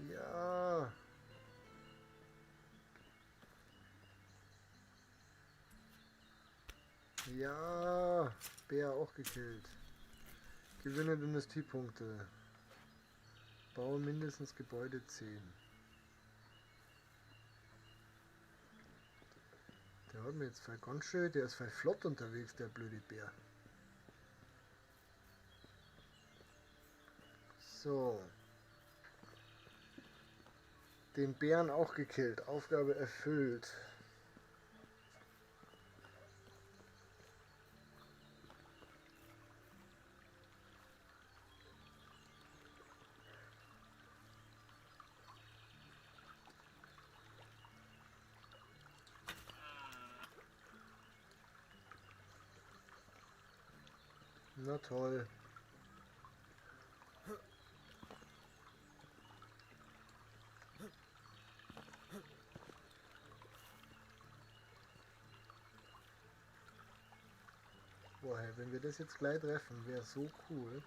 Ja. Ja, Bär auch gekillt. Gewinne Dynastiepunkte. Baue mindestens Gebäude 10. Der hat mir jetzt voll ganz schön, der ist voll flott unterwegs, der blöde Bär. So. Den Bären auch gekillt. Aufgabe erfüllt. Na toll. Boah, hey, wenn wir das jetzt gleich treffen, wär so cool.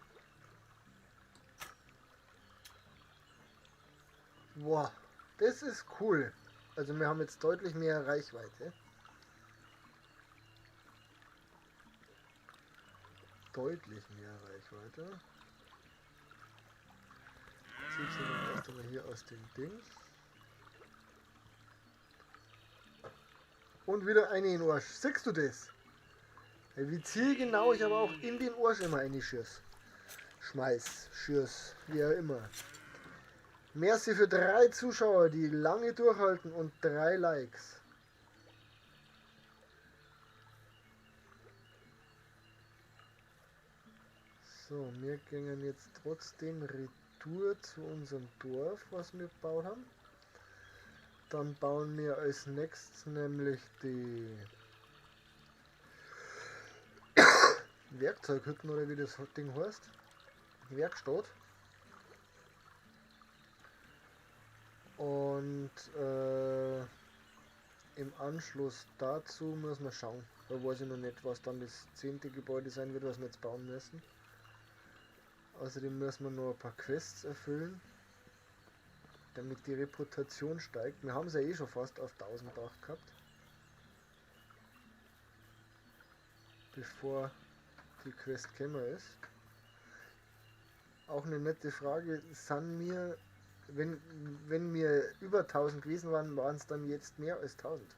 Boah, das ist cool. Also wir haben jetzt deutlich mehr Reichweite. Deutlich mehr Reichweite. Zieht sie dann erst einmal hier aus dem Ding. Und wieder eine in den Arsch. Siehst du das? Ey, wie zielgenau ich aber auch in den Arsch immer eine schieß. Schmeiß, schieß, wie auch immer. Merci für 3 Zuschauer, die lange durchhalten und 3 Likes. So, wir gehen jetzt trotzdem retour zu unserem Dorf, was wir gebaut haben. Dann bauen wir als nächstes nämlich die Werkzeughütten oder wie das Ding heißt. Werkstatt. Und im Anschluss dazu muss man schauen. Da weiß ich noch nicht, was dann das 10. Gebäude sein wird, was wir jetzt bauen müssen. Außerdem müssen wir noch ein paar Quests erfüllen, damit die Reputation steigt. Wir haben es ja eh schon fast auf 1000 gebracht gehabt. Bevor die Quest gekommen ist. Auch eine nette Frage, sind mir, wenn wir über 1000 gewesen waren, waren es dann jetzt mehr als 1000?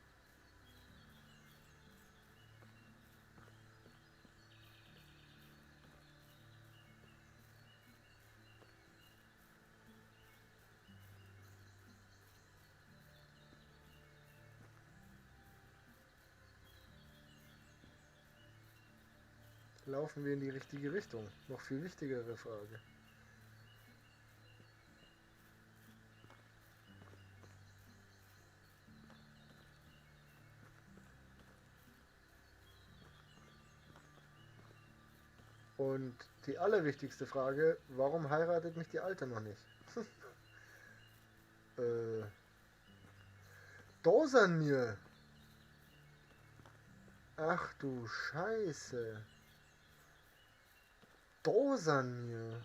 Laufen wir in die richtige Richtung? Noch viel wichtigere Frage. Und die allerwichtigste Frage, warum heiratet mich die Alte noch nicht? Da sind wir! Ach du Scheiße! Da sind wir!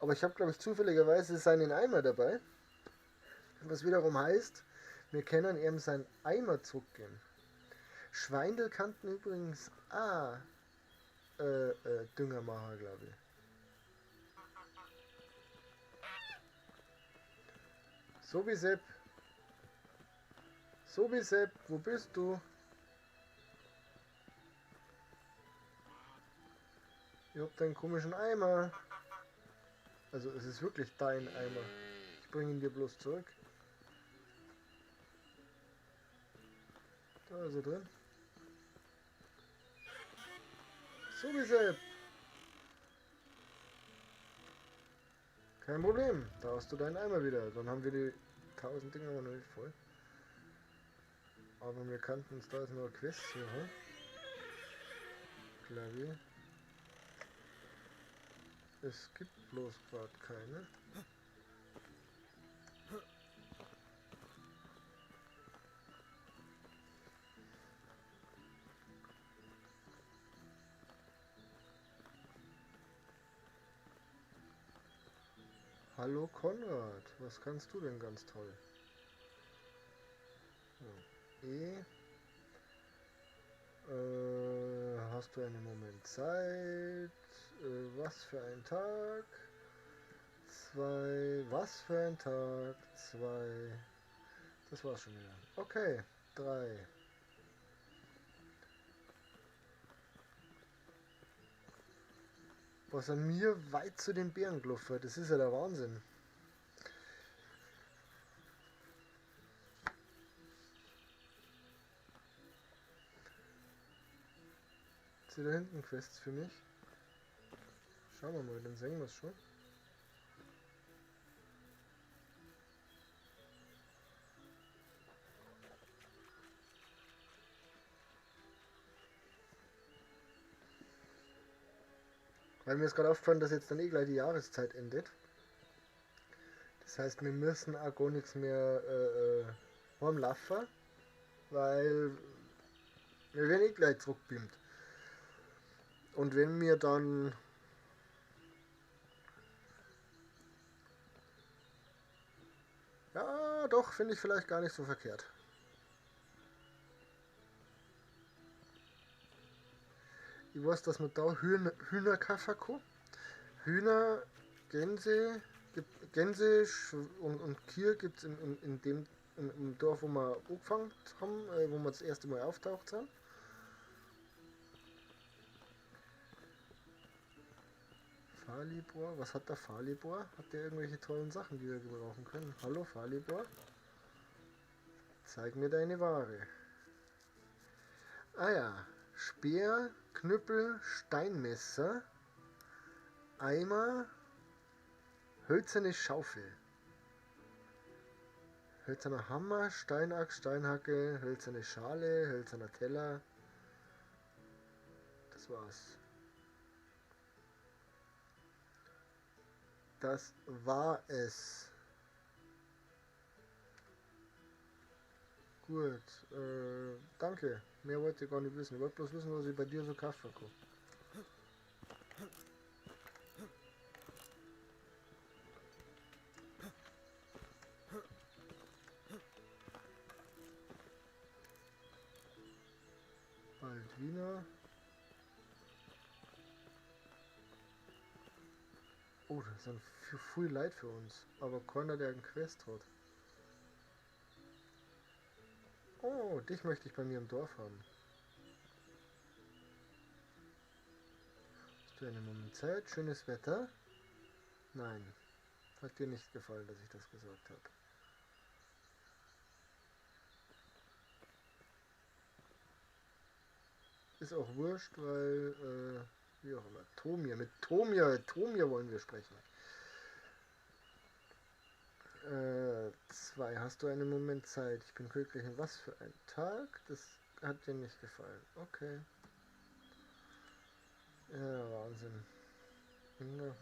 Aber ich habe, glaub ich, zufälligerweise seinen Eimer dabei. Was wiederum heißt, Wir können ihm seinen Eimer zurückgeben. Schweindel kannten übrigens auch Dünger machen, glaube ich. Sobi Sepp. Sobi Sepp, wo bist du? Ich hab deinen komischen Eimer. Also es ist wirklich dein Eimer. Ich bringe ihn dir bloß zurück. Da ist er drin. Sobi Sepp. Kein Problem, da hast du deinen Eimer wieder. Dann haben wir die 1000 Dinger aber noch nicht voll. Aber wir kannten uns, da ist noch eine Quest hier, hm? Glaube ich. Es gibt bloß gerade keine. Hallo Konrad, was kannst du denn ganz toll? So, E. Hast du einen Moment Zeit? Was für ein Tag? 2. Was für ein Tag? 2. Das war's schon wieder. Okay, 3. Was an mir weit zu den Bären gelaufen, das ist ja der Wahnsinn. Ist hier da hinten Quests für mich? Schauen wir mal, dann sehen wir es schon. Weil mir ist gerade aufgefallen, dass jetzt dann eh gleich die Jahreszeit endet. Das heißt, wir müssen auch gar nichts mehr heimlaufen, weil wir werden eh gleich zurückbeamt. Und wenn wir dann ja, doch, finde ich vielleicht gar nicht so verkehrt. Ich weiß, dass man da Hühner kaufen kann. Hühner, Gänse, Gänse und Kühe gibt's im Dorf, wo wir angefangen haben, wo wir das erste Mal auftaucht sind. Falibor, was hat der Falibor? Hat der irgendwelche tollen Sachen, die wir gebrauchen können? Hallo Falibor, zeig mir deine Ware. Ah ja, Speer, Knüppel, Steinmesser, Eimer, hölzerne Schaufel, hölzerner Hammer, Steinachs, Steinhacke, hölzerne Schale, hölzerner Teller. Das war's. Das war es. Gut, danke. Mehr wollte ich gar nicht wissen. Ich wollte bloß wissen, was ich bei dir so kaufen kann. Baldwina. Oh, das sind viel Leid für uns. Aber keiner, der einen Quest hat. Oh, dich möchte ich bei mir im Dorf haben. Hast du einen Moment Zeit? Schönes Wetter? Nein. Hat dir nicht gefallen, dass ich das gesagt habe. Ist auch wurscht, weil, wie auch immer. Tomir, mit Tomir wollen wir sprechen. 2. Hast du einen Moment Zeit? Ich bin glücklich. Und was für ein Tag? Das hat dir nicht gefallen. Okay. Ja, Wahnsinn. Mhm.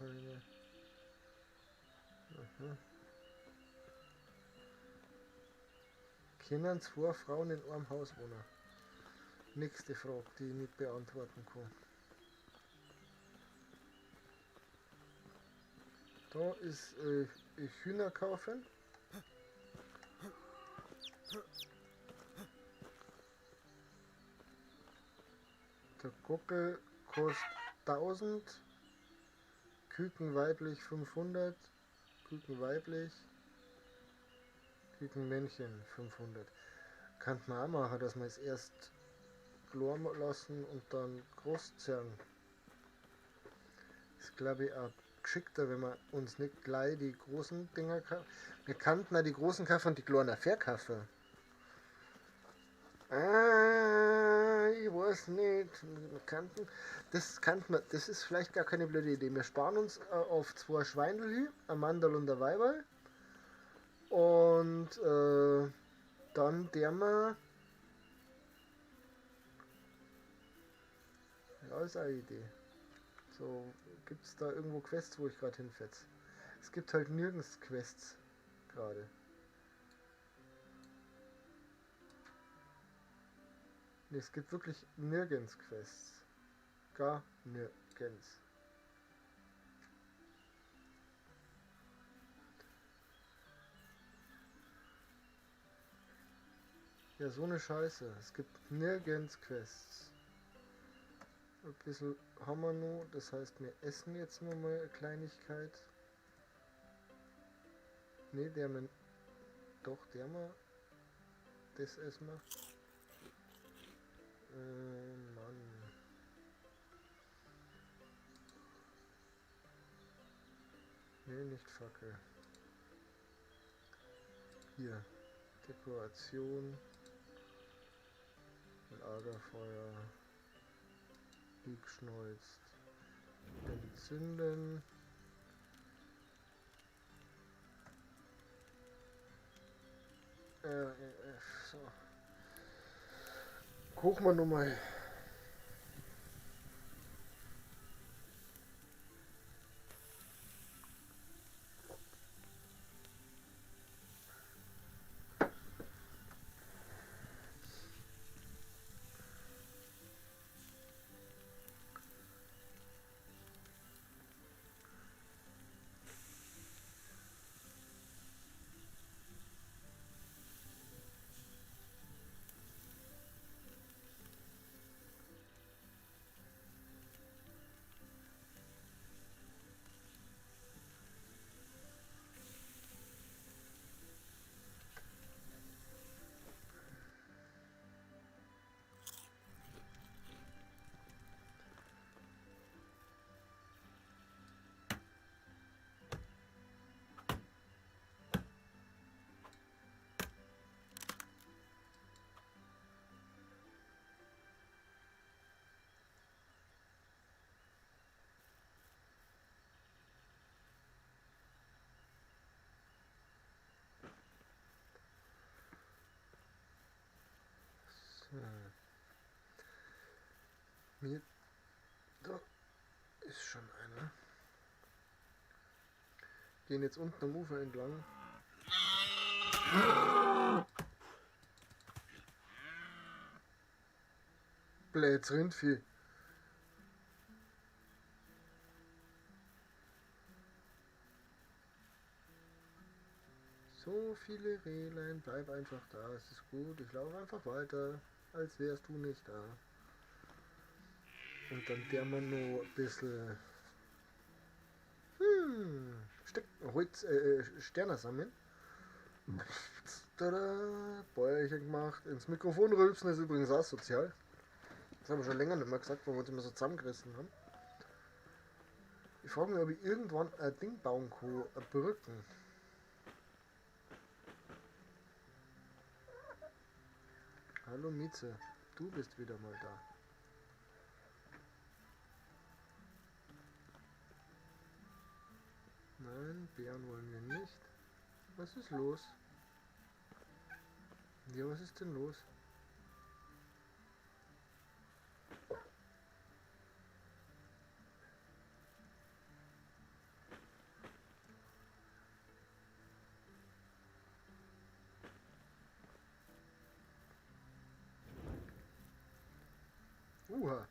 Können 2 Frauen in einem Haus wohnen? Nächste Frage, die ich nicht beantworten kann. Da ist Hühner kaufen. Der Gockel kostet 1000, Küken weiblich 500, Küken weiblich, Küken Männchen 500. Kann man auch machen, dass man es erst klein lassen und dann groß zerren. Ist, glaube ich, auch geschickter, wenn wir uns nicht gleich die großen Dinger kaufen. Wir könnten auch die großen kaufen und die kleinen verkaufen. Ah, ich weiß nicht. Wir könnten, das könnte man, das ist vielleicht gar keine blöde Idee. Wir sparen uns auf 2 Schweindel hin, ein Mandal und ein Weiberl. Und dann der wir. Ja, ist eine Idee. So, gibt's da irgendwo Quests, wo ich gerade hinfetz? Es gibt halt nirgends Quests gerade. Ne, es gibt wirklich nirgends Quests. Gar nirgends. Ja, so eine Scheiße. Es gibt nirgends Quests. Ein bisschen haben wir noch, das heißt, wir essen jetzt nur mal eine Kleinigkeit. Ne, der man. Doch, der mal. Das essen wir. Mann. Ne, nicht Fackel. Hier. Dekoration. Lagerfeuer. Geschneuzt. Entzünden. So. Kochen wir nochmal. Mir, da ist schon einer. Gehen jetzt unten am Ufer entlang. Blöds Rindvieh. So viele Rehlein, bleib einfach da, es ist gut, ich laufe einfach weiter, als wärst du nicht da. Und dann der man noch ein bisschen Holz, Sterne sammeln. Tada, Bäuerchen gemacht. Ins Mikrofon rülpsen ist übrigens auch sozial. Das haben wir schon länger nicht mehr gesagt, weil wir uns immer so zusammengerissen haben. Ich frage mich, ob ich irgendwann ein Ding bauen kann, eine Brücken. Hallo Mieze, du bist wieder mal da. Nein, Bären wollen wir nicht. Was ist los? Ja, was ist denn los? Uha.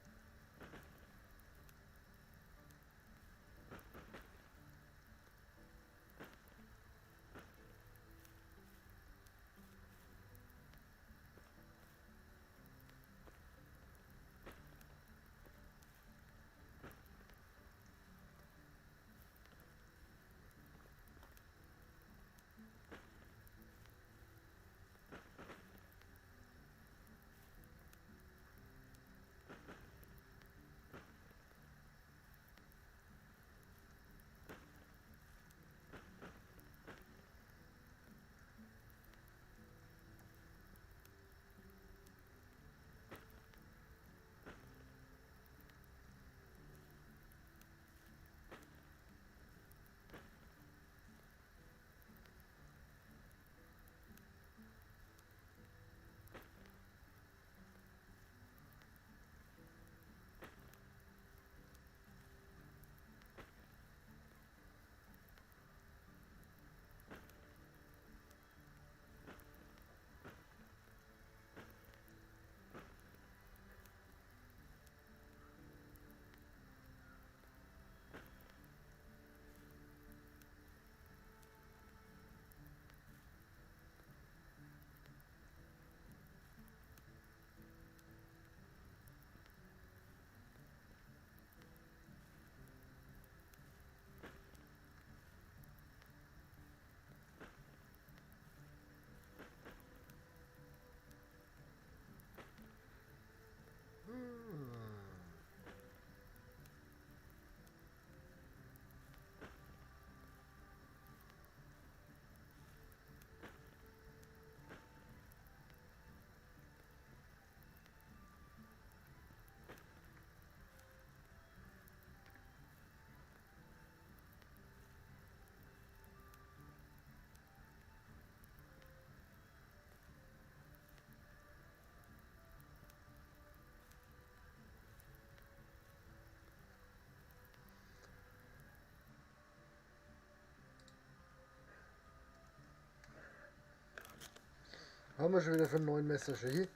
Haben wir schon wieder für 9 Messer schon hier.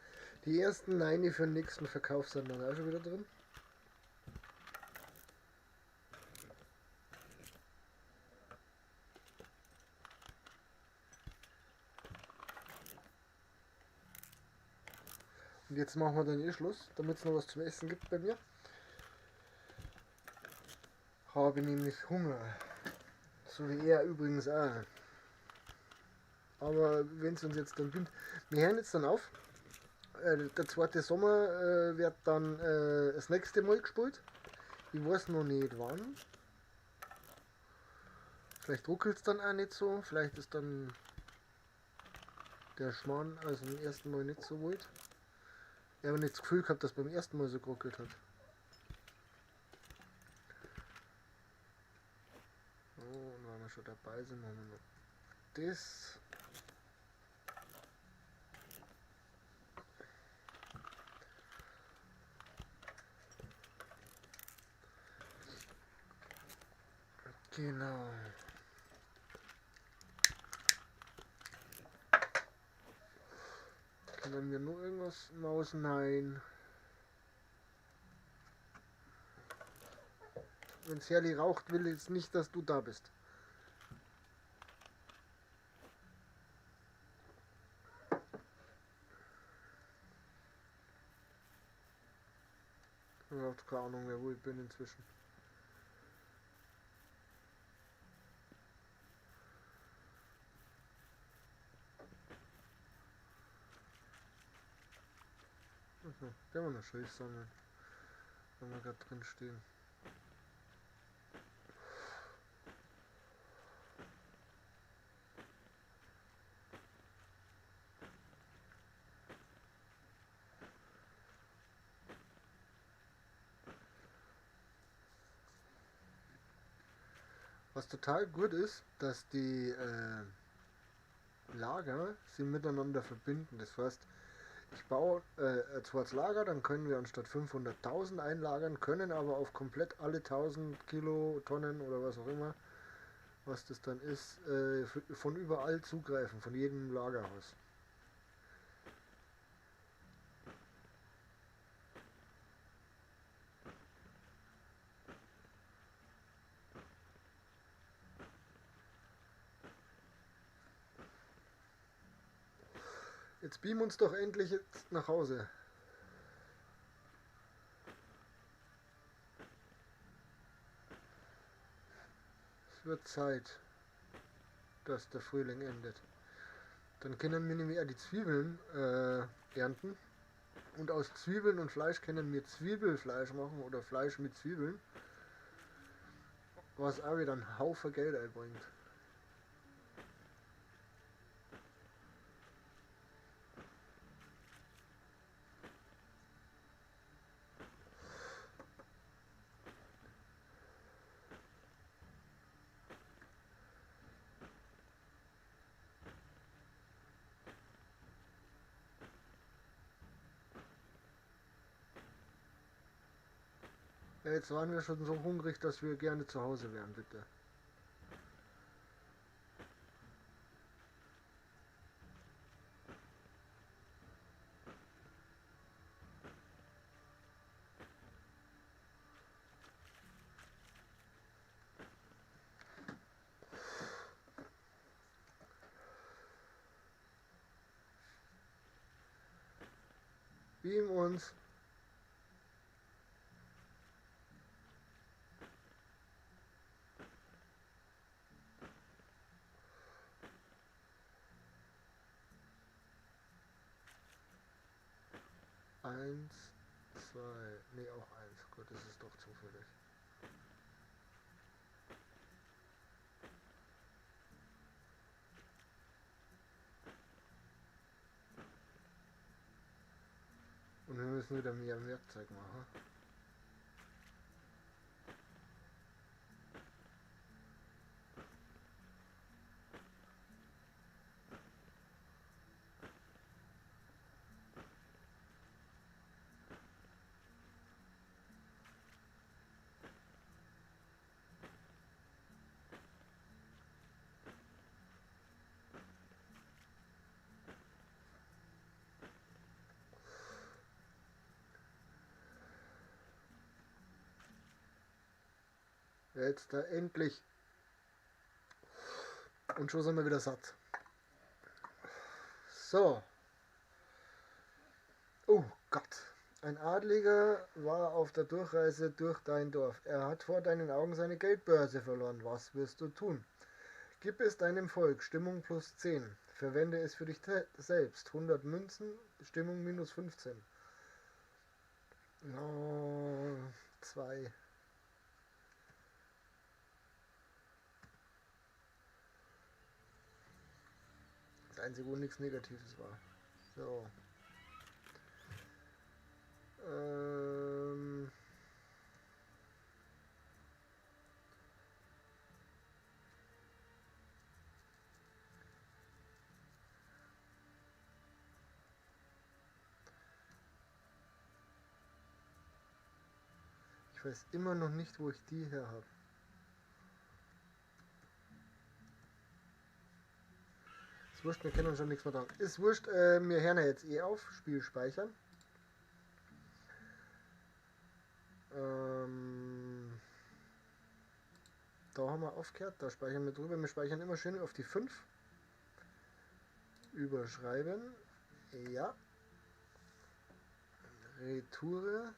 Die ersten 9 für den nächsten Verkauf sind dann auch schon wieder drin. Und jetzt machen wir dann eh Schluss, damit es noch was zum Essen gibt bei mir. Habe nämlich Hunger. So wie er übrigens auch. Aber wenn es uns jetzt dann beamt. Wir hören jetzt dann auf. Der zweite Sommer wird dann das nächste Mal gespielt. Ich weiß noch nicht wann. Vielleicht ruckelt es dann auch nicht so. Vielleicht ist dann der Schmarrn also beim ersten Mal nicht so wild. Ich habe nicht das Gefühl gehabt, dass beim ersten Mal so geruckelt hat. So, und wenn wir schon dabei sind, machen wir noch das. Genau. Können wir nur irgendwas Maus? Nein. Wenn Sally raucht, will ich jetzt nicht, dass du da bist. Ich habe keine Ahnung mehr, wo ich bin inzwischen. Der wir noch Schilf sammeln, wenn wir gerade drin stehen. Was total gut ist, dass die Lager sie miteinander verbinden. Das heißt, ich baue ein zweites Lager, dann können wir anstatt 500.000 einlagern, können aber auf komplett alle 1000 Kilo, Tonnen oder was auch immer, was das dann ist, von überall zugreifen, von jedem Lagerhaus. Jetzt beamen uns doch endlich jetzt nach Hause. Es wird Zeit, dass der Frühling endet. Dann können wir nämlich auch die Zwiebeln ernten. Und aus Zwiebeln und Fleisch können wir Zwiebelfleisch machen oder Fleisch mit Zwiebeln. Was auch wieder einen Haufen Geld einbringt. Ja, jetzt waren wir schon so hungrig, dass wir gerne zu Hause wären, bitte. Beam uns. Eins, zwei, nee, auch eins. Gut, das ist doch zufällig. Und wir müssen wieder mehr Werkzeug machen. Jetzt da endlich. Und schon sind wir wieder satt. So. Oh Gott. Ein Adliger war auf der Durchreise durch dein Dorf. Er hat vor deinen Augen seine Geldbörse verloren. Was wirst du tun? Gib es deinem Volk. Stimmung plus 10. Verwende es für dich selbst. 100 Münzen, Stimmung minus 15. Oh, 2. Das Einzige, wo nichts Negatives war. So. Ich weiß immer noch nicht, wo ich die her habe. Ist wurscht, wir können uns schon nichts mehr dran. Ist wurscht, wir hören ja jetzt eh auf. Spiel speichern. Da haben wir aufgehört, da speichern wir drüber. Wir speichern immer schön auf die 5. Überschreiben. Ja. Retoure.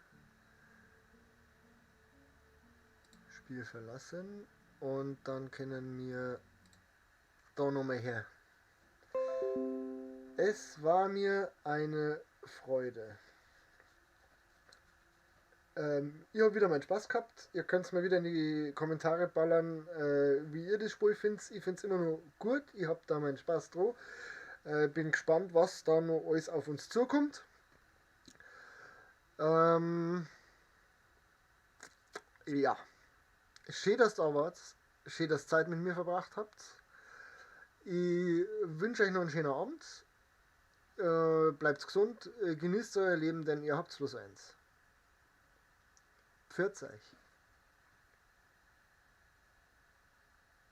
Spiel verlassen. Und dann können wir da nochmal her. Es war mir eine Freude. Ich hab wieder meinen Spaß gehabt. Ihr könnt's mal wieder in die Kommentare ballern, wie ihr das Spiel findet. Ich find's immer noch gut. Ich hab da meinen Spaß drauf. Bin gespannt, was da noch alles auf uns zukommt. Ja. Schön, dass ihr da wart. Schön, dass ihr Zeit mit mir verbracht habt. Ich wünsche euch noch einen schönen Abend. Bleibt gesund, genießt euer Leben, denn ihr habt's bloß eins. Pfiat euch.